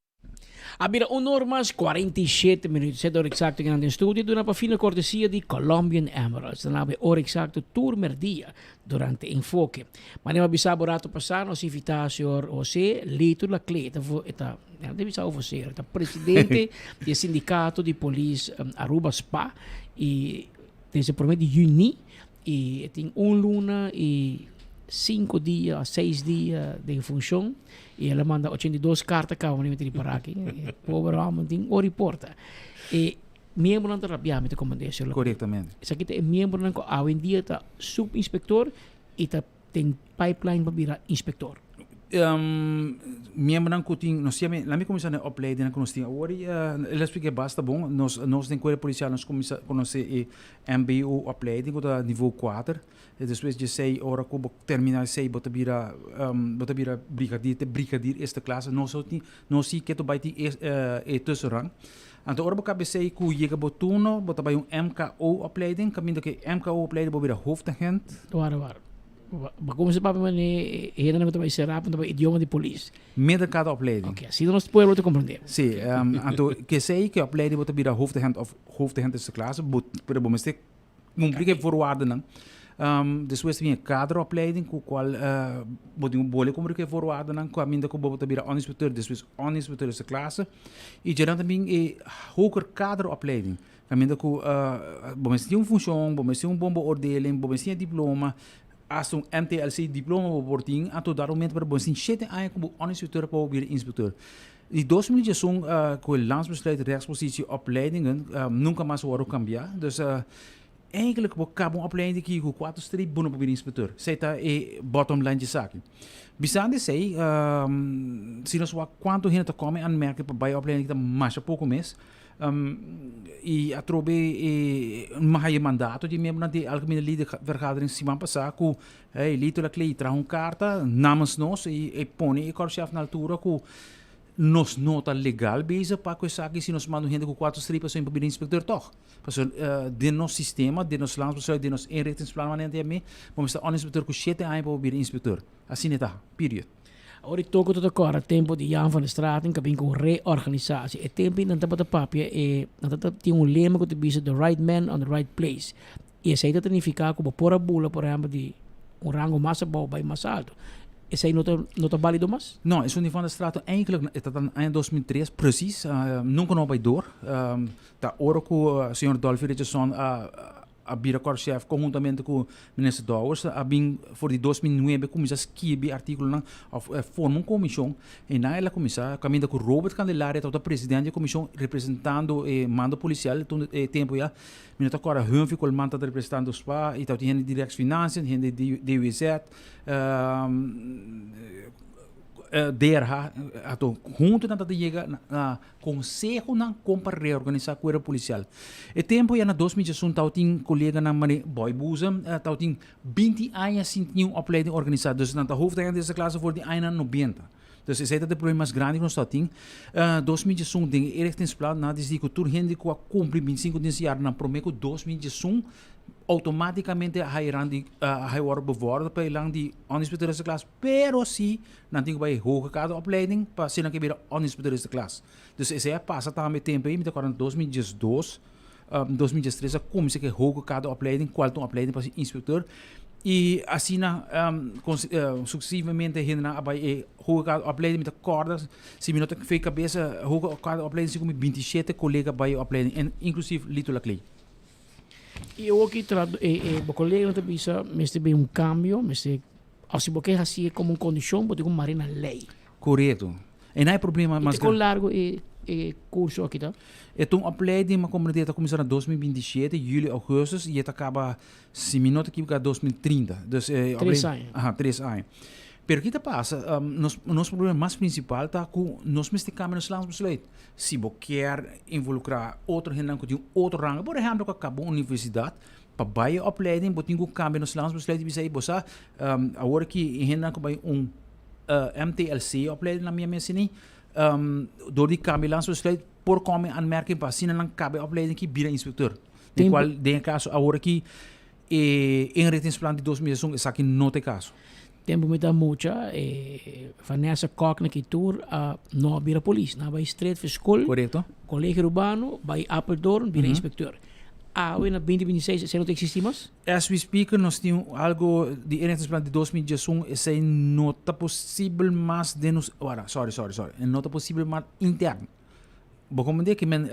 A bira un or mas 47 minuut. Sete ora exacto kinan den studio duna pa fina cortesia di Colombian Emeralds. Ta nabe ora exacto tur merdia durante Enfoke. Manera mi a bisa bo rato pasa nos invita señor Jose Lito Laclé. E ta e ta, no ta bisa vocero, e ta presidente di e sindicato di polis Aruba spa y desde prome di juni y e tin un luna y cinco dia, seis dia den funcion. Y el a manda 82 carta caba mi mester para aki. E pober homber tin ora y porta. E miembronan ta rabia mi ta comprende señor. Correctamente. Esaki ta e miembronan cu awendia ta subinspector y ta den pipeline pa bira inspector. Um, miembronan cu tin, nos tin, laat mi cuminsa na e opleidingnan cu nos tin awor y el a splica basta bon. Nos, nos den Cuerpo Policial nos cuminsa conoce e mbo opleiding cu ta niveau kuater. E despues dje sei ora ku bo termina esei bo ta bira bo ta bira brigadier te brigadier eerste klasse no so tin no si ke to bai tin e tussenrang. Anto ora bo kaba esei ku yega bo turno bo ta bai un MKO opleiding kaminda ku e MKO opleiding bo bira hoofdagent. Wara wara. Bo kuminsa papia manera e hendenan ku ta bai sera pa ta bai idioma di polis. Midden kada opleiding. Oke, asina nos pueblo ta komprende. Si, anto kesei ku e opleiding bo ta bira hoofdagent of hoofdagent eerste klasse bo pero bo mester Cumpli cu e voorwaardennan. Despues tin e kaderopleiding cu cual bo tin cu bole cumpli cu e voorwaardennan caminda cu bo ta bira onderinspecteur, despues onderinspecteur eerste klasse. Y dje nan ta bin e hoger kaderopleiding caminda cu bo mester tin un funcion, bo mester tin un bon beoordeling, bo mester tin e diploma, hasta un MTLC diploma bo por tin, anto dat momento bo mester tin shete aña como onderinspecteur pa bo bira inspecteur. Di 2011 cu e Landsbesluit Rechtspositie Opleidingen nunca mas a wordo cambia. Dus eigenlijk bo caba un opleiding aki cu cuatro streep bo no por bira inspecteur. Esey ta e bottom line di esaki. Bisando esey, si nos wak cuanto hende ta come aanmerking pa bay opleiding ta masha poco mes. Y atrobe e haya e mandato di miembronan di Algemene Ledenvergadering siman pasa cu Hey, Lito Laclé traha un karta namens nos i e pone e korpschef na altura ku nos no ta legal bezig pa ku esaki si nos manda un hende ku kuater streep aso pa bira inspekteur tòg. Pasobra den nos sistema, den nos landsbesluit, den nos inrichtingsplan manera ta yam'é, bo mester ta un inspekteur ku shete aña pa bo bira inspekteur. Asina e ta. Period. Awor e toko ta kòrda tempu di Jan van der Straten ku a bin ku un reorganisatie. E tempu ei nan tabata papia e nan tabata tin un lema ku ta bisa the right man on the right place. I esei ta signifiká ku bo por a bula, por ehèmpel, di un rango mas abou bai mas alto. Esei no ta no ta bálido mas? No, esun di Van der Straten eigenlijk e ta ta aña 2003 precies, nunka no a bai door. Ta ora ku señor Dolfi Richardson a a bira korpschef konhuntamente ku minister Dowers a bin for di 2009 kuminsá skibi artíkulonan òf forma un komishon. Einan el a kuminsá kaminda ku Robert Candelaria tabata presidente di e komishon representando e mando polisial tur e tempu ya. Mi no ta kòrda Humphrey Koolman tabata representando spa i tabatin hende di Rijksfinanciën, hende di DWZ, DRH, ato huntu nan tabata yega na konsehonan kon pa reorganisá kuerpo polisial. E tempu ya na 2001 tabatin koleganan manera Boy Boezem tabatin binti aña sin tin un opleiding organisá, dus nan ta hoofdagent di eerste klasse for di añanan nobenta. Dus esei ta de problema mas grandi ku nos ta tin. 2011 den e inrichtingsplan nan a disidi ku tur hende ku a kumpli 25 dies di yar nan prome ku 2011. automaticamente a haya rang di a haya worde bevorderd pa e rang di onderinspecteur eerste klas, pero si nan tin ku bai hoge kaderopleiding pa asina nan ke bira onderinspecteur eerste klas. Dus esei a pasa tambe tempo ei, mi ta kòrda na 2012, 2013 a kuminsá ku e hoge kaderopleiding, kual ta un opleiding pa inspecteur i asina sucesivamente hendenan a bai e hoge kaderopleiding, mi ta kòrda si mi no ta fei kabesa hoge kaderopleiding si ku mi 27 kolega bai e opleiding en inklusief Lito Laclay. I awor ki tra e e bo koleganan ta bisa mester bin un kambio, mester òf si bo ke hasié komo un kondishon bo tin ku mara na lei. Korekto. E na e problema mas I te kon largu e e kurso aki ta? E ta un opleiding ma komprendé ta kuminsá na 2027, juli, augustus, i e ta kaba, si mi no ta ekiboká, 2030. Dus e Tres aña. Aha, tres aña. Pero ki ta pasa, nos nos problema mas prinsipal ta ku nos mester kambia nos landsbesluit. Si bo kier involukrá otro hendenan ku tin otro rango, por ehèmpel ku a kaba un universidat, pa bai e opleiding bo tin ku kambia nos landsbesluit i bisa ei bo sa awor aki e hendenan ku bai un MTLC opleiding na mi a mensioné, dor di kambia landsbesluit por kòm in aanmerking pa asina nan kaba e opleiding aki bira inspekteur. Den kual den e kaso awor aki e inrichtingsplan di 2001 esaki no ta e kaso. Tempu mi ta mucha e Vanessa Kok na ki tur a no a bira polis. Nan a bai straight for skol. Korekto. Kolegio Urbano, bai Apeldoorn, bira inspekteur. Awe na 2026 esei no ta eksistí mas? As we speak nos tin algo di inrichtingsplan di 2011 esei no ta posibel mas den nos, wara, sorry, sorry, sorry, e no ta posibel mas interno. Bo comprende ki men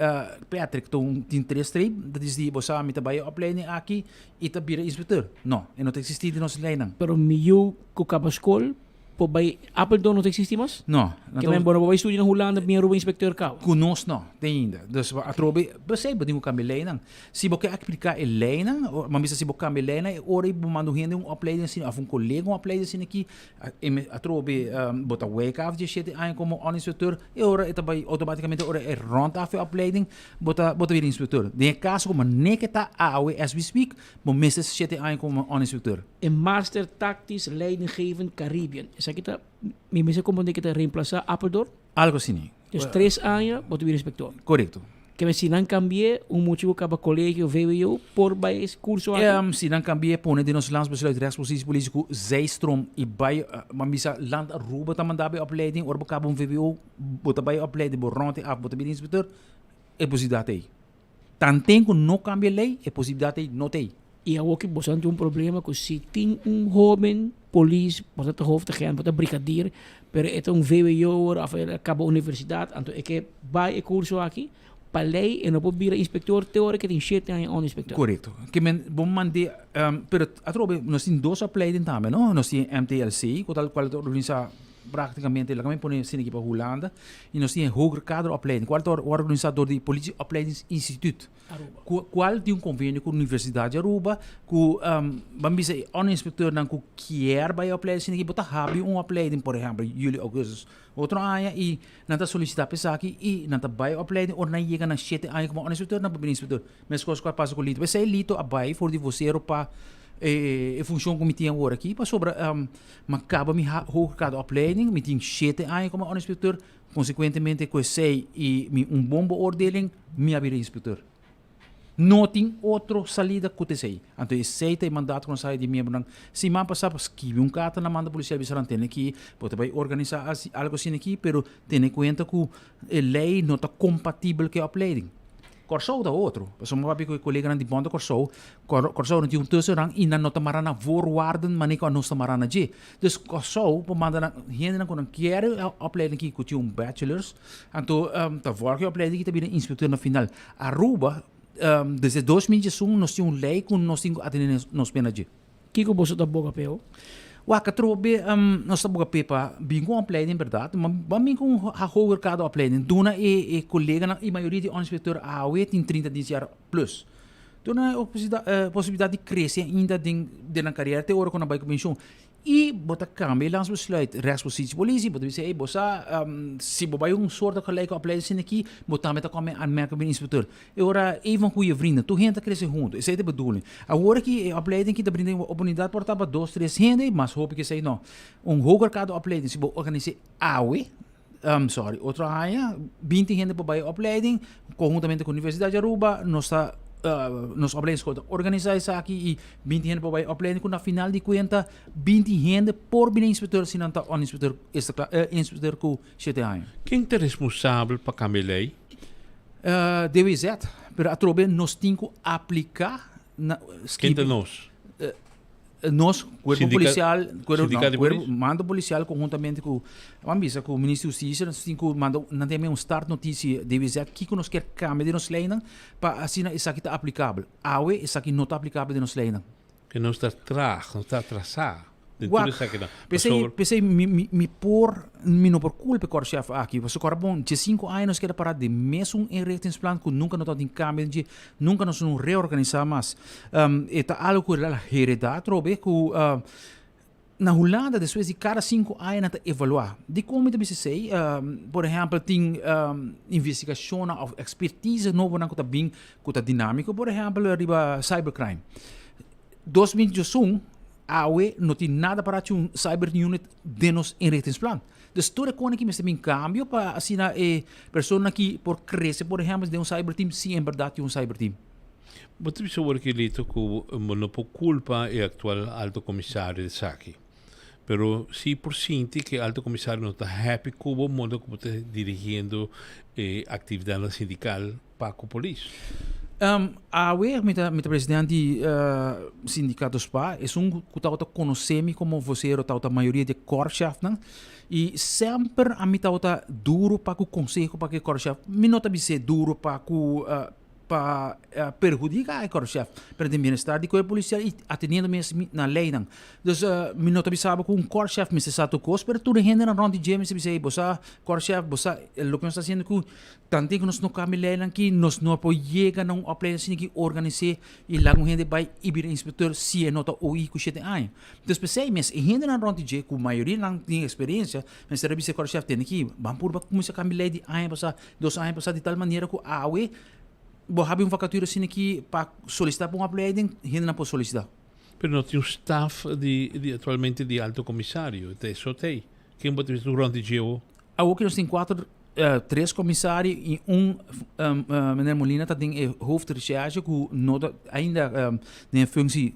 Patrick ta un tin tres streep, dat is di bo sa mi ta bai e opleiding aki i ta bira inspecteur. No, e no ta existi den nos leynan. Pero mi yu ku kaba skol por bai Apeldoorn no ta existi mas? No. Ke men bo no por bai studia na Hulanda bin Aruba inspecteur kaba? Ku nos no, te ainda. Dus atrobe, p'esei bo tin ku kambia leynan. Si bo ke apliká e leynan, bo a bisa si bo kambia e leynan e ora ei bo manda un hende un opleiding asina òf un kolega un opleiding asina aki, Atrobe bo ta wake af diesshete aña komo òninspekteur e ora e ta bai outomátikamente ora e rònt af e opleiding bo ta bo ta bira inspekteur. Den e kaso komo neke ta awe as we speak bo mester shete aña komo òninspekteur. E Master Tactisch Leidinggevend Caribbean esaki ta mi mester komprondé ke ta reemplasá Apeldoorn? Algo asina. Dus tres aña bo ta bira inspektor. Korekto. Ke si nan kambi'é un mucha ku kaba kolegio, vwo, por bai es kurso aki? Si nan kambi'é pone den nos landsbesluit rechtspositie politie ku zijstroom i bai ban bisa land Aruba ta manda bo e opleiding ora bo kaba un vwo bo ta bai e opleiding bo rònt e af bo ta bira inspektor e posibilidat ei. Tanten ku no kambia lei e posibilidat ei no ta ei. I awor ki boso tin un problema ku si tin un hoben polis, bo ta hoofdagent, bo ta brigadier, pero e ta un vwo'er of el a kaba universidat, anto e ke bai e kurso aki, pa lei e no por bira inspektor te ora ke tin shete aña òf inspektor. Korekto. Ke men bo mand'é, pero atrobe nos tin dos opleiding tambe no, nos tin MTLC ku tal kual ta organisá Práktikamente laga mi pone esei aki pa Hulanda i nos tin e Hoger Kaderopleiding kual ta organisá dor di Politieopleidingsinstituut kual tin un konvenio ku Universidat di Aruba ku ban bisa e òrdeninspekteurnan ku kier bai e opleiding asina aki bo ta habi un opleiding por ehèmpel juli augustus otro aña i nan ta solisitá pa esaki i nan ta bai e opleiding ora nan yega na shete aña komo òrdeninspekteur nan por bira inspekteur. Meskos ku a pasa ku Lito. P'esei Lito a bai for di vosero pa e funshon ku mi tin awor aki pasobra Mi a kaba mi hoge opleiding, mi tin shete aña komo inspekteur, konsekuentemente ku esei i mi un bon beoordeling, mi a bira inspekteur. No tin otro salida ku ta esei. Anto esei ta e mandato ku nos a haya di miembronan. Siman pasá pa skibi un karta na manda polisial bisa nan tene aki, bo ta bai organisá algu asina aki, pero tene kuenta ku e lei no ta kompatibel ku e opleiding. Kòrsou ta otro. Pasobra mi papia ku e koleganan di Bond Kòrsou, Kòrsou no tin un tussenrang i nan no ta mara na voorwaarden manera ku anos ta mara na dje. Dus Kòrsou por manda nan hendenan ku nan kier e opleiding aki ku tin un bachelors, anto ta vòlg e opleiding aki ta bira inspekteur na final. Aruba, desde 2001 nos tin un lei ku nos tin ku atende nos pena dje. Kiko boso ta boga p'e? Wak, atrobe nos ta boga p'e pa bin ku un opleiding bèrdat, ma ban bin ku un hoger kada opleiding. Duna e koleganan, i mayoria di ònderspekteur awe tin 30 dies jaar plus. Duna e posibilidat di krese ainda den nan karera te ora ku nan bai ku penshon. I bo ta kambia e landsbesluit rechtspositie politie, bo ta bisa, ey bo sa si bo bai un soortgelijke opleiding asina aki, bo tambe ta kòm e aanmerking pa inspekteur. E ora even goeie vrienden, tur hende ta krese huntu, esei ta e bedoeling. Awor aki e opleiding aki ta brinda un oportunidat por ta pa dos, tres hende, mas hopi ke esei no. Un hoger kado opleiding si bo organis'é awe, sorry, otro aña, 20 hende por bai e opleiding, konhuntamente ku Universidat di Aruba, nos ta. nos opleidingsschool ta organisa esaki y binti hende por bay opleiding cu na final di cuenta binti hende por bini inspecteur si nan ta onderinspecteur eerste klas inspecteur cu shete aña. Ken ta responsabel pa cambia e ley? DWZ, pero atrobe nos tin cu aplica na Ken ta nos? Nos, cuerpo Sindica- policial, cuerpo, Sindicato no, di cuerpo, polis? mando policial conjuntamente cu, ban bisa, cu Minister di Justicia, nos tin cu manda, nan tin un start notitie DWZ, kico nos kier cambia den nos leynan, pa asina esaki ta aplicabel. Awe esaki no ta aplicabel den nos leynan. Que nos ta traag, nos ta atrasá den tur Wak, esakinan. p'esei, Pasobra- p'esei mi, mi, mi por, mi no por culpa e korpschef aki, pasobra kòrda bon, diesinco aña nos keda pará den mesun inrichtingsplan cu nunca no tabatin cambio den dje, Nunca nos no reorganisa mas. E ta algo cu el a hereda atrobe cu na Hulanda despues di cada cinco aña nan ta evalua. Dicon mi ta bisa esey? Por ehempel tin investigacionnan of expertise nobonan cu ta bin cu ta dinamico por ehempel riba cybercrime. 2021 awe no tin nada para haci un cyber unit den nos inrichtingsplan. Dus tur e kone ki mester bin kambio pa asina e persona ki por krese por ehèmpel den un cyber team si en bèrdat tin un cyber team. Bo ta bisa awor Kilito ku bo no por kulpa e aktual alto komisario di esaki. Pero si por sinti ku e alto komisario no ta happy ku bo modo ku bo ta dirigiendo e aktividatnan sindikal pa ku polis. Awe mi ta mi ta president di sindicato spa, esun ku tabata konosé mi komo vocero tabata mayoria di e korpschefnan i semper ami tabata duro pa ku konseho pa ku e korpschef, mi no ta bis'é duro pa ku pa perhudiká e korpschef, pero den bienestar di kuerpo polisial i ateniendo mes na leinan. Dus mi no ta bisa bo ku un korpschef mester sa tur kos, pero tur e hendenan rònt di dje mester bisa, ey bo sa korpschef, bo sa loke nos ta hasiendo ku Tanten ku nos no kambia leinan aki, nos no por yega na un opleiding asina ki organis'é i laga un hende bai i bira inspektor si e no ta oí ku shete aña. Entonces p'esei mes e hendenan rònt di dje ku mayoria nan tin eksperensia mester a bisa e kòrchèf tene ki ban purba kuminsá kambia lei di aña pasá, dos aña pasá di tal manera ku awe bo habi un vakatura asina ki pa solisitá pa un opleiding hendenan por solisitá. Pero no tin un staf di di aktualmente di alto komisario, ta esò t'ei. Ken bo ta bisa tur rònt di dje awo? Awo ki nos tin kuater tres komisario i un meneer Molina ta den e hoofdrecherche ku no ta ainda den e functie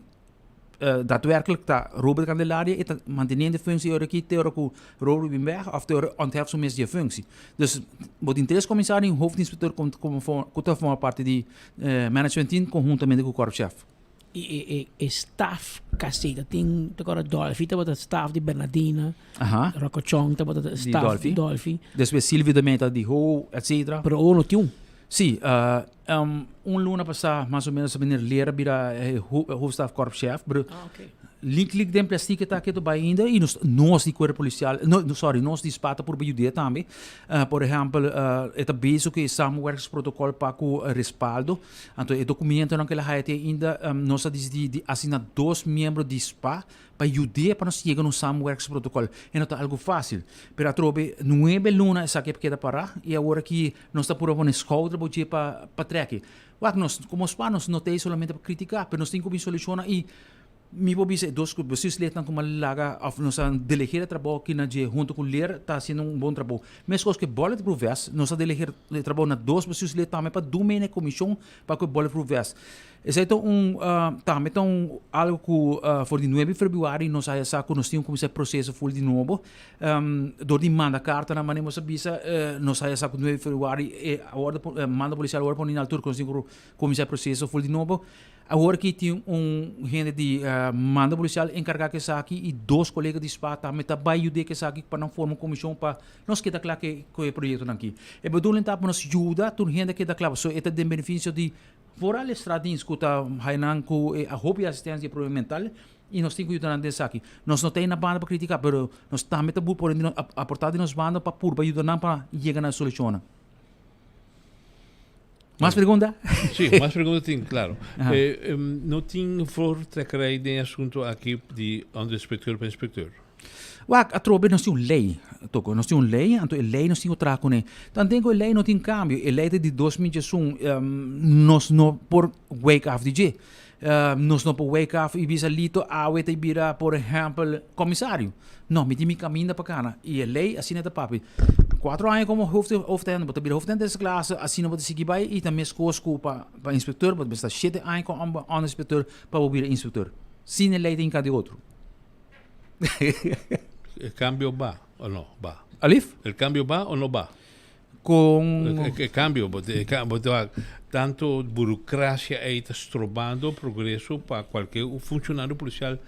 daadwerkelijk ta Robert Candelaria e ta manteniendo e functie ora aki te ora ku Robert bin beg of te ora ontheft su mes di e functie. Dus bo tin tres komisario i un hoofdinspecteur ku ta forma parti di management team konhuntamente ku korpschef. E e e e staff casi ta tin te acorda Dolphy tabata staff di Bernardina. Aha. Rocco Chong tabata Di staff Dolphy. di Dolphy. Despues Silvio de Meta di Ho, etcetera. Pero awor no tin un. Sí, uh, um, un luna pasá mas o menos meneer Lera bira eh, ho, hoofdstaf korpschef, pero Ah, oké. Link link den plastic ta keto bai ainda y nos nos di cuerpo policial no, no sorry nos di spa ta purba yuda tambe. Uh, por ehempel uh, e ta bezig cu e samenwerkingsprotocol pa cu respaldo. Anto e documentonan cu el a haya te ainda um, nos a dicidi di asigna dos miembro di spa pa yud'é pa nos yega na un samenwerkingsprotocol. E no ta algo facil. Pero atrobe nuebe luna esaki a keda para y awor aki nos ta purba pone schouder bo dje pa pa treki. Wak nos como spa nos no ta ei solamente pa critica pero nos tin cu bin soluciona y Mi por bisa e dos bestuurslidnan ku a laga òf nos a delegeer e trabou aki na dje huntu ku Leer ta hasiendo un bon trabou. Meskos ku e bulletproof vest, nos a delegeer e trabou na dos bestuurslid tambe pa duna e komishon pa ku e bulletproof vest. Esei ta un tambe ta un algu ku for di nuebe febrüari nos a haya sa ku nos tin ku kuminsá e proseso ful di nobo. Dor di manda kartanan manera nos a bisa nos a haya sa ku nuebe febrüari e a manda polisial a wòrdu pone na altura ku nos tin ku kuminsá e proseso ful di nobo. Awor aki tin un hende di mando policial encarga cu esaki y dos colega di spa tambe ta bay yude cu esaki pa nan forma un comision pa nos keda cla cu e proyectonan aki. E bedoeling ta pa nos yuda tur hende keda cla pasobra e ta den beneficio di vooral e straatdienst cu ta haya nan cu e hopi asistencia di e problema mental y nos tin cu yuda nan den esaki. Nos no ta ey na banda pa critica pero nos tambe ta por aporta di nos banda pa purba yuda nan pa yega na e solucionnan. Mas pregunta? Sí, mas pregunta tin, claro. Eh, no tin voortrekkerij den asunto aki di onderinspecteur pa inspecteur? Wak, atrobe nos tin un ley, toko. Nos tin un ley, anto e ley nos tin ku traha kuné. Tanten ku e ley no tin kambio, e ley ta di 2001, nos no por wake af di dje. Nos no por wake af i bisa Lito awe ta bira, por ehèmpel, komisario. No, mi tin mi kaminda pa kana. I e ley asina ta papia. Cuatro aña como hoofd hoofdagent, bo ta bira hoofdagent dese clase, asina bo ta sigui bai y ta mescos cu pa pa inspecteur, bo ta mester shete aña como onderinspecteur pa bo bira inspecteur. Sin e ley ta hinca di otro. El cambio ba o no ba? Alif? El cambio ba o no ba? Con E cambio, bo bo ta tanto burocracia ey ta strobando progreso pa cualkier funcionario policial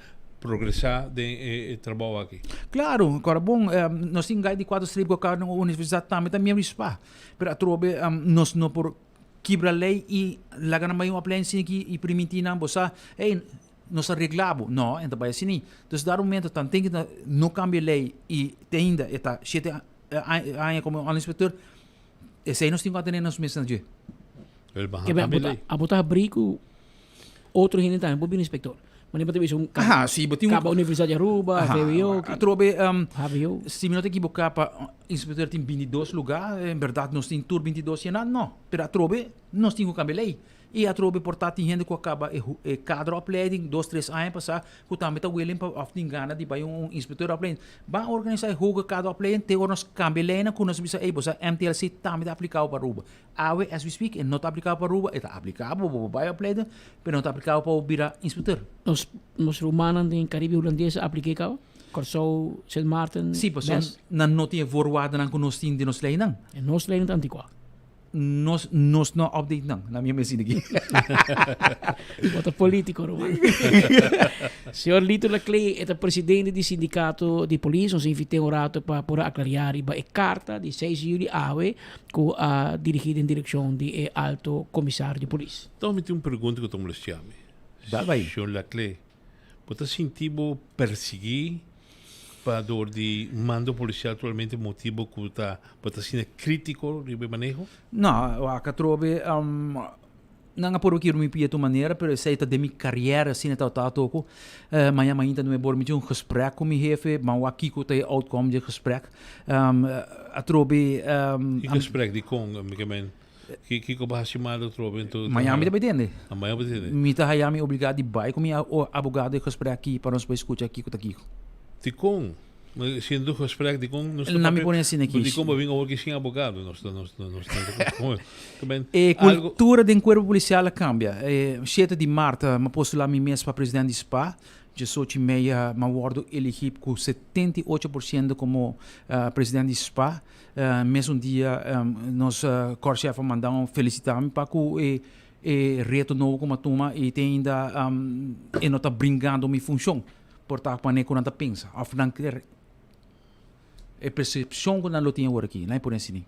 progresa den e trabou aki. Claro, cora bon, nos tin gai di cuatro streep cu acá na universidad tambe ta miembro di spa. Pero atrobe nos no por kibra ley y laga nan bay un opleiding asina aki y permiti nan bo sa, hey, nos a regla bo. No, e ta bay asina. Entonces dado momento tanten cu no cambia ley y te ainda e ta shete aña como onderinspecteur, esey nos tin cu atene nos mes na dje. Ke ben, abo ta habrí ku otro hende tambe por bira inspector. Manera bo ta bisa un Aha, si bo tin un kaba Universidad di Aruba, Aha, VWO, atrobe, HBO. Si mi no ta ekiboká pa inspector tin bintidos lugá, en berdad nos tin tur bintidos yená? No, pero atrobe nos tin ku kambia lei. I atrobe por ta tin hende ku a kaba e e kaderopleiding dos tres aña pasá ku tambe ta willing pa òf tin gana di bai un inspecteuropleiding. Ban organisá e hoge kaderopleiding te ora nos kambia leinan ku nos bisa ey bo sa MTLC tambe ta aplikabel pa Aruba. Awe as we speak e no ta aplikabel pa Aruba, e ta aplikabel pa bo bai opleiding pero no ta aplikabel pa bo bira inspecteur. Nos nos rumannan den Caribe Hulandes a aplik'é kaba? Kòrsou, Sint Maarten, Sí, pasobra Bes? nan no tin e voorwaardennan ku nos tin den nos leinan. E nos leinan ta antikuá. Nos nos no update nan, na mi mes aki. Bo ta politico, Roman. Señor Lito Laclé e ta presidente di sindicato di polis. Nos invité un rato pa por aclaria riba e carta di 6 di juli awe cu a dirigi den direccion di e alto comisario di polis. Toch mi tin un pregunta cu ta molestia mi. Dal bai. Señor Laclé, bo ta sinti bo persigui pa dor di mando policial actualmente motibo cu ta bo ta asina critico riba e maneho? No, wak atrobe nan a por kier mi pia tu manera pero esey ta den mi carriera asina ta ta toko. Maña mainta nuebe ora mi tin un gesprek cu mi hefe ban wak kico ta e outcome di e gesprek. Atrobe Ki gesprek? Dicon? Mi ke men Kiko bo hasi mal atrobe enton? Mañan mi ta bai tende. Ah, mañan bo ta tende. Mi ta haya mi obligá di bai ku mi abogado e gesprek aki pa nos bai skucha kiko ta kiko. Dikon? Siendo gesprek dikon nos ta Na mi papia pone asina aki. Dikon bo bin awor ki sin abogado? Nos ta nos ta nos ta E kultura den kuerpo polisial a kambia. E shete di mart mi a postulá mi mes pa president di spa. Diesocho i meia mi a wòrdu eligí ku 78% komo president di spa. Mesun dia nos korpschef a manda un felicita mi pa cu e e reto nobo cu mi a tuma y te ainda e no ta bringando mi funcion por ta manera cu nan ta pensa of nan kier e percepcion cu nan lo tin awor aki, nan e por enseña.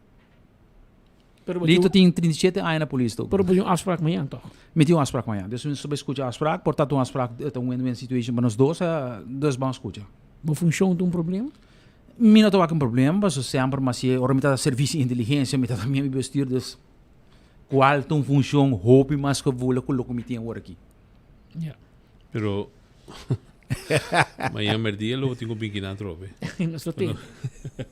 Lito tin 37 aña na polis toch. Pero bo tin un afspraak mañan toch? Mi tin un afspraak mañan. Dus mi ta scucha afspraak. Por ta un afspraak ta un win-win situation pa nos dos, dus ban scucha. Bo funcion ta un problema? Mi no ta wak un problema, pasobra semper mi hasié, ora mi ta servicio inteligencia mi ta también mi bestuur, dus cual ta un funcion hopi mas gevoelig cu loke mi tin awor aki. Ja. Pero mañan merdia lo tin cu bin kinan atrobe. Nos lo tende.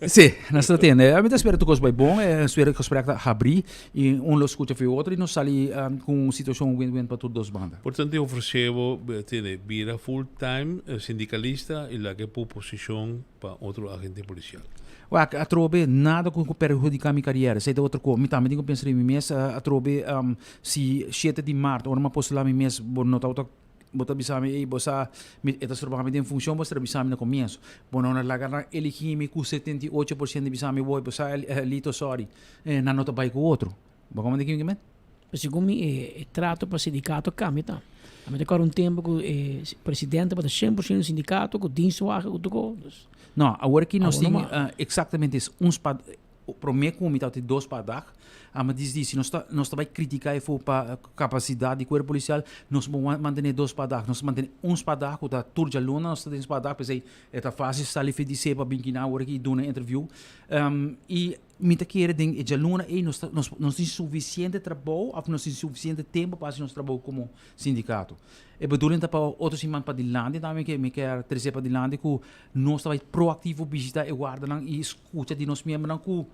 Sí, nos lo tende. Mi ta spera tur cos bai bon, e spera e gesprek ta habri y un lo scucha for e otro y nos sali cu un situacion win-win pa tur dos banda. Por tanto e ofrece bo, tende, bira full time sindicalista y laga e por posicion pa otro agente policial. Wak, atrobe nada cu cu perhudica mi cariera, esey ta otro co. Mi tambe tin cu pensa riba mi mes, atrobe si shete di maart ora mi a postula mi mes bo no tabata bo ta bisa mi ey bo sa mi e ta stroba mi den funcion bo a bisa mi na comienzo. Bo no na laga nan eligi mi cu 78% di bisa mi bo sa Lito sorry nan no ta bay cu otro. Bo comprende kico mi ke men? Pero segun mi e trato pa sindicato a cambia ta. A mi ta acorda un tempo cu e presidente tabata 100% sindicato cu dienstwagen cu tur cos. Dus No, awor aki nos Awor tin no mas. exactamente es un spa, prome cu mi tabatin dos pa dag, ama disdi si nos ta nos ta bay critica efo pa capacidad di cuerpo policial, nos por mantene dos pa dag, nos ta mantene un spa dag cu ta tur djaluna nos ta den spa dag, p'esey e ta facil sali for di sepa bin kina awor aki y duna interview. Y Mi ta kere den e djaluna ei nos ta nos nos tin sufisiente trabou òf nos tin sufisiente tempu pa hasi nos trabou komo sindikato. E bedoeling ta pa otro siman padilanti tambe ke mi kier trese padilanti ku nos ta bai proaktivo bishita e wardanan i skucha di nos miembronan ku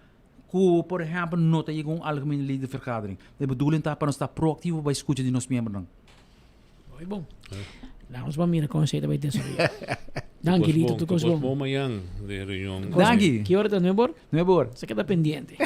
ku por ehèmpel no ta yega un algemene ledenvergadering. E bedoeling ta pa nos ta proaktivo bai skucha di nos miembronan. Mooi bon. Laat ons maar mira kon esei ta bai desaroyá. Danki Lito, tur kos bon. Bon mañan den reunion. Danki. Ki ora ta? Nuebe or? Nuebe or. Sa keda pendiente.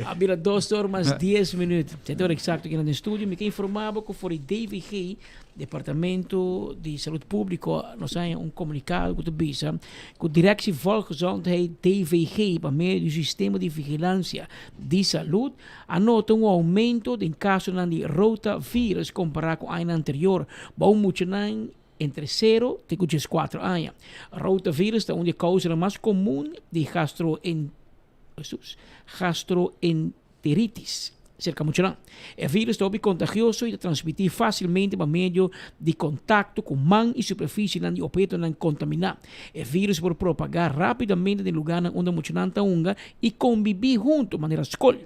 A bira dos or mas dies minuut. Sete ora exacto aki na den studio. Mi ke informa bo ku for di DVG, Departamento di Salud Publico, nos a haña un komunikado ku ta bisa ku Directie Volksgezondheid, DVG, pa medio di sistema di vigilansia di salud, a nota un oumento den kasonan di rotavirus kompará ku añanan anterior. Bou muchanan Entre sero te ku dieskuater aña. Rotavirus ta un di e kousanan mas komun di gastroenteritis serka muchanan. E virus ta hopi kontagioso i ta transmití fásilmente pa medio di kontakto ku man i superfisienan di ophetonan kontaminá. E virus por propagá rápidamente den lugánan unda muchanan ta hunga i kombibí huntu, manera skol.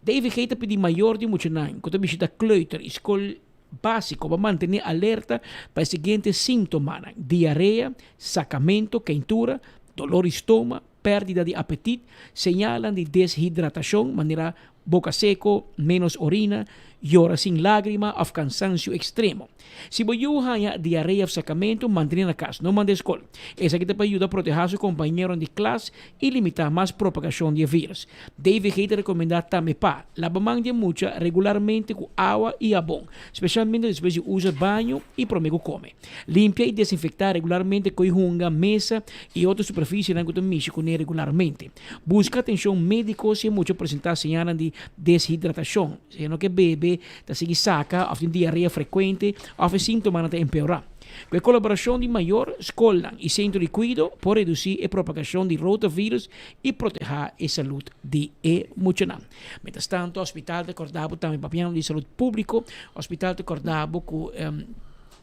DVG ta pidi mayor di muchanan ku ta bishita kleuter i skol básiko pa mantené alerta pa e siguiente síntomanan, diarea, sakamento, keintura, dolor di stoma, pèrdida di apetit, señalnan di deshidratashon manera boka seko, ménos orina, yora sin lágrima òf kansansio ekstremo. Si bo yu haña diarea òf sakamentu, mantené na kas, no mand'é skol. Esaki ta pa yuda protehá su kompañeronan di klas i limitá mas propagashon di e vírus. DVG ta rekomendá tambe pa laba man di e mucha regularmente ku awa i habon, spesialmente despues di usa baño i promé ku kome. Limpia i desinfektá regularmente koi hunga, mesa i otro superfisienan ku ta mishi kuné regularmente. Buska atenshon médiko si e mucha presentá señalnan di deshidratashon, si e no ke bebe, ta sigui saka òf tin diarea frekuente òf e síntomanan ta empeorá. Ku e kolaborashon di mayor, skolnan i sentro di kuido por redusí e propagashon di rotavirus i protehá e salud di e muchanan. Mientras tanto, hospital ta kòrda bo tambe, papiando di salud públiko, hospital ta kòrda bo ku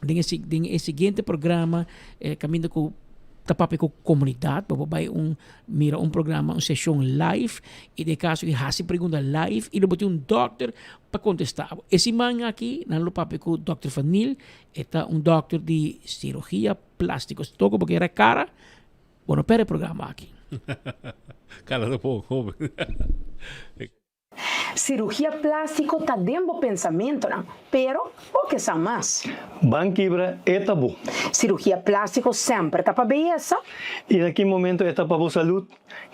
den e den e siguiente programa kaminda ku ta papia ku komunidat, bo por bai un mira un programa, un seshon live i den e kaso aki hasi pregunta live i lo bo tin un dòkter pa kontestá bo. E siman aki nan lo papia ku dòkter Vanil, e ta un dòkter di sirugia plástiko. Si toko bo kere kara, bo no pèrdè e programa aki. Kara ta poko hoben. Sirugia plástiko ta den bo pensamentonan, pero bo ke sa mas. Ban kibra e tabú. Sirugia plástiko semper ta pa beyesa? I na ki momento e ta pa bo salud?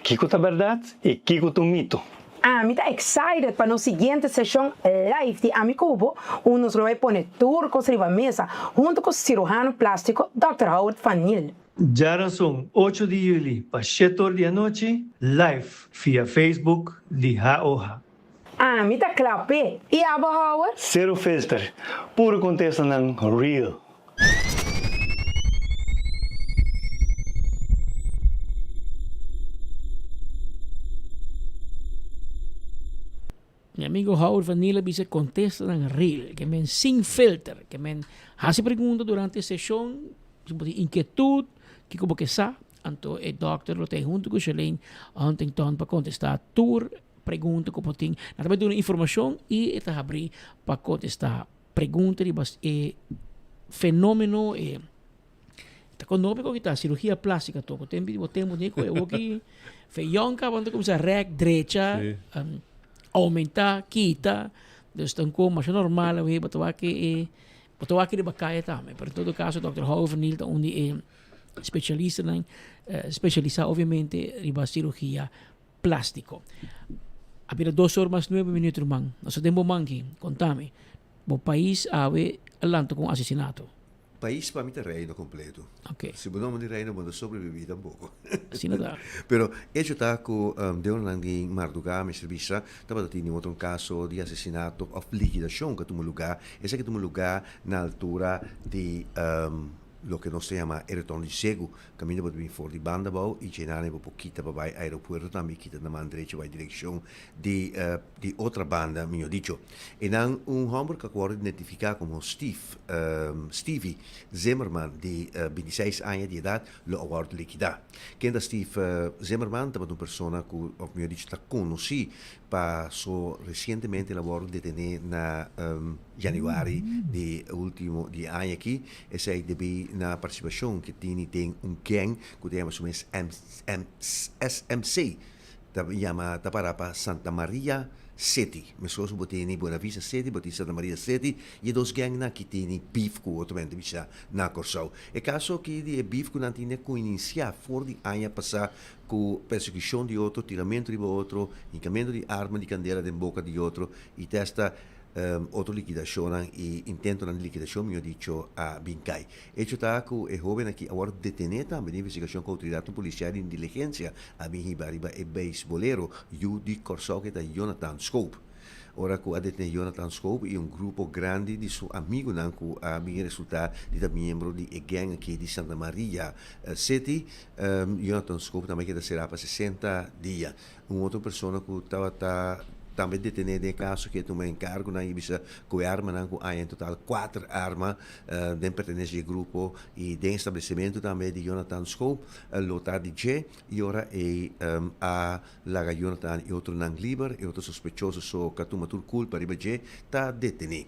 Kiko ta bèrdat i kiko ta un mito? Ami ta excited pa nos siguiente seshon live di Ami ku Bo, unda nos lo bai pone tur kos riba mesa huntu ku siruhano plástiko Dòkter Howard van Niel. Djarason ocho di juli pa shete or di anochi live via Facebook di HOH. Ami ta kla p'e. I abo Howard? Zero filter, puro contestanan real. Mi amigo Howard van Niel a bisa contestanan real, ke men sin filter, ke men haci pregunta durante e sesion, si bo tin inquietud, kico bo ke sa, anto e dokter lo ta hunto cu Sherlene Huntington pa contesta tur pregunta cu bo tin. Nan ta bay duna informacion y e ta habri pa contesta pregunta riba e fenomeno, e Ta kon nobe ku kita sirugia plástika toko. Tempu di bo tempu ni ku e woki fe yòn kaba nan ta kuminsá rèk, drecha, oumentá, kita. Dus ta un kos masha normal awe bo ta wak e bo ta wak riba kaya tambe. Pero en todo kaso dòkter Houvenil ta un di e spesialistanan spesialisá obviamente riba sirugia plástiko. A bira dos or mas nuebe minüt ruman. Nos ta den bo manki. Kontami, bo pais awe a lanta ku un asesinato. Pais pa mi ta reino completo. Okay. Si bo no di reino bo no sobrevivi tampoco. Asina ta. Pero hecho ta cu den oranan di marduga mester bisa tabata tin otro un caso di asesinato of liquidacion cu a tuma lugar. Esaki a tuma lugar na altura di loke nos ta yama e retorno di Segu. Caminda bo ta bin for di banda abao y djenane bo por kita pa bay aeropuerto tambe y kita na man derecho bay direccion di di otra banda mijo dicho. Einan un hòmber ku a wòrdu identifiká komo Steve, Stevie, Zimmerman di bintiseis aña di edat lo a wòrdu likidá. Ken ta Steve Zimmerman? Tabata un persona ku, òf mihó dicho ta konosí paso resientemente el a wòrdu detené na yanüari di último di e aña aki. Esei debí na partisipashon ku e tini den un gèng ku ta yama su mes SMC, ta yama ta para pa Santa Maria. City. Meskos ku bo tene Buena Vista City, bo tin Santa Maria City i e dos gèngnan aki tene beef ku otro hende bisa na Kòrsou. E kaso aki di e beef ku nan tene ku inisiá for di aña pasá ku persekushon di otro, tiramentu riba otro, hinkamentu di arma di kandela den boka di otro i te asta otro likidashonnan i intentonan di likidashon mihó dicho a bin kai. Hecho ta ku e hóben aki a wòrdu detené tambe den investigashon ku outoridatnan polisial di inteligensia a bin hiba riba e beisbolero yu di Kòrsou ku ta Jonathan Schoop. Ora ku a detené Jonathan Schoop i un grupo grandi di su amigunan ku a bin resultá di ta miembro di e gèng aki di Santa Maria City, Jonathan Schoop tambe keda será pa 60 dia. Un otro persona ku tabata tambe detené den e kaso ke tuma enkargonan i bisa ku e armanan ku haña en total kuater arma den pertenesia di e grupo i den establesimentu tambe di Jonathan Schoop lo ta di dje i ora ei a laga Jonathan i otronan liber e otro sospechoso so ku a tuma tur kulpa riba dje ta detené.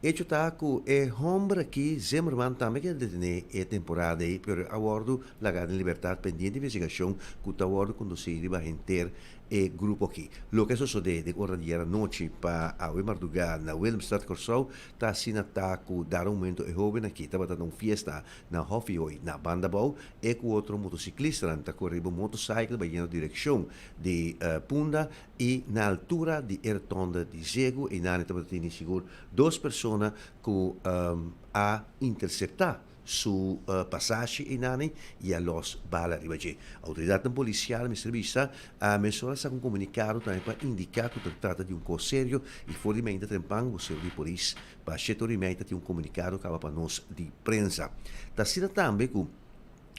Echo ta ku e hòmber aki, Zimmerman, tambe keda detené e temporada ei, pero a wòrdu lagá den libertat pendiente investigashon ku ta wòrdu kondusí riba henter e grupo aki. Loke a sosodé den ora di ayera nochi pa awe mardugá na Willemstad, Kòrsou, ta asina ta ku dado momento e hóben aki tabata na un fiesta na Hòfihooi na Bandabou, e ku otro motosiklista-nan ta kore riba un motosaikel bayendo direkshon di Punda I na altura di e rotonde di Zegu einan e tabata tene sigur dos persona ku a interseptá su pasashi einan i a los bala riba dje. Outoridatnan polisial mester bisa a mesora saka un komunikado tambe pa indiká ku ta trata di un kos serio i for di meinta trempan bosero di polis pa shete ora i mei ta tin un komunikado kaba pa nos di prensa. Ta asina tambe ku.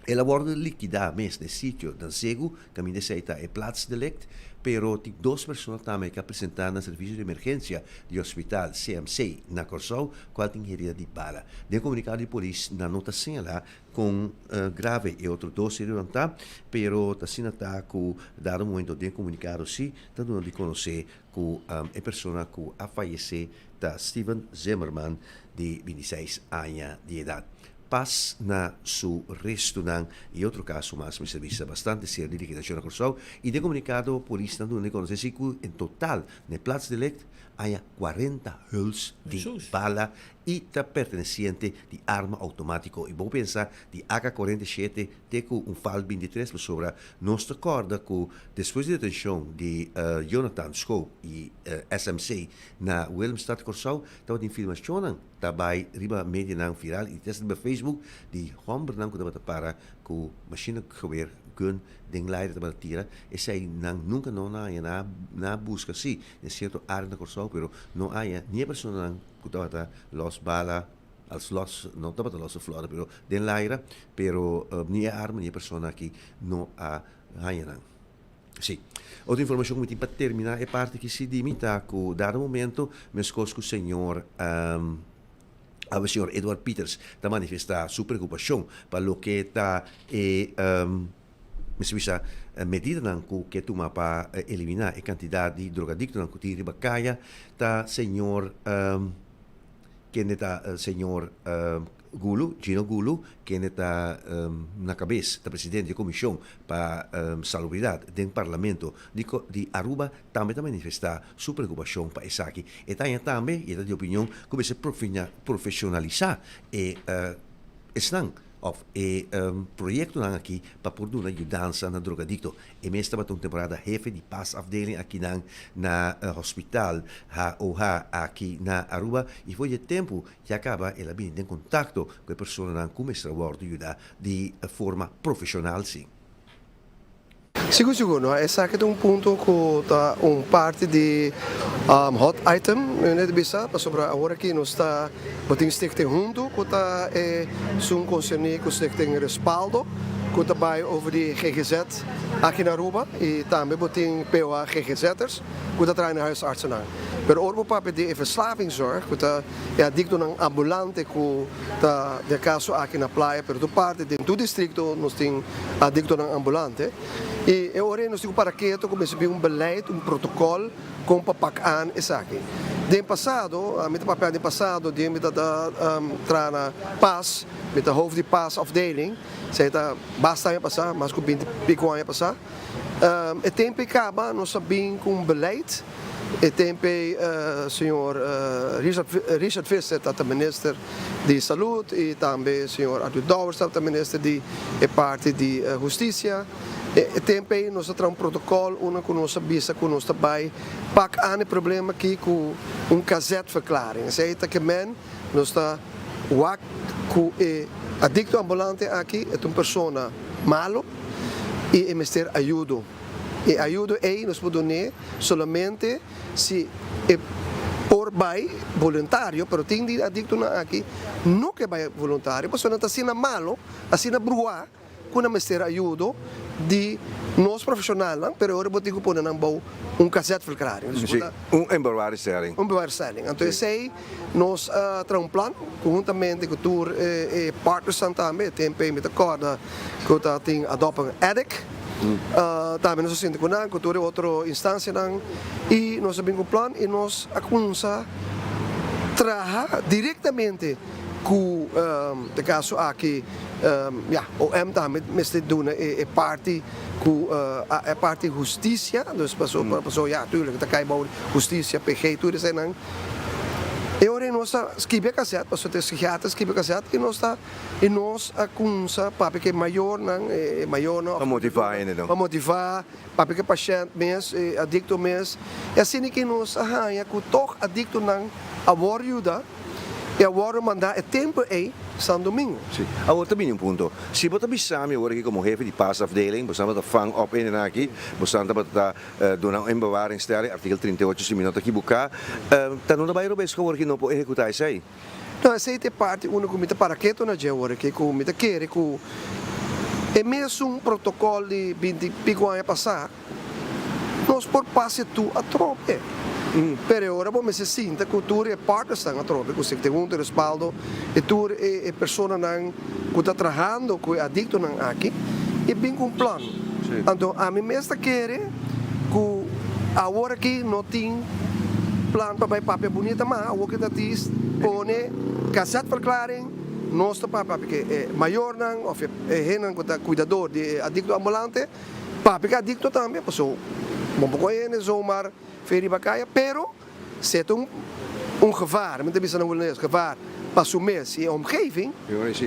El a wòrdu likidá mes na e sitio dan Segu, kaminda esei ta e plaatsdelict, pero tin dos persona tambe ku a presentá na servisio di emergensia di hospital CMC na Kòrsou, kual tin herida di bala. Den komunikado di polis nan no ta señalá kon grave e otro dos heridonan ta, pero ta asina ta ku dado momento den komunikado si ta duna di konosé ku e persona ku a fayesé ta Steven Zimmerman di 26 aña di edat. Pas na su restunan y otro caso mas mester bisa bastante serio di liquidacion na Corsou y den comunicado polisnan duna di conoce si cu en total na e plaatsdelict haya 40 huls di bala y ta perteneciente di arma automatico y bo pensa di AK 47 te cu un fal 23 pasobra nos ta corda cu despues di detencion di Jonathan Schoop y SMC na Willemstad Corsou tabatin filmacionnan ta bai riba medianan viral i testa riba Facebook di hòmbernan ku tabata para ku machinegeweer, gun, den laire tabata tira. Esei nan nunka no a haña, nan a nan a buska sí den sierto área na Kòrsou pero no a haña ni e personanan ku tabata lòs bala, als lòs no tabata lòs e flòrè pero den laire pero ni e arma ni e persona aki no a haña nan. Sí. Otro informacion cu mi tin pa termina e parti aki si di mi ta cu dado momento mescos cu señor awe señor Eduard Pieters ta manifesta su preocupacion pa loke ta e mester bisa medidanan cu ke tuma pa elimina e cantidad di drogadictonan cu tin riba caya ta señor Kende ta señor Gulu, Gino Gulu, kende ta na kabes, ta presidente di e komishon pa salubridat den parlamento di di Aruba, tambe ta manifestá su preokupashon pa esaki. E ta haña tambe i e ta di opinion ku mester profeshonalisá e esnan òf e proyektonan aki pa por duna yudansa na drogadikto. E mes tabata un temporada hefe di pasafdeling akinan na hospital HOH aki na Aruba y for di e tempu ya caba el a bini den contacto cu e personanan cu mester a wordo yuda di forma profesional si. Sigur sigur no, esaki ta un punto cu ta un parti di hot item mi mester bisa pasobra awor aki nos ta bo tin stichting hunto cu ta esun concerni cu stichting Respaldo cu ta bay over di ggz aki na Aruba y tambe bo tin POA ggz'ers cu ta traha na huisartsennan. Pero ora bo papia di e verslavingszorg cu ta e adictonan ambulante cu ta den caso aki na Playa pero tur parti den tur districto nos tin adictonan ambulante y e ora ey nos tin cu para keto cu mester bin un beleid, un protocol con pa pak aan esaki. Den pasado, mi ta papia den pasado den mi ta traha na pas, mi ta hoofd di pas afdeling. Esei ta basta aña pasá, mas ku binti piko aña pasá. E tempu ei kaba nos a bin ku un beleid. E tempo ei señor Richard Visser tabata minister di Salud y tambe señor Arthur Dowers tabata minister di e parti di Husticia. E tempo ei nos a traha un protocol unda cu nos a bisa cu nos ta bay pak aan e problema aki cu un KZ-verklaring. Esey ta ke men nos ta wak cu e adicto ambulante aki e ta un persona malo y e mester ayudo. E ayudo ei nos por dun'é solamente si e por bai boluntario, pero tin di adiktonan aki no ke bai boluntario pasobra nan ta asina malo, asina bruá ku nan mester ayudo di nos profeshonalnan, pero e ora bo tin ku pone nan bou un KZ-verklaring. Sí, un inbewaringstelling. Un bewaringstelling. Anto esei nos a traha un plan konhuntamente ku tur e partnersnan tambe, e tempu ei mi ta kòrda ku ta tin Adopt an Addict, tambe nos a sinti ku nan, ku tur e otro instansianan i nos a bin ku un plan i nos a kuminsá traha direktamente ku den kaso aki ya OM tambe mester duna e parti ku e parti hustisia, dus pasobra ya tuurlijk ta kai bou hustisia, PG, tur eseinan. E ora ei nos ta skibi e kaset, pasobra ta e psikiater skibi e kaset i nos ta i nos a kumsa papia ku e mayornan, e mayornan Pa motivá hende nan. Pa motivá, papia ku e pashènt mes, e adikto mes. I asina ki nos a haña ku tòg adiktonan a wòrdu yuda i a wòrdu mandá e tempu ei San Domingo. Sí. Awor ta bini un punto. Si bo ta bisa mi awor aki komo hefe di pasafdeling, bo tabata vang op hendenan aki, bo tabata Duna un bewaringstelling, artikel 38 si mi no ta kibuká, ta no ta bai robes ku awor ki no por ehekutá esei. No, esei ta e parti unda ku mi ta para ketu na dje awor aki, ku mi ta kere ku e mesun protokòl di binti i piku aña pasá nos por pasa e tur atrobe. Pero e ora bo mester sinta ku tur e partnersnan atrobe, ku Stichting Hunto Respaldo i tur e personanan ku ta trahando ku e adiktonan aki i bin ku un plan. Anto ami mes ta kere ku awor aki no tin plan pa bai papia bunita ma awor ki ta dis pone kazetverklaring nos ta papia ku e mayornan of e hendenan ku ta kuidador di e adikto ambulante papia ku e adikto tambe paso bo por kohe hende zomaar fe riba kaya pero Si ta un gevaar, mi ta bisa na hulandes, gevaar pa su mes i e omgeving,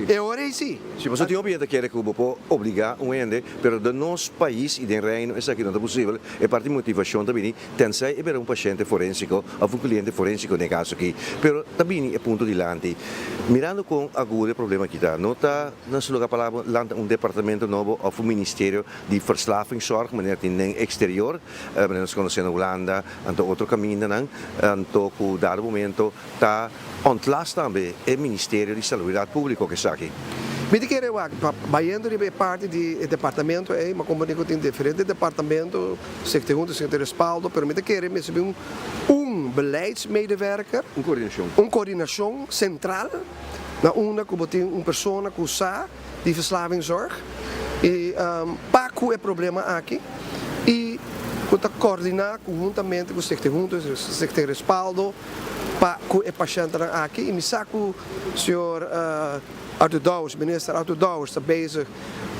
e ora ei si. Si, pasobra tin hopi hende ta kere ku bo por obligá un hende, pero den nos pais i den Reino esaki no ta posibel. E parti motivashon ta bini tensei e bira un pashente forensiko òf un kliente forensiko den e kaso aki. Pero ta bini e punto dilanti, mirando kon agudo e problema aki ta, no ta na su lugar pa lanta un departamento nobo òf un ministerio di verslavingszorg manera tin den exterior, manera nos konosé na Hulanda anto otro kamindanan, anto ku dado momento ta ontlast tambe e ministerio di Salubridat Públiko ku esaki. Mi ta kere wak pa bayendo riba e parti di e departamento ei, ma komprendé ku tin diferente departamento, Stichting Hunto, Stichting Respaldo, pero mi ta kere mester bin un beleidsmedewerker, Un koordinashon. un koordinashon sentral na unda ku bo tin un persona ku sa di verslavingszorg y pa cu e problema aki y cu ta coordina conhuntamente cu Stichting Hunto y Stichting Respaldo pa cu e pacientenan aki y mi sa cu señor Arthur Dowers, Minister Arthur Dowers ta bezig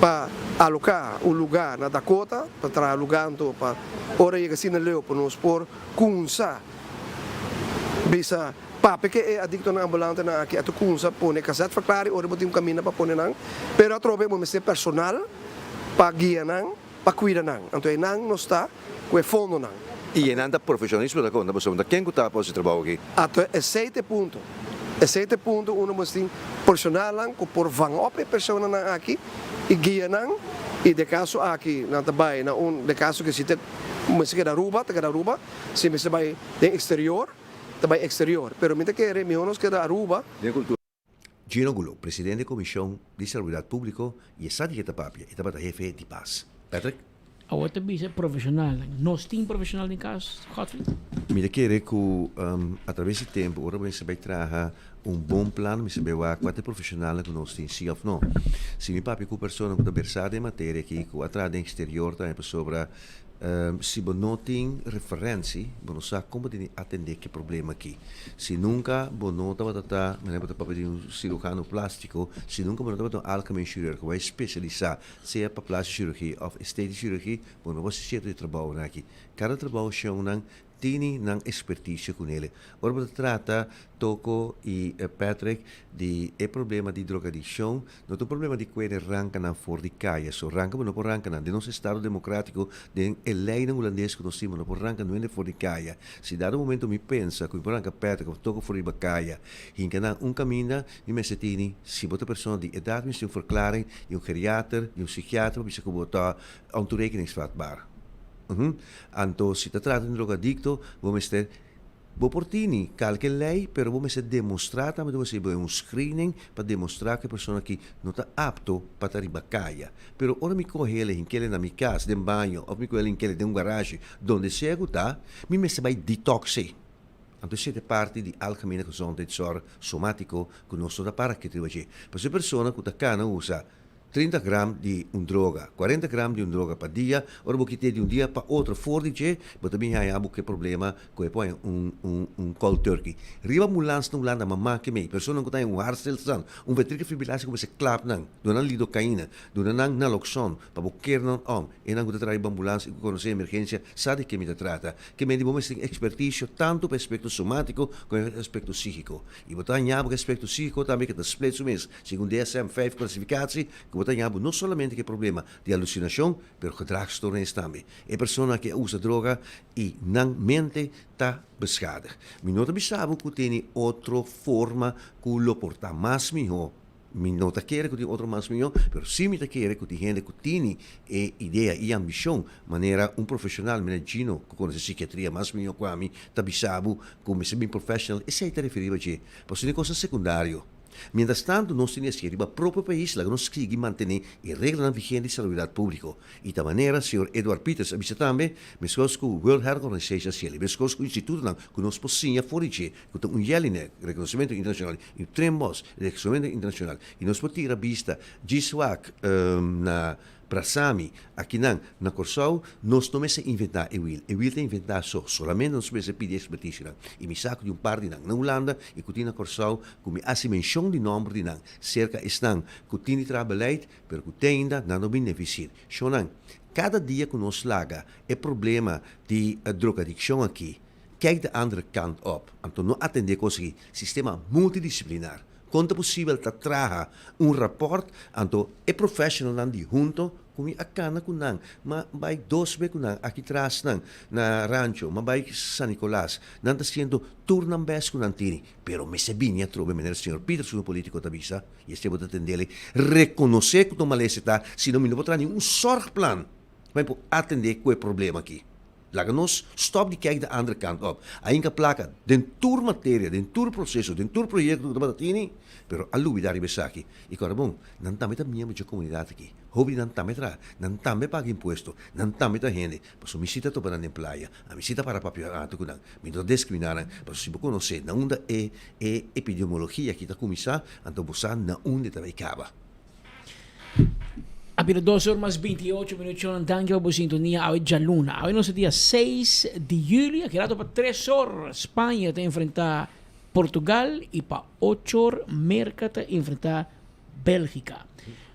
pa aloca un lugar na Dakota pa traha lugar anto pa ora yega asina leu pa nos por cunsa bisa Papia ke e adiktonan ambulantenan aki a ta kumsa pone kazetverklaring ora bo tin un kaminda pa pone nan, pero atrobe bo mester personal pa guia nan, pa kuida nan. Anto einan nos ta ku e fondonan. I einan ta profesionismo ta konta pasobra ta ken ku ta pa hasi trabou aki? Anto esei ta e punto. Esei ta e punto unda bo mester tin profesionalnan ku por vang op e personanan aki i guia nan i den kaso aki nan ta bai na un, den kaso ke si ta mester keda Aruba ta keda Aruba, si mester bai den eksterior. ta bai exterior, pero mi ta kere miho nos keda Aruba. Den cultura. Gino Goulot, presidente di Comision di Salubridad Publico y e sa di ke ta papia, e tabata hefe di pas. Patrick? Awor ta bisa profesionalnan. Nos tin profesional den cas, Godfrey? Mi ta kere cu a traves di tempo ora bo mester bay traha un bon plan mester bay wak cua ta e profesionalnan cu nos tin, si of no. Si mi papia cu persona cu ta bersa den e materia aki, cu a traha den exterior tambe pasobra Si bo no tin referensi, bo no sa kon bo tin di atendé ku e problema aki. Si nunka bo no tabata ta, manera bo ta papia di un sirujano plástiko, si nunka bo no tabata un algemeen chirurg ku bai spesialisá sea pa plástico chirurgia òf estético chirurgia, bo no por hasi sierto di trabounan aki. Kada trabou shonnan tini nan experticio cu nele. Ora bo ta trata Toko y Patrick di e problema di drogadiccion, no ta un problema di cuere rancanan for di caya so. Ranca bo no por ranca nan. Den nos estado democratico, den e leynan Hulandes cu nos tin, bo no por ranca nuende for di caya. Si dado momento mi pensa cu mi por ranca Patrick of Toko for riba caya, hinca nan un caminda, mi mester tini, si bo ta persona di edad, mi mester tin un verklaring di un geriater, di un psikiater pa bisa cu bo ta ontoerekeningsvatbaar. Uhum. Anto si ta trata di un drogadicto, bo mester, bo por tini kalke ley, pero bo mester demostra tambe, bo mester haci un screening pa demostra cu e persona aki no ta apto pa ta riba caya. Pero ora mi coge el hinkele na mi cas den baño of mi coge el hinkele den un garage, donde sea cu ta, mi mester bay detoxe. Anto esei ta e parti di algemene gezondheidszorg somatico cu nos no ta para kiet riba dje. Pasobra e persona cu ta cana usa 30 gram di un droga, 40 gram di un droga pa dia, ora bo kit'é di un dia pa otro for di dje, bo ta bin haña bo ku e problema ku e por haña un un un cold turkey. Riba ambulans na Hulanda mama ke mei, personanan ku ta haña un hartstilstand, un ventrikelfibrilatie kuminsá klap nan, duna nan lidocaïne, duna nan naloxon pa bo keer nan om. Enan ku ta traha riba ambulans i ku konosé emergensia sa di ke mi ta trata. Ke mei di bo mester tin ekspertisio tantu pa e aspekto somátiko komo e aspekto sígiko. I bo ta haña bo ku e aspekto sígiko tambe ke ta split su mes. Segun DSM 5 klasifikatie, ku bo ta haña bo no solamente ku e problema di alusinashon, pero gedragsstoornis tambe. E persona ke a usa droga i nan mente ta beskadig. Mi no ta bisa bo ku tene otro forma ku lo por ta mas mihó. Mi no ta kere ku tin otro mas mihó, pero sí mi ta kere ku tin hende ku tini e idea i ambishon, manera un profeshonal, manera Gino, ku konosé sikiatria mas mihó ku ami, ta bisa bo ku mester bin professional, esei ta referí riba dje. Pasobra tin kosnan sekundario. Mientras tanto nos tin esei riba propio pais laga nos sigui mantene e reglanan vigente di salubridat publico. Y ta manera señor Eduard Pieters a bisa tambe, meskos cu World Health Organization a ciel y meskos cu institutonan cu nos por siña for di dje, cu ta un Jelinek, reconocimento internacional, y un Trimbos, reconocimento internacional, y nos por tira bista djis wak na Brasami, akinan na Kòrsou, nos no mester inventá e wiel. E wiel ta inventá so. Solamente nos mester pidi ekspertisianan. I mi sa ku tin un par di nan na Hulanda i ku tin na Kòrsou ku mi hasi menshon di nòmber di nan serka esnan ku tin di traha beleid, pero ku te ainda nan no bin nevisir. Shonnan, kada dia ku nos laga e problema di drogadikshon aki, kijk de andere kant op. Anto no atendé kos aki. Sistema multidisiplinar. Kon ta posibel ta traha un rapòrt anto e professionalnan di hunto ku mi a kana ku nan, m'a bai dos be ku nan aki tras nan na Rancho, m'a bai San Nicolas, nan ta siendo tur nan bes ku nan tini, pero mester bini atrobe manera señor Peters un politico ta bisa y esei bo ta tendele reconoce ku ta un malesa ta, sino mi no por traha ningun zorgplan pa mi por atende ku e problema aki. Laga nos stop di kijk de andere kant op. A hinka plaka den tur materia, den tur proseso, den tur proyekto ku tabata tini, pero a lubida riba esaki. I kòrda bon, nan tambe ta miembro dje komunidat aki. Hopi di nan tambe traha, nan tambe paga impuesto, nan tambe ta hende. Pasobra mi si ta topa nan den playa, ami si ta para papia rato ku nan. Mi no ta diskriminá nan, pasobra si bo konosé na unda e e epidemiologia aki ta kuminsá, anto bo sa na unda e ta bai kaba. A bira dos or mas 28 minuutjonan. Danki pa bo sintonia awe djaluna. Awe nos ta dia 6 di juli. Aki rato pa 3 or Spaña ta enfrenta Portugal y pa 8 or Merca ta enfrenta Belgica.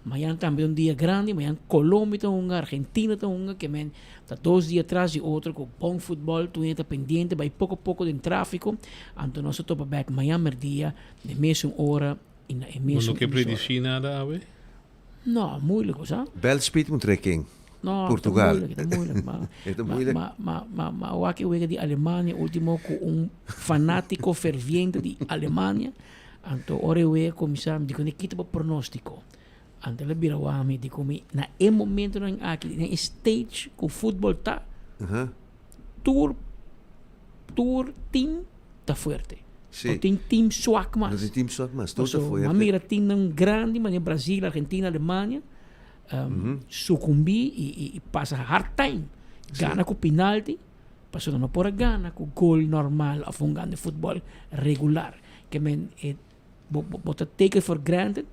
Mañan tambe un dia grandi. Mañan Colombia ta hunga, Argentina ta hunga. Ke men ta dos dia tras di otro cu bon futbol. Tur hende ta pendiente bay poco poco den trafico. Anto nos ta topa bek mañan merdia den mesun ora. I na e Bo mesun no ke emisora. predisí nada awe? No, moeilijk hoor, sa. Bel speed un trekking. No, Portugal. ta moeilijk, ta moeilijk. Ma, E ta ma, moeilijk. ma, ma, ma, ma wak e wega di Alemania ultimo ku un fanátiko ferviente di Alemania. Anto ora e wega kuminsá, mi di ku kita bo pronóstiko. Anto el a bira wak mi di ku mi na e momentonan aki, den e stage ku futbol ta, tur tur team ta fuerte. Sí. No tin team swak mas. No tin team swak mas. Tur ta Paso, fuerte. m'a mira teamnan grandi manera Brasil, Argentina, Alemania um, sucumbí y, y, y pasa hard time. Gana cu penalti, pasobra no por a gana cu gol normal of un gana futbol regular. Ke men e bo, bo, bo ta take it for granted.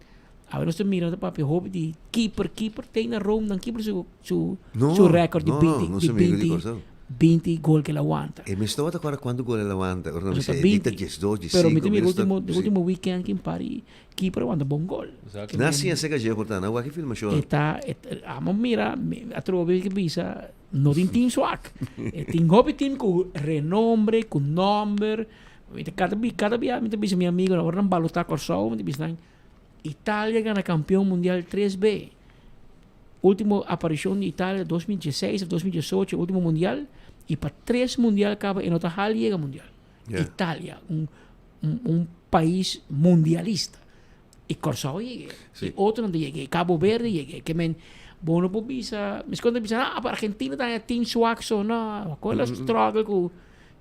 Awe nos ta mira ta papia hopi di keeper, keeper te na Rome nan keeper su su No, su record di no, 20 no di se amigo di 20 Kòrsou. 20 gol ke el a wanta. E mes tabata kòrda kuantu gol el a wanta. Ora nan Eso bisa ta e dikta 20. diesdos, Pero mi diesinko, ta mira mi ta ultimo sí. ultimo weekend kin pari keeper a wanta bon gol. Nan siña seka dje por ta, nan wak e filmashon. E ta e ta amo mira mi atrobe ke bisa. No tin team swak. E tin hopi team ku renombre, ku nomber. Mi ta kada bi kada bia mi ta bisa mi amigonan ora nan balotá Kòrsou mi ta bisa nan Italia gana kampeon mundial tres be. Ultimo aparishon di Italia 2016 of 2018 ultimo mundial i pa tres mundial kaba e no ta hal yega mundial. Italia un un un pais mundialista. I Kòrsou a yeg'é, i otronan ta yeg'é, Cabo Verde a yeg'é. Ke men, bo no por bisa, miskon ta bisa, ah, pa Argentina ta haña team swak so. No, kon el a struggle ku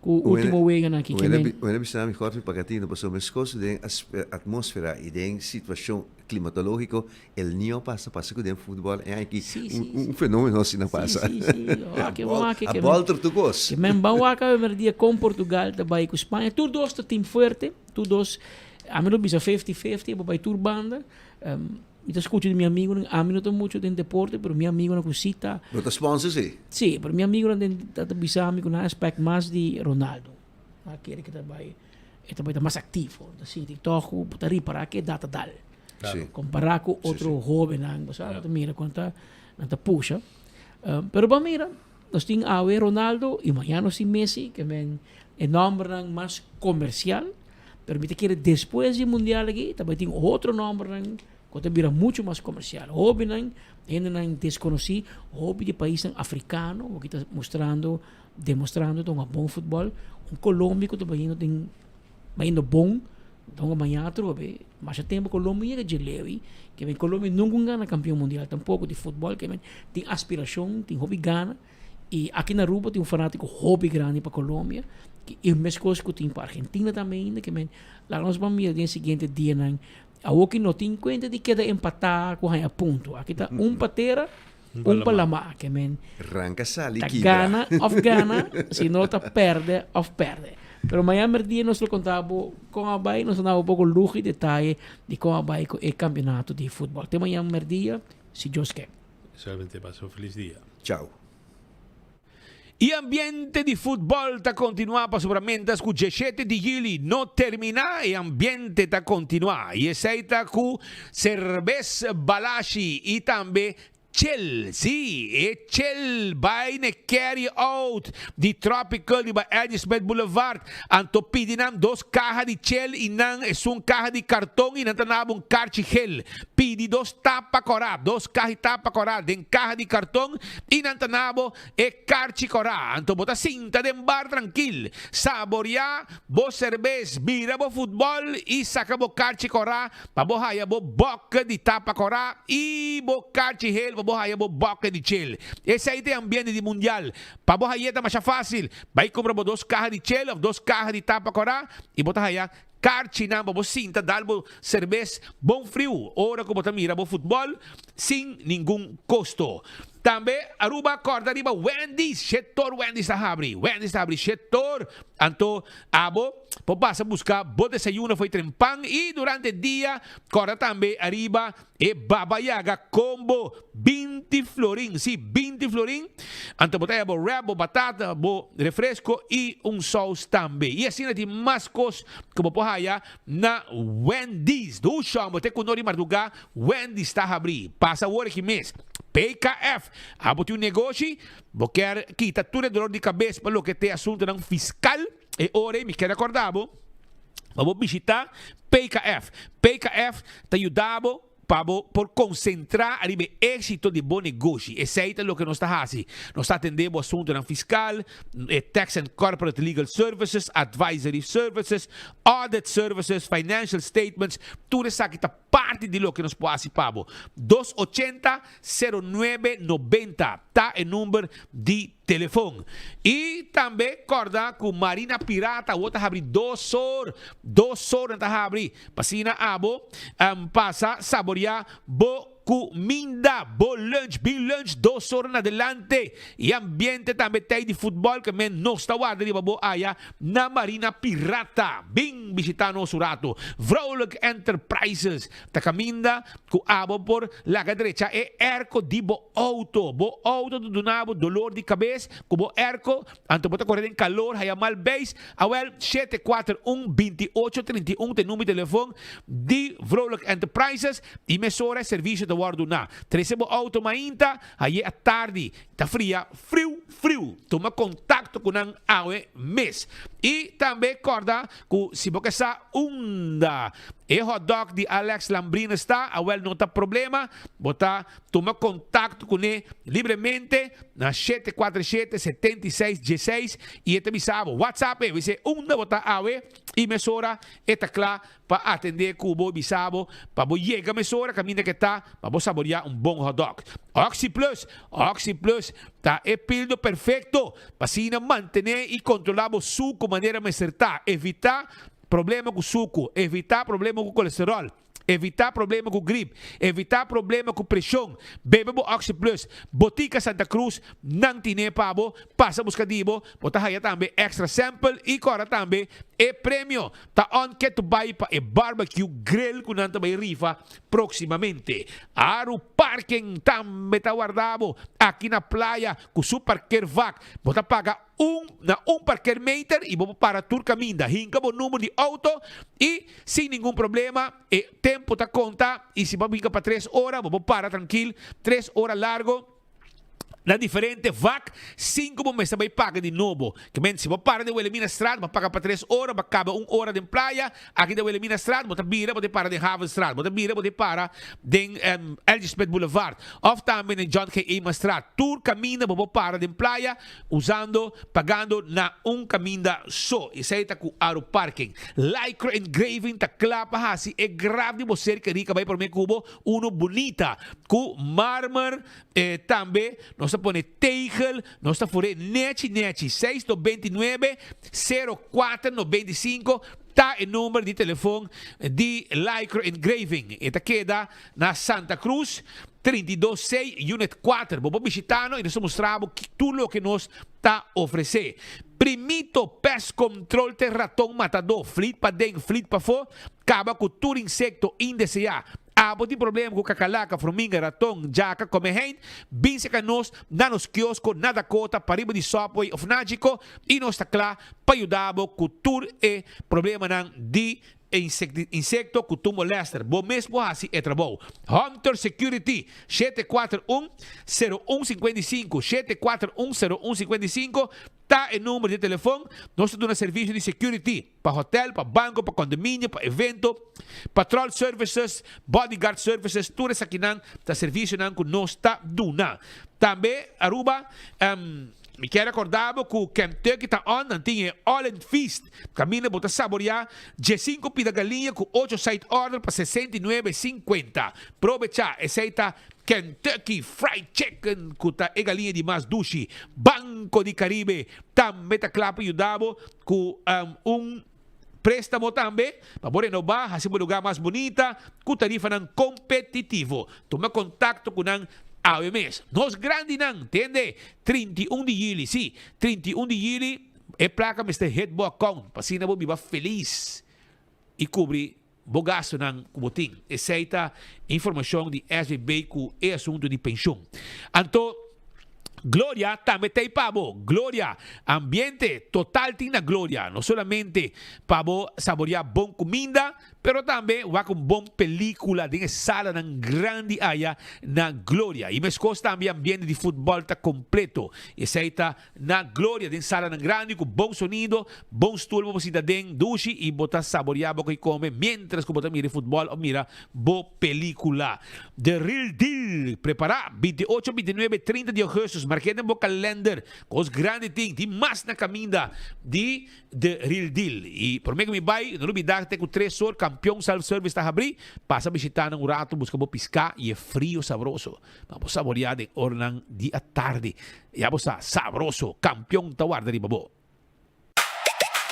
ku último weganan aki. Ke men. Wena bisa mi Jorge Pacatino, pasobra meskos den atmósfera i den situashon klimatológiko El Niño pasa, pasa ku den futbòl en aki un fenómeno asina pasa. Sí, sí, sí. Wak, wak, A bòlter tur kos. Ke men ban wak awe merdia kon Portugal ta bai ku Spaña. Tur dos ta team fuerte. Tur dos, ami lo bisa fifty fifty, bo bai tur banda. Mi ta skucha di mi amigunan, ami no ta mucho den deporte, pero mi amigunan ku si ta. Bo ta sponsor si? Si, pero mi amigunan den ta bisa mi ku nan expect mas di Ronaldo. Nan kere ku e ta bai, e ta bai ta mas aktivo. Ta sinti tòg ku bo ta ripará ku e data dal. Si. Kompará ku otro hóbennan, bo sa, bo ta mira kon ta nan ta pusha. Pero bo a mira. Nos tin awe Ronaldo y mañana nos tin Messi, ke men e nombernan mas comercial, pero mi ta kere despues di mundial aki ta bai tin otro nombernan ku ta bira mucho mas comercial. Hobennan, hendenan desconoci, hopi di paisnan africano ku ta mustrando, demostrando ta un bon futbol. Un Colombia ku ta bayendo den, bayendo bon, ta hunga mañana atrobe. Masha tempo Colombia yega dje leu ei, ke men Colombia nunca gana campeon mundial tampoco di futbol, ke men tin aspiracion, tin hopi gana, y aki na Aruba tin un fanatico hopi grandi pa Colombia, y mescos cu tin pa Argentina tambe ainda, ke men laga nos ban mira den e siguiente dianan, awor ki no tin cuenta di keda empata cu haya punto, aki ta un pa tera, un pa lama, ke men Ranca sali ta kibra. gana of gana, si no ta perde of perde. Pero mañana merdia nos lo conta bo con a bay, nos lo dabo poco lujo y detaye di con a bay cu e campeonato di futbol. Te mañana merdia, si Dios ke. Solamente pasa un feliz dia. Chao. E ambiente di futbol ta continua pasobra mientras cu diesshete di juli no termina e ambiente ta continua y esey ta cu Cerbes Balashi y tambe Chel, sí, e Chel bay n'e carry out di Tropical riba Eddie Smith Boulevard. Anto pidi nan dos caha di Chel y nan esun caha di carton y nan ta naba un carchi gel. Pidi dos tapa cora, dos caha di tapa cora den caha di carton y nan ta nabo e carchi cora. Anto bo ta sinta den bar trankil, saborea bo cerbes, mira bo futbol y saca bo carchi cora Pa bo haya bo bòkke di tapa kòrá i bo karchi hel pa bo haya bo bòkke di chel. Esei ta e ambiente di mundial. Pa bo hay'é ta masha fásil. Bai kumpra bo dos kaha di chel òf dos kaha di tapa kòrá i bo ta haya karchinan pa bo sinta dal bo serbes bon friu ora ku bo ta mira bo futbòl sin ningun kosto. Tambe Aruba kòrda riba Wendy's. Shetor Wendy's ta habri. Wendy's ta habri shetor. Anto abo por pasa busca bo desayuno fo'i tren pan y durante dia corda tambe ariba e Baba Yaga combo binti florin, si binti florin, anto bo ta haya bo wrap, bo batata, bo refresco y un saus tambe. Y asina tin mas cos cu bo por haya na Wendy's. Dushon bo te cu no di marduga Wendy's ta habri. Pasa awor aki mes. PKF, abo tin un negoshi? Bo kier kita tur e dolor di kabes pa loke t'e asuntunan fiskal? E ora ei mi kier rekordá bo pa bo bishitá PKF. PKF ta yuda bo pa bo por konsentrá ariba e éksito di bo negoshi. Esei ta loke nos ta hasi. Nos ta atendé bo asuntunan fiskal, e tax and corporate legal services, advisory services, audit services, financial statements, tur esaki ta parti di loke nos por hasi pa bo. Dos ochenta, sero nuebe, nobenta ta e number di telefon. I tambe kòrda ku Marina Pirata awor ta habri dos or, dos or nan ta habri pa asina abo pasa saboreá bo kuminda, bo lunch, bin lunch dos or na adelante. I ambiente tambe tei di futbòl ke men nos ta warda riba bo aya na Marina Pirata. Bin bishita nos un rato. Vrolijk Enterprises ta kaminda ku abo por laga drecha e airco di bo auto. Bo auto ta duna bo dolor di kabes ku bo airco, anto bo ta kore den kalor, haya mal beis. Awel, 741 28 31 ta e number di telefon di Vrolijk Enterprises i mesora e servisio ta wòrdu duna. Trese bo auto mainta, haye atardi. Ta fria friu. friu. Tuma kontakto ku nan awe mes. I tambe kòrda ku si bo ke sa unda e hotdog di Alex Lambrines ta, awèl no ta problema, bo ta tuma kontakto kuné libremente na 747 76 16 i e ta bisa bo. Whatsapp e, bis'é unda bo ta awe i mesora e ta kla pa atendé ku bo bisa bo pa bo yega mesora kaminda ke ta pa bo saboreá un bon hotdog. Oxi Plus, Oxi Plus ta e pildo perfekto pa asina mantené i kontrolá bo suku manera mester ta, evitá problema ku suku, evitá problema ku kolesteròl, evitá problema ku grip, evitá problema ku preshon. Bebe bo Oxi Plus. Botica Santa Cruz nan tine pa bo, pasa buska di bo, bo ta haya tambe extra sample i kòrda tambe e premio. Ta on ke tu bai pa e barbecue grill ku nan ta bai rifa proximamente. Aru Parking tambe ta warda bo aki na playa ku su parkeervak. Bo ta paga un na un parkeermeter i bo por para tur kaminda. Hinka bo number di auto i sin ningun problema e tempo ta konta i si bo a hinka pa tres ora bo por para trankil tres ora largo. Na diferente vak, sin ku bo mester bai paga di nobo. Ke men, si bo para den Wilhelminastraat, bo paga pa tres ora, bo kaba un ora den playa, aki den Wilhelminastraat, bo ta bira, bo ta para den Havenstraat, bo ta bira, bo ta para den L. G. Smith Boulevard, òf tambe den John G. Emanstraat. Tur kaminda bo por para den playa usando, pagando na un kaminda so. Esei ta ku Aru Parking. Lycra Engraving ta kla pa hasi e graf di bo ser kerí ka bai promé ku bo unu bunita, ku marmer. E tambe nos ta pone tegel, nos ta fur'é nechi nechi. Seis 99, 04 95 ta e number di telefon di Lycra Engraving. E ta keda na Santa Cruz, 32 C, Unit 4. Bo por bishita no i nos ta mustra bo tur loke nos ta ofresé. Primito Pest Control te raton matadó, flit paden, flit pafó, kaba ku tur insekto indeseá. Abo tin problema ku kakalaka, fruminga, raton, djaka, kome hein? Bin seka nos na nos kiosko na Dakota, pariba di Subway of Nagico i nos ta kla pa yuda bo ku tur e problemanan di insekto ku tur molester. Bo mes por hasi e trabou. Hunter Security, 741 0155, 741 0155 ta e number di telefon. Nos ta duna servisio di security. Pa hotel, pa banco, pa condominio, pa evento, patrol services, bodyguard services, tur esakinan ta servicionan cu nos ta duna. Tambe Aruba, mi kier recorda bo cu Kentucky ta on, nan tin e All In Feast, caminda bo ta saborea diescinco pida galiña cu ocho side order pa 69.50. Probecha, esey ta Kentucky Fried Chicken cu ta e galiña di mas dushi. Banco di Caribe tambe ta cla pa yuda bo Ku un préstamo tambe pa bo renobá, hasi bo lugá mas bunita ku tarifanan kompetitivo. Tuma kontakto ku nan awe mes. Nos grandinan, tende, 31 di yüli, sí, 31 di yüli e plaka mester hit bo akount pa asina bo biba felis i kubri bo gastunan ku bo tin. Esei ta informashon di SVB ku e asuntu di penshun. Anto Gloria tambe ta ei pa bo. Gloria, ambiente total tin na Gloria. No solamente pa bo saboreá bon kuminda, pero tambe wak un bon pelíkula den e salanan grandi aya na Gloria. I meskos tambe ambiente di futbòl ta kompleto. Esei ta Na Gloria den salanan grandi ku bon sonido, bon stul bo por sinta den dushi i bo ta saboreá bo koi kome miéntras ku bo ta mira e futbòl òf mira bo pelíkula. The Real Deal! Prepará! 28, 29, 30 di ougùstùs, mark'é den bo kalènder. Kos grandi tin, tin mas na kaminda di The Real Deal. I promé ku mi bai, no lubidá te ku tres or Kampion Self Service ta habrí. Pasa bishitá nan un ratu, buska bo piská i e frio sabroso. Pa bo saboreá den oranan di atardi. Ya bo sa, sabroso! Kampion ta warda riba bo.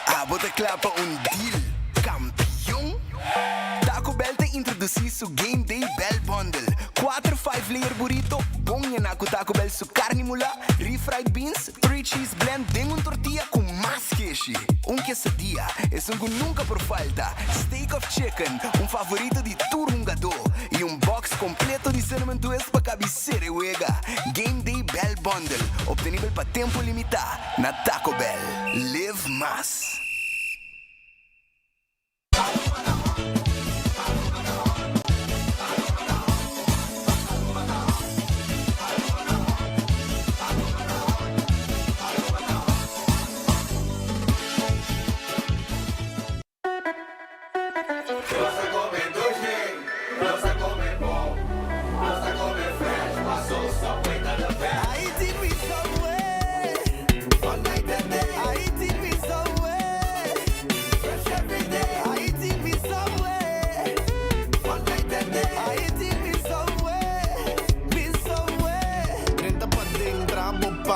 Abo ta kla pa un deal kampion? Taco Bell ta introdusí su Game Day Bell Bundle, kuater five layer burrito bon yená ku Taco Bell su karni mulá, refried beans, three cheese blend den un tortilla ku mas keshi, un quesadilla, esun ku nunka por falta, steak of chicken, un favorito di tur hungadó, i un box kompleto di cinnamon twist pa kabi sere wega. Game Day Bell Bundle, obtenibel pa tempu limitá na Taco Bell. Live mas!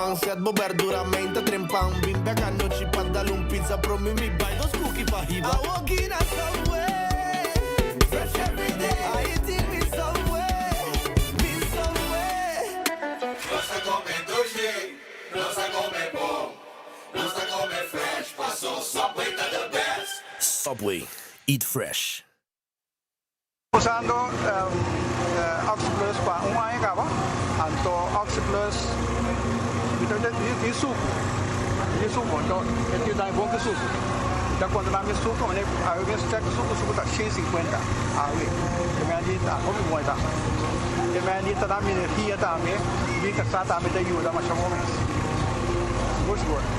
pan, set bo verdura, menta trempan. Bin bek anochi pa dal un pizza, prome mi bai dos cookie pa hiba. Awoki na Subway, fresh every day. I eating me Subway, me Subway. Nos ta come dushi, nos ta come bon, nos ta come fresh, paso Subway ta the best. Subway, eat fresh. Usando Oxi Plus pa un aña caba, anto Oxi Plus tin suco, tin suco, anto e tin tambe bon cu suco. Ta conta nan mi suco, mane awe mes check suco, suco ta 150 awe. E men di ta hopi bon e ta. E men di ta dami energia tambe, mi casa tambe ta yuda masha bon mes. Sigur sigur.